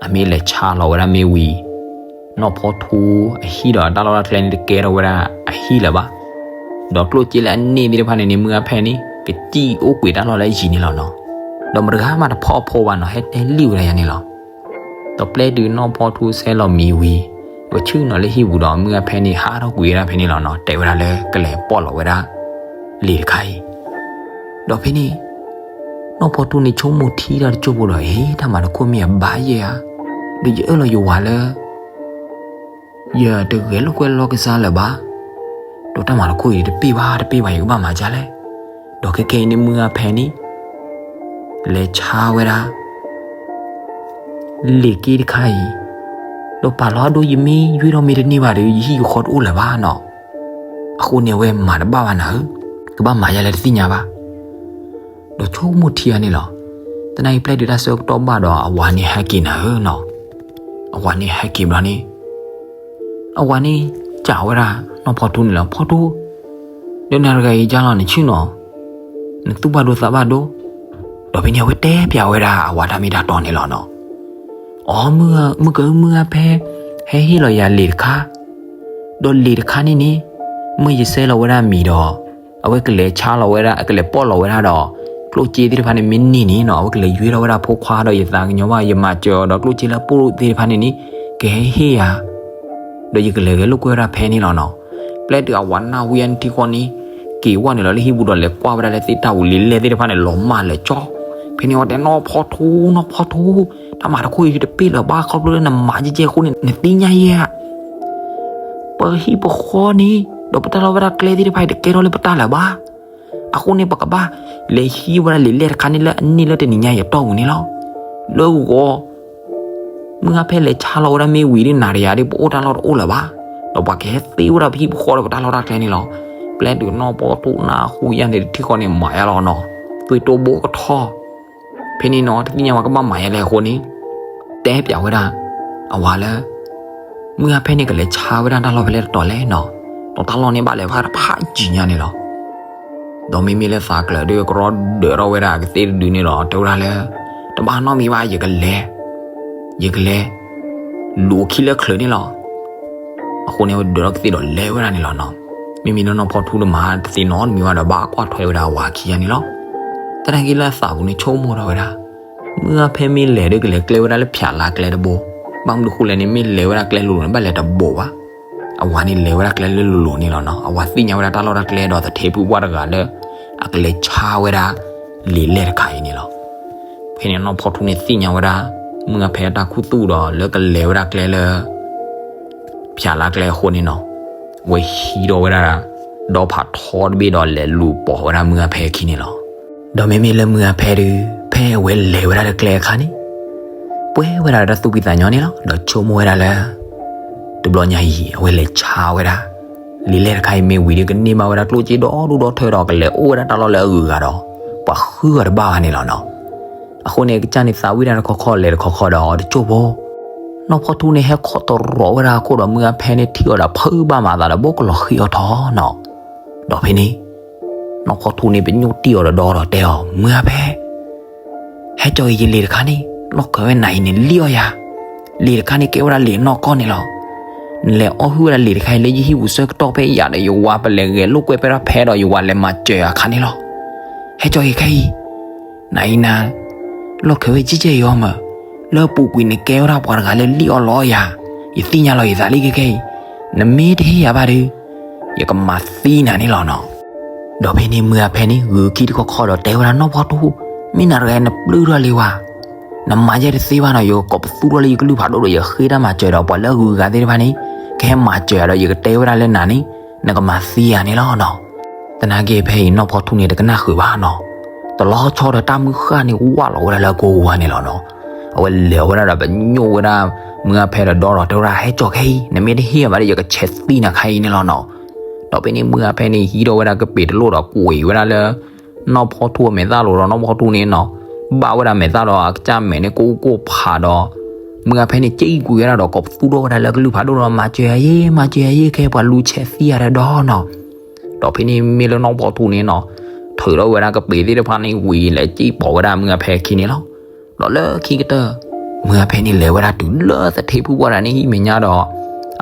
အမ့ၢ်လဲၤဆါလီၤဝဲဒၣ်မ့ၢ်ဝံၤ နီၢ်ဖီထူအဟံၣ်ဒီးတၢ်လီၢ်တၢ်ကျဲန့ၣ်တကဲထီၣ်ဝဲဒၣ်အဟံၣ်လၢၤဘၣ်. ဒီးကျိၣ်စ့လၢအန့ၢ်သ့ၣ်တဖၣ်န့ၣ်န့ၣ် မုၢ်ဂၤဖဲန့ၣ် ကစံၣ်အိၣ်ကွံာ်တၢ်လီၢ်လၢအယံၤန့ၣ်လီၤနီၤ. ဒီးမတဂၤမးတဖီအဖီဘၣ်နီၤ ဟဲတဲလံၣ်ဝဲဒၣ်ယၤန့ၣ်လီၤ. ဒီးပျဲတုၤနီၢ်ဖီထူစဲးလီၤမံၤဝံၤ ကဆ့ၣ်နီၤလၢဟံၣ်ပူၤဒီး မုၢ်ဂၤဖဲန့ၣ် ဟးထီၣ်ကွံာ်ဝဲဒၣ်ဖဲန့ၣ်လီၤနီၤ တဲဝဲဒၣ်လၢကလဲၤပိာ်လီၤဝဲဒၣ် လံာ်တခါအံၤ ဒီးဖဲန့ၣ် နီၢ်ဖီထူန့ၣ်ဆိကမိၣ်ထံတၢ်တစိၢ်ဖိဒီး အ့ တၢ်မၤတခိၣ်မ့ၢ်အဘၣ်ယဲၢ်ဧါ, ဒီးယအၢၣ်လီၤယဝၤလၢ ယတဂဲၤလိာ်ကွဲလီၢ်ကစၢ်လၢၤဘၣ်, ဒီးတၢ်မၤတခိၣ်အံၤတပ့ၢ်ဘၣ်တပ့ၢ်ဘၣ် ယကဘၣ်မၤဒ်လဲၣ်. ဒီးခဲကဲအံၤန့ၣ် မုၢ်ဂၤဖဲန့ၣ် လဲၤဆါဝဲဒၣ် လံာ်က့တခါအံၤ ဒီးပာ်လီၤအဒိ ယမ့ၢ်ယွ့ထီၣ်မ့ၢ်တန့ၢ်ဘၣ်ဒီး ယဟံၣ်ယဃီတအိၣ်လၢၤဘၣ်နီၤ. အဃိန့ၣ် အဝဲမၤတဘၣ်ဘၣ်နၤဧၢ, ကဘၣ်မၤယဲၢ်လဲၣ်တသ့ၣ်ညါဘၣ်. ဒီးဆိကမိၣ်ထံအီၤန့ၣ်လီၤ. သနာ်က့ပျဲဒုးတၢ်ဆၢကတီၢ်ဘၣ်ဒီး အဝၤန့ၣ်ဟဲက့ၤနၤဧၢနီၤ. အဝၤန့ၣ်ဟဲက့ၤဘျီန့ၣ် အဝၤန့ၣ် စံးဝဲဒၣ်နီၢ်ဖီထူန့ၣ်လီၤ. ဖီထူ, ဒီးနၤတဂၤအံၤကၢ်လီၤနဆ့ၣ်နီၤ, နသူၣ်ဘၣ်ဒိသးဘၣ်ဒိ. ဒီးဖဲန့ၣ် အဝဲတဲပျးဝဲဒၣ်အဝၤတၢ်မ့ၢ်တၢ်တီန့ၣ်လီၤနီၤ. အိ မုၢ်ကမုၢ်ဂၤဖဲ ဟဲဟ့ၣ်လီၤယၤလံာ်တခါ, ဒီးလံာ်တခါန့ၣ်န့ၣ် မ့ၢ်ယစဲးလီၤဝဲဒၣ်မံၤဒီး အဝဲကလဲၤဆါလီၤဝဲဒၣ် ကလဲၤပိာ်လီၤဝဲဒၣ်ဒီး ကျိၣ်စ့သ့ၣ်တဖၣ်န့ၣ် မ့ၢ်န့ၢ်န့ၣ်နီၤ အဝဲကလဲၤယွ့ထီၣ်ဝဲဒၣ်ဖိခွါဒီး ယသးကညီၤဘၣ် ယမၤစၢၤအီၤဒီး ကျိၣ်စ့လၢအပိာ်သ့ၣ်တဖၣ်န့ၣ်န့ၣ် ကဟဲဟ့ၣ်ယၤ ဒီးယကလဲၤဂဲၤလိာ်ကွဲဝဲဒၣ်ဖဲန့ၣ်လီၤနီၤ. ပျဲတုၤအဝၤနၢ်ဟူယၤန့ၣ်ထံဃီန့ၣ် က့ၤဝဲနုာ်လီၤလၢဟံၣ်ပူၤဒီး လဲၤကွၢ်ဝဲဒၣ်လၢသ့ၣ်တၢ်ပူၤလံာ်လဲၢ်သ့ၣ်တဖၣ်န့ၣ် လီၤမၢ်လၢာ်ကၠီ. ဖဲန့ၣ်အဝဲတဲ နီၢ်ဖီထူ နီၢ်ဖီထူ, တၢ်မၤတခိၣ်အံၤတပ့ၢ်လၢၤဘၣ် ခီဖျိလၢနမၤကဲကဲအဃိန့ၣ် နသ့ၣ်ညါယဲၢ်ဧါ. ပဟံၣ်ပဃီန့ၣ် ဒီးပတၢ်လီၢ်ဝဲဒၣ်ကျဲသ့ၣ်တဖၣ်အံၤ တကဲထီၣ်လၢပတၢ်လၢၤဘၣ်. အဃိန့ၣ် ပကဘၣ်လဲၤဟံးဝဲဒၣ်လံာ်လဲၢ်တခါန့ၣ် လၢအန့ၢ်လၢတနံၤညါအံၤအတီၢ်ပူၤန့ၣ်လီၤ. လၢဂီၤ မုၢ်ဂၤဖဲလဲၤဆါလီၤဝဲဒၣ်မ့ၢ်ဝံၤဒီး နၤဒီးယၤဒီး ပအိၣ်တၢ်လီၢ်တအိၣ်လၢၤဘၣ်. ဒီးပှၤကဟဲသ့ဝဲဒၣ်ပဟံၣ်ပဃီဒီးပတၢ်လီၢ်တၢ်ကျဲန့ၣ်လီၤ. ပျဲတုၤနီၢ်ဖီထူၣ်နၢ်ဟူယဲၢ်န့ၣ် တထံၣ်ဃီန့ၣ် မၤယါလီၤနီၤ, သွံၣ်တိၢ်ဘိကထီၣ်. ဖဲန့ၣ်နီၤ တသ့ၣ်ညါဝဲကဘၣ်မၤယါလဲၣ်အဃိန့ၣ်, တဲပျးဝဲဒၣ် အဝၤလၢ မုၢ်ဂၤဖဲန့ၣ် ကလဲၤဆါဝဲဒၣ်တၢ်လီၢ်ဖဲလဲၣ်တတီၤလဲၣ်နီၤ, ဒီးတၢ်လီၢ်န့ၣ်ဘၣ်လဲၤဖးတဖးယံၤညါန့ၣ်လီၤ. ဒီးမ့မ့ၢ်လၢသးကျၢၤဒီး ကရီဒၢးထီၣ်ဝဲဒၣ်ကသ့ၣ်တဒုန့ၣ်လီၤ, တဲဝဲဒၣ်လၢ တဘၣ်နီတမံၤဘၣ်, ယကလဲၤ, ယကလဲၤ လူၤခံလၢချုးန့ၣ်လီၤ. အဃိန့ၣ် အဝဲဒၢးထီၣ်ကသ့ၣ်ဒီးလဲၤဝဲဒၣ်န့ၣ်လီၤနီၤ. မ့မ့ၢ်လၢနီၢ်ဖီထူတမၤတသ့နီတမံၤဘၣ်ဒီး ဘၣ်ကွၢ်ထွဲဝဲဒၣ်အဝၤခံဂၤန့ၣ်လီၤ. သနာ်က့လၢအသးပူၤန့ၣ် ဆိကမိၣ်ထီၣ်ဝဲဒၣ် မုၢ်ဂၤဖဲမ့ၢ်လဲၤဒီး ကလဲၤကျဲဝဲဒၣ်လၢဖၠးလါကျဲတဘိ, ဘၣ်မနုၤဃိလဲၣ်န့ၣ် မ့ၢ်လဲၤဝဲဒၣ်ကျဲလိၤလိၤန့ၣ် ဘၣ်လဲၤတဘိးဘၣ်. အဝၤန့ၣ်လဲၤဝဲဒၣ်ကျဲလၢလိၤလိၤန့ၣ်လီၤနီၤ. အဝၤသ့ၣ်ညါဝဲဒၣ်တၢ်လီၢ်တၢ်ကျဲဒီး သထ့ဖုပှၢ်တဂၤလၢ အကလဲၤဆါဝဲဒၣ် လံာ်လဲၢ်တခါအံၤန့ၣ်လီၤ. ဖဲန့ၣ်နီၢ်ဖီထူန့ၣ်သ့ၣ်ညါဝဲဒၣ် မုၢ်ဂၤဖဲအတၢ်ခူသူၣ်ဒီး လၢကလဲၤဝဲဒၣ်ကျဲလၢ ဖၠးလါကျဲအဃိန့ၣ်နီၤ, အဝဲဟံးထီၣ်ဝဲဒၣ် ဒီဖးထီတဘ့ၣ်ဒီး လဲၤလူၤပိာ်ဝဲဒၣ်မုၢ်ဂၤဖဲအခံန့ၣ်လီၤ. ဒီးမ့မ့ၢ်လၢမုၢ်ဂၤဖဲဒုး ဖဲအဝဲလဲၤဝဲဒၣ်လၢကျဲအခါန့ၣ် ပှဲၤဝဲဒၣ်ဒီးတၢ်သူၣ်ဖှံသးညီန့ၣ်လီၤ. ဒီးဆိကမိၣ်ဝဲဒၣ်လၢ တဘျီညါအံၤ အဝဲလဲၤဆါဝဲဒၣ် လံာ်လဲၢ်တခါအံၤမ့ၢ်ဝံၤဒီး ကန့ၢ်ဘၣ်ဝဲဒၣ်ကျိၣ်စ့ဒီဒူၣ်ဒီထၢဒီး ကလဲၤအိၣ်ဝဲဒၣ်တၢ်လီၢ်လၢအဂုၤအဂၤဒီး ပှၤဃုအီၤတဘၣ်ဘၣ်န့ၣ်လီၤနီၤ. အဃိန့ၣ် အကစၢ်န့ၣ်သးဝံၣ်တၢ်တခီခီ လဲၤတခီခီဒီး တစိၢ်ဖိ နီၢ်ဖီထူန့ၣ် ဟဲခိးတရီးဝဲဒၣ်အခိၣ်ဒီး မုၢ်ဂၤဖဲန့ၣ်ထံၣ်အီၤဒီး ဖုးဘၣ်မၤသးဒီး ဘိကလီၤဃံအီၤထီၣ်နီၤ. ဒီးဖဲန့ၣ် နီၢ်ဖီထူန့ၣ် ပညိၣ်တံၢ်အီၤဒီးဒီးတဲအီၤ မုၢ်ဂၤဖဲ ဟဲကၠီၤက့ၤယလံာ်တခါန့ၣ် လီၢ်ခံဝဲနၤအံၤန့ၣ် လံၣ်အီၤယၤ, လံာ်တခါန့ၣ် ကဲဝဲဒၣ်လံာ်နီၢ်ကီၢ်န့ၣ်လီၤ. နလဲၤအီၣ်ဟုၣ်ဝဲဒၣ်လံာ်တခါအံၤလၢယဟံၣ်ပူၤဆၢကတီၢ်ဖဲယၤဒီးယဝၤ ပလဲၤဂဲၤလိာ်ကွဲဖဲဒၣ်ဖဲဒီးယဝၤလဲၤမၤစၢၤယၤအခါန့ၣ်လီၤ. ဟဲကၠီၤက့ၤခဲအံၤ နၤအံၤနၤ လီၢ်ခံဝဲကဲကဲအံၤအီၤမး, လၢအပူၤကွံာ်န့ၣ်ကဲဝဲဒၣ်ပှၤတဂၤလၢလံၣ်အီၣ်လီအီၣ်ယၤ, ယသ့ၣ်ညါလီၤယသးလံခဲခဲအံၤ, နမ့ၢ်တဟ့ၣ်ယၤဘၣ်ဒီး ယကမၤသံနၤန့ၣ်လီၤနီၤ. ဒီးဖဲန့ၣ်မုၢ်ဂၤဖဲန့ၣ် ဂုာ်ခံတခီခီဒီးတဲဝဲဒၣ်နီၢ်ဖီထူ, မ့ၢ်နၤတဂၤနပျုၢ်ထီၣ်လံဝဲ, နမၤယဲတသ့ဘၣ်နီၤ, ယကိးပသူထီၣ်လၢယကလုၢ်ဖးဒိၣ်ဒီး ယဃ့တၢ်မၤစၢၤဒီးပှၤလၢအဂုၤအဂၤသ့ၣ်တဖၣ်န့ၣ် ကဟဲမၤစၢၤယၤဒီး ယကတဲဝဲဒၣ်လၢနၤန့ၣ် နကမၤသံယၤန့ၣ်လီၤနီၤ. သနာ်က့ဖဲအံၤနီၢ်ဖီထူန့ၣ်တကနၣ်ဃုာ်ဘၣ်နီၤ, တလီၤဆီဒီးတၢ်မုၢ်ဃၢ်န့ၣ်ဝၢ်လီၤဝဲဒၣ်လၢအကိးဝါန့ၣ်လီၤနီၤ. အဝဲလဲၤဝဲဒၣ်ဒီးပညိၣ်ဝဲဒၣ် မုၢ်ဂၤဖဲဒီးဒီဒီးတဲဝဲဒၣ် ဟဲကၠီၤခဲအံၤ, နမ့ၢ်တဟ့ၣ်ယၤဘၣ်ဒီး ယကဆဲးသံနၤခါအံၤန့ၣ်လီၤနီၤ. ဒီးဖဲန့ၣ်မုၢ်ဂၤဖဲန့ၣ် ဟံးထီၣ်ဝဲဒၣ်ကပ့ၤတလိၣ်ဒီးကွံာ်ဝဲဒၣ်လၢ နီၢ်ဖီထူအမဲာ်သၣ်လိၤဒီး နီၢ်ဖီထူန့ၣ်နီၤ ဘၣ်ဝဲဒၣ်မဲာ်သၣ်ဒီးအကစၢ်မဲာ်န့ၣ်ကိၢ်ကိၢ်ဖးဒီး မုၢ်ဂၤဖဲန့ၣ်က့ၤကွံာ်ဝဲဒၣ်ဒီးကိးပသူထီၣ်ဝဲဒၣ်လၢကလုၢ်ဖးဒိၣ်ဒီး မၤစၢၤယၤယ့ မၤစၢၤယၤယ့ ခဲပှၤလူၤဆဲးသံယၤဒီးနီၤ. ဒီးဖဲန့ၣ်မ့ၢ်လၢနီၢ်ဖီထူန့ၣ်နီၤ ထုးထီၣ်ဝဲဒၣ်ကပ့ၤသ့ၣ်တဖၣ်န့ၣ်ဝံၤ လဲၤစံၣ်ပိာ်ဝဲဒၣ်မုၢ်ဂၤဖဲအခံန့ၣ်လီၤ. ဒီးလၢခံကတၢၢ် မုၢ်ဂၤဖဲန့ၣ်လဲၤဝဲဒၣ်တုၤလၢသထ့ဖုပှၢ်တဂၤန့ၣ်ဟံၣ်မဲာ်ညါဒီး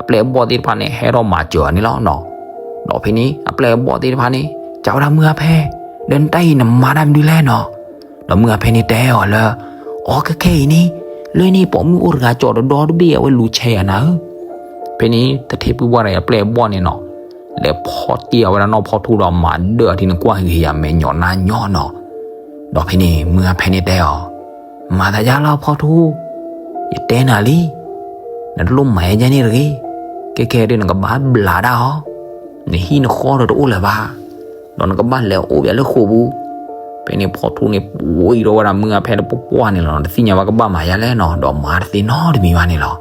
အပျဲၢ်အဘီၣ်သ့ၣ်တဖၣ်န့ၣ် ဟဲထီၣ်မၤစၢၤအီၤန့ၣ်လီၤနီၤ. ဒီးဖဲန့ၣ် အပျဲၢ်အဘီၣ်သ့ၣ်တဖၣ်န့ၣ် စံးဝဲဒၣ်မုၢ်ဂၤဖဲ ဒီးနတၢ်အံၤနမၤတၢ်မနုၤလဲၣ်နီၤ. ဒီးမုၢ်ဂၤဖဲန့ၣ်တဲအီၤလၢ အီခဲခဲအံၤန့ၣ် လၢန့ၣ်ပိာ်မုၣ်အိၣ်တဂၤကၠီၤတဒီတဘ့ၣ် အဝဲလူၤဆဲးယၤနၤဧၢ. ဖဲန့ၣ် သထ့ဖုပှၢ်တဂၤအပျဲၢ်အဘီၣ်န့ၣ်နီၤ လဲၤဖီၣ်တံၢ်အီၤဝဲဒၣ်နီၢ်ဖီထူဒီးမၤဒၢၣ်အီၤထံန့ၣ် ကွၢ်ဂ့ၤယၤမဲာ်ညီနါညီနီၤ. ဒီးဖဲန့ၣ် မုၢ်ဂၤဖဲန့ၣ်တဲအီၤ မၤသးဒ်လီၤဖီထူ, ယတဲနၤလံ, နတလိၣ်မၤယဲန့ၣ်တဂ့ၤ, ခဲခဲဒီးနကဘၣ်ဘျးဒၣ်အီၤ, နဟံၣ်နဃီဒီးတအိၣ်လၢၤဘၣ်, ဒီးနကဘၣ်လဲၤအိၣ်ဘၣ်လၢဃိာ်ပူၤ. ဖဲန့ၣ်ဖီထူန့ၣ် ပှ့ၤထီၣ်ဝဲဒၣ်မုၢ်ဂၤဖဲတပှၢ်ပှၢ်န့ၣ်လီၤနီၤ, တသ့ၣ်ညါဘၣ်ကဘၣ်မၤယဲလဲၣ်နီၤ, ဒီးမၤတသ့နီတမံၤဘၣ်န့ၣ်လီၤ.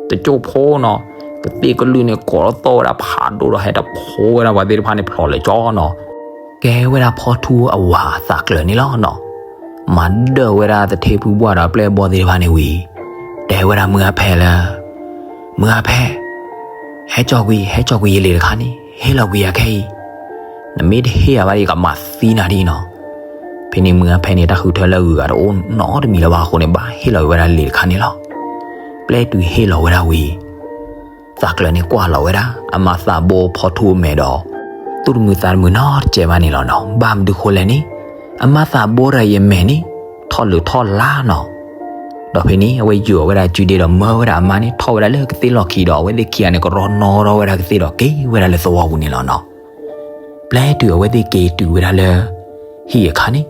တစိၢ်ဖိနီၤ, ကသ့ၣ်ကလုၢ်န့ၣ် ကိးထီၣ်သီၣ်ဝဲဒၣ်ဖးဒိၣ်ဒီး ဟဲတဖိဝဲဒၣ်ပှၤသ့ၣ်တဖၣ်န့ၣ်ဖျိးလဲၤကၠီနီၤ. ကဲဝဲဒၣ်ဖီထူအဝၤသးကျၢၤန့ၣ်လီၤနီၤ, မၤဒၢၣ်ဝဲဒၣ်သထ့ဖုပှၢ်ဒီးအပျဲၢ်အဘီၣ်သ့ၣ်တဖၣ်န့ၣ်ဝံၤ, တဲဝဲဒၣ်မုၢ်ဂၤဖဲလၢ မုၢ်ဂၤဖဲ, ဟဲကၠီၤကွံာ် ဟဲကၠီၤကွံာ်ယလံာ်တခါန့ၣ် ဟ့ၣ်လီၤကွံာ်ယၤခဲအံၤ, နမ့ၢ်တဟ့ၣ်ယၤဘၣ်ဒီး ယကမၤသံနၤဒ်နီၤ. ဖဲန့ၣ်မုၢ်ဂၤဖဲန့ၣ် တၢ်ဃုထၢလၢအဂုၤအဂၤတအိၣ်နီတမံၤလၢၤဘၣ်အဃိန့ၣ် ဘၣ်ဟ့ၣ်လီၤဝဲဒၣ်လံာ်တခါန့ၣ်လီၤ. ပျဲတုၤဟ့ၣ်လီၤဝဲဒၣ်ဝံၤ သးကျၢၤန့ၣ်ကွၢ်လီၤဝဲဒၣ် အမါသးဘိဖီထူအမဲာ်ဒီး သူၣ်တမုာ်သးတမုာ်နီတစဲးဘၣ်န့ၣ်လီၤနီၤ. ဘၣ်မနုၤဃိလဲၣ်န့ၣ် အမါသးဘိတဂၤအံၤအမဲာ်န့ၣ် ထီၣ်လုာ်ထီၣ်လါနီၤ. ဒီးဖဲန့ၣ် အဝဲယိာ်ဝဲဒၣ်စုဒ့ဒီးမၢဝဲဒၣ်အမါန့ၣ် ထီၣ်ဝဲဒၣ်လၢကသ့ၣ်လီၢ်ခံဒီး အဝဲသ့ၣ်ခံဂၤန့ၣ် ကရီနီထီၣ်ဝဲဒၣ်ကသ့ၣ်ဒီးက့ၤဝဲဒၣ်လၢသဝီပူၤန့ၣ်လီၤနီၤ. ပျဲတုၤအဝဲသ့ၣ်က့ၤတုၤဝဲဒၣ်လၢ ဟံၣ်အခါန့ၣ်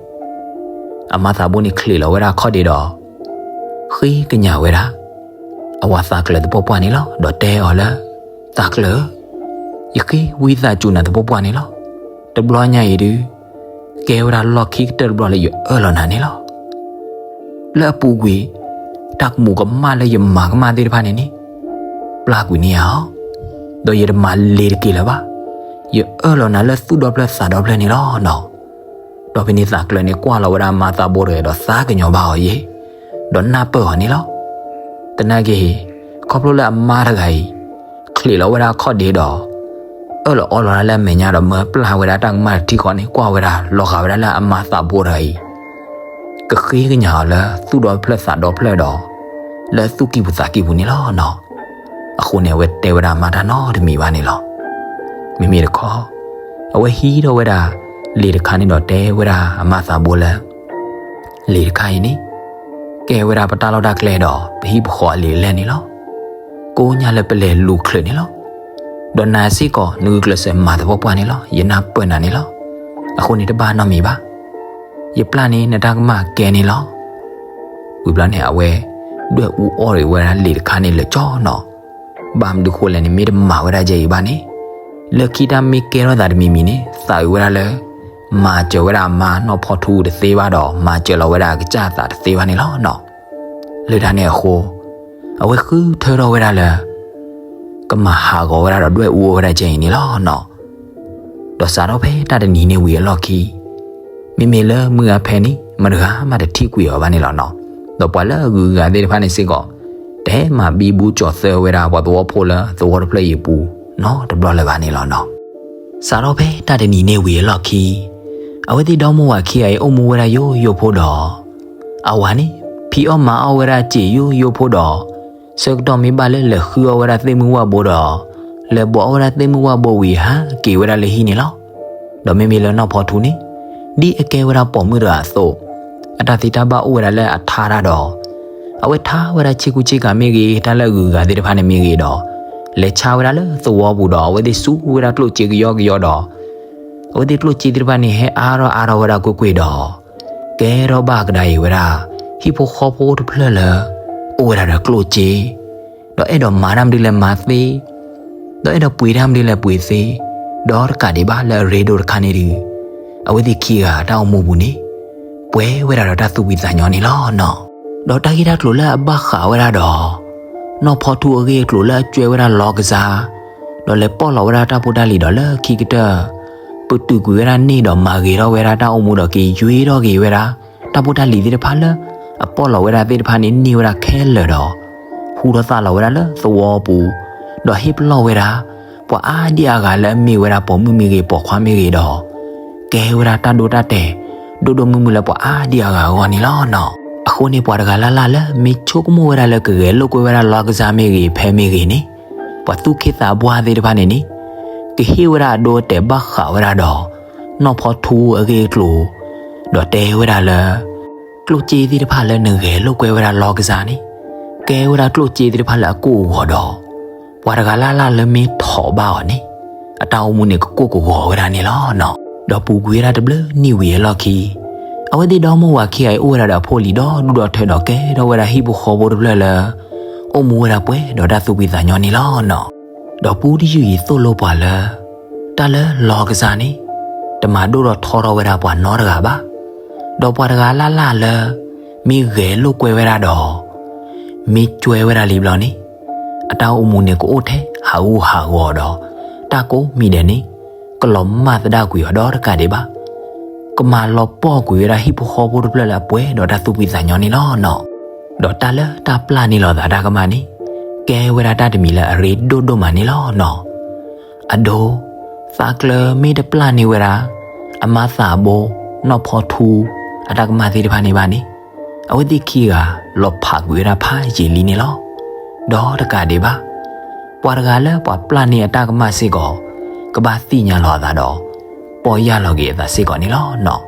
အမါသးဘိန့ၣ်ချံးလီၤဝဲဒၣ်ခီၣ်ဒ့ဒီး ဃ့ကညးဝဲဒၣ် အဝၤသးကျၢၤသပှၢ်ပှၢ်န့ၣ်လီၤ. ဒီးတဲအီၤလၢ သးကျၢၤဧၢ, ယဃ့ဝံသးစူၤနၤသပှၢ်ပှၢ်န့ၣ်လီၤ. တဘျီညါအံၤဒုး ကဲဝဲဒၣ်လီၢ်ခံကတၢၢ်တဘျီလၢယအၢၣ်လီၤနၤန့ၣ်လီၤ. လၢအပူၤကွံာ် တၢ်ကမူၤကမၣ်လၢယမၤကမၣ်သ့ၣ်တဖၣ်န့ၣ်န့ၣ် ပျၢ်ကွံာ်န့ၢ်ယၤအီၤ, ဒီးယတမၤလ့ၤတက့ၤလၢၤဘၣ်. ယအၢၣ်လီၤနၤလၢသူၣ်ဒီဖျၢၣ်သးဒီဖျၢၣ်န့ၣ်လီၤနီၤ. ဒီးဖဲန့ၣ်သးကျၢၤန့ၣ်ကွၢ်လီၤဝဲဒၣ်အမါသးဘိတဂၤဒီးသးကညီၤဘၣ်အီၤယဲၢ်, ဒီးနၢ်ပၢၢ်အီၤန့ၣ်လီၤ. သနာ်က့ ခီဖျိလၢအမါတဂၤအံၤ ချံးလီၤဝဲဒၣ်အခီၣ်ဒ့ဒီး အၢၣ်လီၤအီလီၤဒၣ်လၢအမဲာ်ညါဒီးမၢပျၢ်ဝဲဒၣ်တၢ်ကမၣ်တထံဃီန့ၣ် ကွၢ်ဝဲဒၣ်လီၤဂာ်ဝဲဒၣ်လၢအမါသးဘိတဂၤအံၤ ကဃ့ကညးအီၤလၢသူၣ်ဒီဖျၢၣ်သးဒီဖျၢၣ်ဒီး လၢသူၣ်ကံၢ်ပူၤသးကံၢ်ပူၤန့ၣ်လီၤနီၤ. အဃိန့ၣ် အဝဲတဲဝဲဒၣ်အမါတၢ်နီတမံၤဘၣ်န့ၣ်လီၤ. မ့မ့ၢ်တခီ အဝဲဟံးထီၣ်ဝဲဒၣ်လံာ်တခါန့ၣ်ဒီးတဲဝဲဒၣ်အမါသးဘိလၢ လံာ်တခါအံၤန့ၣ် ကဲဝဲဒၣ်ပတၢ်လီၢ်တၢ်ကျဲဒီး ပဟံၣ်ပဃီအလံာ်အလဲၢ်န့ၣ်လီၤ. ကိးညါလၢပလဲၤလူၤချုးန့ၣ်လီၤ. ဒီးနၤစ့ၢ်ကီး နဂုာ်ကျဲးစၢးမၤသပှၢ်ပှၢ်န့ၣ်လီၤ. ယနၢ်ပၢၢ်နၤန့ၣ်လီၤ. အဃိန့ၣ်တဘၣ်နီတမံၤဘၣ်. ယပျၢ်န့ၢ်နတၢ်ကမၣ်ကဲန့ၣ်လီၤ. ဝံၤဘျီန့ၣ် အဝဲဒွဲၣ်အူအီၣ်ရံးဝဲဒၣ်လံာ်တခါန့ၣ်လၢာ်ကၠီနီၤ. ဘၣ်မနုၤဃိလဲၣ်န့ၣ် မ့ၢ်တမၤဝဲဒၣ်ကဲအံၤဘၣ်န့ၣ် လၢခံတၢ်မ့ၢ်ကဲထီၣ်သးတမံၤမံၤန့ၣ် သးအုးဝဲဒၣ်လၢ မၤစၢၤဝဲဒၣ်အမါနီၢ်ဖီထူတသ့ဘၣ်ဒီး မၤစၢၤလီၤဝဲဒၣ်အကစၢ်အသးတသ့ဘၣ်န့ၣ်လီၤနီၤ. လၢတၢ်န့ၣ်အဃိ အဝဲဃုထၢထီၣ်ဝဲဒၣ်လၢ ကမၤဟးဂီၤဝဲဒၣ်ဒီးဒွဲၣ်အူအီၣ်ဝဲဒၣ်ကဲအံၤန့ၣ်လီၤနီၤ. ဒီးစးထီၣ်ဖဲတၢ်တနံၤန့ၣ်ဝံၤအလီၢ်ခံ မ့မ့ၢ်လၢမုၢ်ဂၤဖဲန့ၣ် မတဂၤမးတထံၣ်ကွံာ်အီၤဘၣ်န့ၣ်လီၤနီၤ. ဒီးပှၤလၢအဂုၤအဂၤသ့ၣ်တဖၣ်န့ၣ်စ့ၢ်ကီး တဟဲမၤဘံဘူကၠီၤသၢဝဲဒၣ်ပှၤသဝီဖိလၢသဝီတဖျၢၣ်အံၤအပူၤနီတဘျီလၢၤဘၣ်န့ၣ်လီၤနီၤ. စးထီၣ်ဖဲတၢ်တနံၤန့ၣ်ဝံၤအလီၢ်ခံ အဝဲသ့ၣ်ဒီမိၢ်ဝၤခံဂၤအံၤအိၣ်မူဝဲဒၣ်ယိယိဖိဒီး အဝၤန့ၣ် ဖံးအီၣ်မၤအီၣ်ဝဲဒၣ်စ့ယိယိဖိဒီး ဆၢကတီၢ်မ့ၢ်ဘၣ်လၢလဲၤဃုအီၣ်ဝဲဒၣ်သ့ၣ်မုၢ်ဝၣ်ဘိဒီး လဲၤဘိးအီၣ်ဝဲဒၣ်သ့ၣ်မုၢ်ဝၣ်ဘိဝံၤဟးက့ၤဝဲဒၣ်လၢဟံၣ်န့ၣ်လီၤ. ဒီးမ့မ့ၢ်လၢနီၢ်ဖီထူန့ၣ် ဒ်အကဲဝဲဒၣ်ပိာ်မုၣ်တဂၤအသိး အတၢ်သ့တၢ်ဘၣ်အိၣ်ဝဲဒၣ်လၢအထါတၢ်ဒီး အဝဲထါဝဲဒၣ်ဆ့ကူဆ့ကၤမ့ၢ်ဂ့ၤ တၢ်လၢအဂုၤအဂၤသ့ၣ်တဖၣ်န့ၣ်မ့ၢ်ဂ့ၤဒီး လဲၤဆါဝဲဒၣ်လၢသဝီပူၤဒီး အဝဲသ့ၣ်စူးဝဲဒၣ်ကျိၣ်စ့ကယီကယီဒီး အဝဲသ့ၣ်ကျိၣ်စ့သ့ၣ်တဖၣ်န့ၣ် ဟဲအါထီၣ်အါထီၣ်ဝဲဒၣ်ကွ့ၢ်ကွ့ၢ်ဒီး ကဲထီၣ်ဘၣ်ကဒါအံၤဝဲဒၣ် ဟံၣ်ဖိဃီဖိတဖျၢၣ်လၢ အိၣ်ဝဲဒၣ်ဒီးကျိၣ်စ့ ဒီးအဲၣ်ဒိးမၤတၢ်မနုၤလဲၣ်မၤသ့, ဒီးအဲၣ်ဒိးပှ့ၤတၢ်မနုၤလဲၣ်ပှ့ၤသ့, ဒီးတကးဒံးဘၣ်လၢအရ့ဒိၣ်တခါန့ၣ်ဒီး အဝဲသ့ၣ်ခံဂၤအတၢ်အိၣ်မူပူၤန့ၣ် ပှဲၤဝဲဒၣ်ဒီးတၢ်သူၣ်ဖှံသးညီန့ၣ်လီၤနီၤ. ဒီးတၢ်ဂ့ၢ်တၢ်ကျိၤလၢအဘၣ်ဃးဝဲဒၣ်ဒီး နီၢ်ဖီထူအဂ့ၢ်အကျိၤလၢအကွဲဝဲဒၣ်လီကစၢ် ဒီးလဲၤပီၢ်လီၤဝဲဒၣ်တၢ်ဖိတၢ်လံၤဒီးလၢခံကတၢၢ် ပတုာ်ကွံာ်ဝဲဒၣ်န့ၢ်ဒီးမၤဂ့ၤထီၣ်ဝဲဒၣ်တၢ်အိၣ်မူဒီးက့ၤယွ့ထီၣ်က့ၤဝဲဒၣ် တၢ်ဖိတၢ်လံၤသ့ၣ်တဖၣ်လၢ အပီၢ်လီၤဝဲဒၣ်သ့ၣ်တဖၣ်န့ၣ်န့ၢ်ဝဲဒၣ်ခဲလၢာ်ဒီး ဟူထီၣ်သၣ်လီၤဝဲဒၣ်လၢသဝီပူၤ ဒီးဟ့ၣ်ပလီၢ်ဝဲဒၣ် ပှၤအါဒံအါဂၤလၢအမ့ၢ်ဝဲဒၣ်ပိာ်မုၣ်မ့ၢ်ဂ့ၤပိာ်ခွါမ့ၢ်ဂ့ၤဒီး ကဲဝဲဒၣ်တၢ်ဒိတၢ်တဲာ် ဒိၣ်ဒိၣ်မုၢ်မုၢ်လၢပှၤအါဒံအါဂၤအဂီၢ်န့ၣ်လီၤနီၤ. အဃိန့ၣ်ပှၤတဂၤလၢ်လၢ်လၢမ့ၢ်ဆိကမိၣ်ဝဲဒၣ်လၢကဂဲၤလိာ်ကွဲဝဲဒၣ်လီကစၢ်မ့ၢ်ဂ့ၤဖဲမ့ၢ်ဂ့ၤန့ၣ် ပှၤသူၣ်က့သးပှၢ်သ့ၣ်တဖၣ်န့ၣ်န့ၣ် ကဟ့ၣ်ဝဲဒၣ်အဒိအတဲာ်ဘၣ်ဃးဝဲဒၣ်ဒီး နီၢ်ဖီထူအဂ့ၢ်အကျိၤ ဒီးတဲဝဲဒၣ်လၢ ကျိၣ်စ့သ့ၣ်တဖၣ်လၢနဂဲၤလိာ်ကွဲဝဲဒၣ်လီကစၢ်န့ၣ် ကဲဝဲဒၣ်ကျိၣ်စ့သ့ၣ်တဖၣ်လၢအကိၢ်အဂီၤဒီး ပှၤတဂၤလၢ်လၢ်လၢမ့ၢ်ထိးဘၣ်အီၤန့ၣ် အတၢ်အိၣ်မူန့ၣ်ကကိၢ်ကဂီၤဝဲဒၣ်န့ၣ်လီၤနီၤ. ဒီးပူၤကွံာ်ဝဲဒၣ်တဘျုးနံၣ်ဝံၤအလီၢ်ခံ အဝဲသ့ၣ်ဒီမိၢ်ဝၤခံဂၤအံၤအိၣ်ဝဲဒၣ်ဒီးအဖိလံၤဒီဒူၣ်ဒီထၢဒီးကဲထီၣ်ဝဲဒၣ်ဟံၣ်ဖိဃီဖိတဖျၢၣ်လၢ အိၣ်မူဝဲဒၣ်ပှဲၤဒီးတၢ်သူၣ်ဖှံသးညီန့ၣ်လီၤနီၤ. ဒီးပူတယုၢ်အံၤသိၣ်လိပှၤလၢ တၢ်လၢလီကစၢ်န့ၣ် တမၤဒိၣ်ထီၣ်ထီထီၣ်ဝဲဒၣ်ပှၤနီတဂၤဘၣ်. ဒီးပှၤတဂၤလၢ်လၢ်လၢ မ့ၢ်ဂဲၤလိာ်ကွဲဝဲဒၣ်ဒီး မ့ၢ်ကွဲဝဲဒၣ်လံဘျီန့ၣ် အတၢ်အိၣ်မူန့ၣ်ကအိၣ်ထဲဟးဂူာ်ဟးဂီၤဒီး တၢ်ကိးမံၤဒဲးန့ၣ် ကလီၤမၢ်သဒၣ်ကွံာ်အီၤဒီးတကးဒံးဘၣ် ကမၤလီၤပှီၢ်ကွံာ်ဝဲဒၣ်ဟံၣ်ဖိဃီဖိတဖျၢၣ်လၢအပှဲၤဒီးတၢ်သူၣ်ဖှံသးညီန့ၣ်လီၤနီၤ. ဒီးတၢ်လၢတၢ်ပျၢ်န့ၢ်လီၤသးတၢ်ကမၣ်န့ၣ် ကဲဝဲဒၣ်တၢ်တမံၤလၢအရ့ဒိၣ်ဒိၣ်မးန့ၣ်လီၤနီၤ. အဒိ သးကျၢၤမ့ၢ်တပျၢ်န့ၢ်ဝဲဒၣ် အမါသးဘိ နီၢ်ဖီထူ အတၢ်ကမၣ်သ့ၣ်တဖၣ်န့ၣ်ဘၣ်န့ၣ် အဝဲသ့ၣ်ခံဂၤလီၤဖးကွံာ်ဝဲဒၣ်ဖးယံာ်လံန့ၣ်လီၤ. ဒီးတကးဒံးဘၣ် ပှၤတဂၤလၢပှၤပျၢ်န့ၢ်အတၢ်ကမၣ်စ့ၢ်ကီး ကဘၣ်သ့ၣ်ညါလီၤအသးဒီး ပီၢ်ယၢ်လီၤက့ၤအသးစ့ၢ်ကီးန့ၣ်လီၤနီၤ.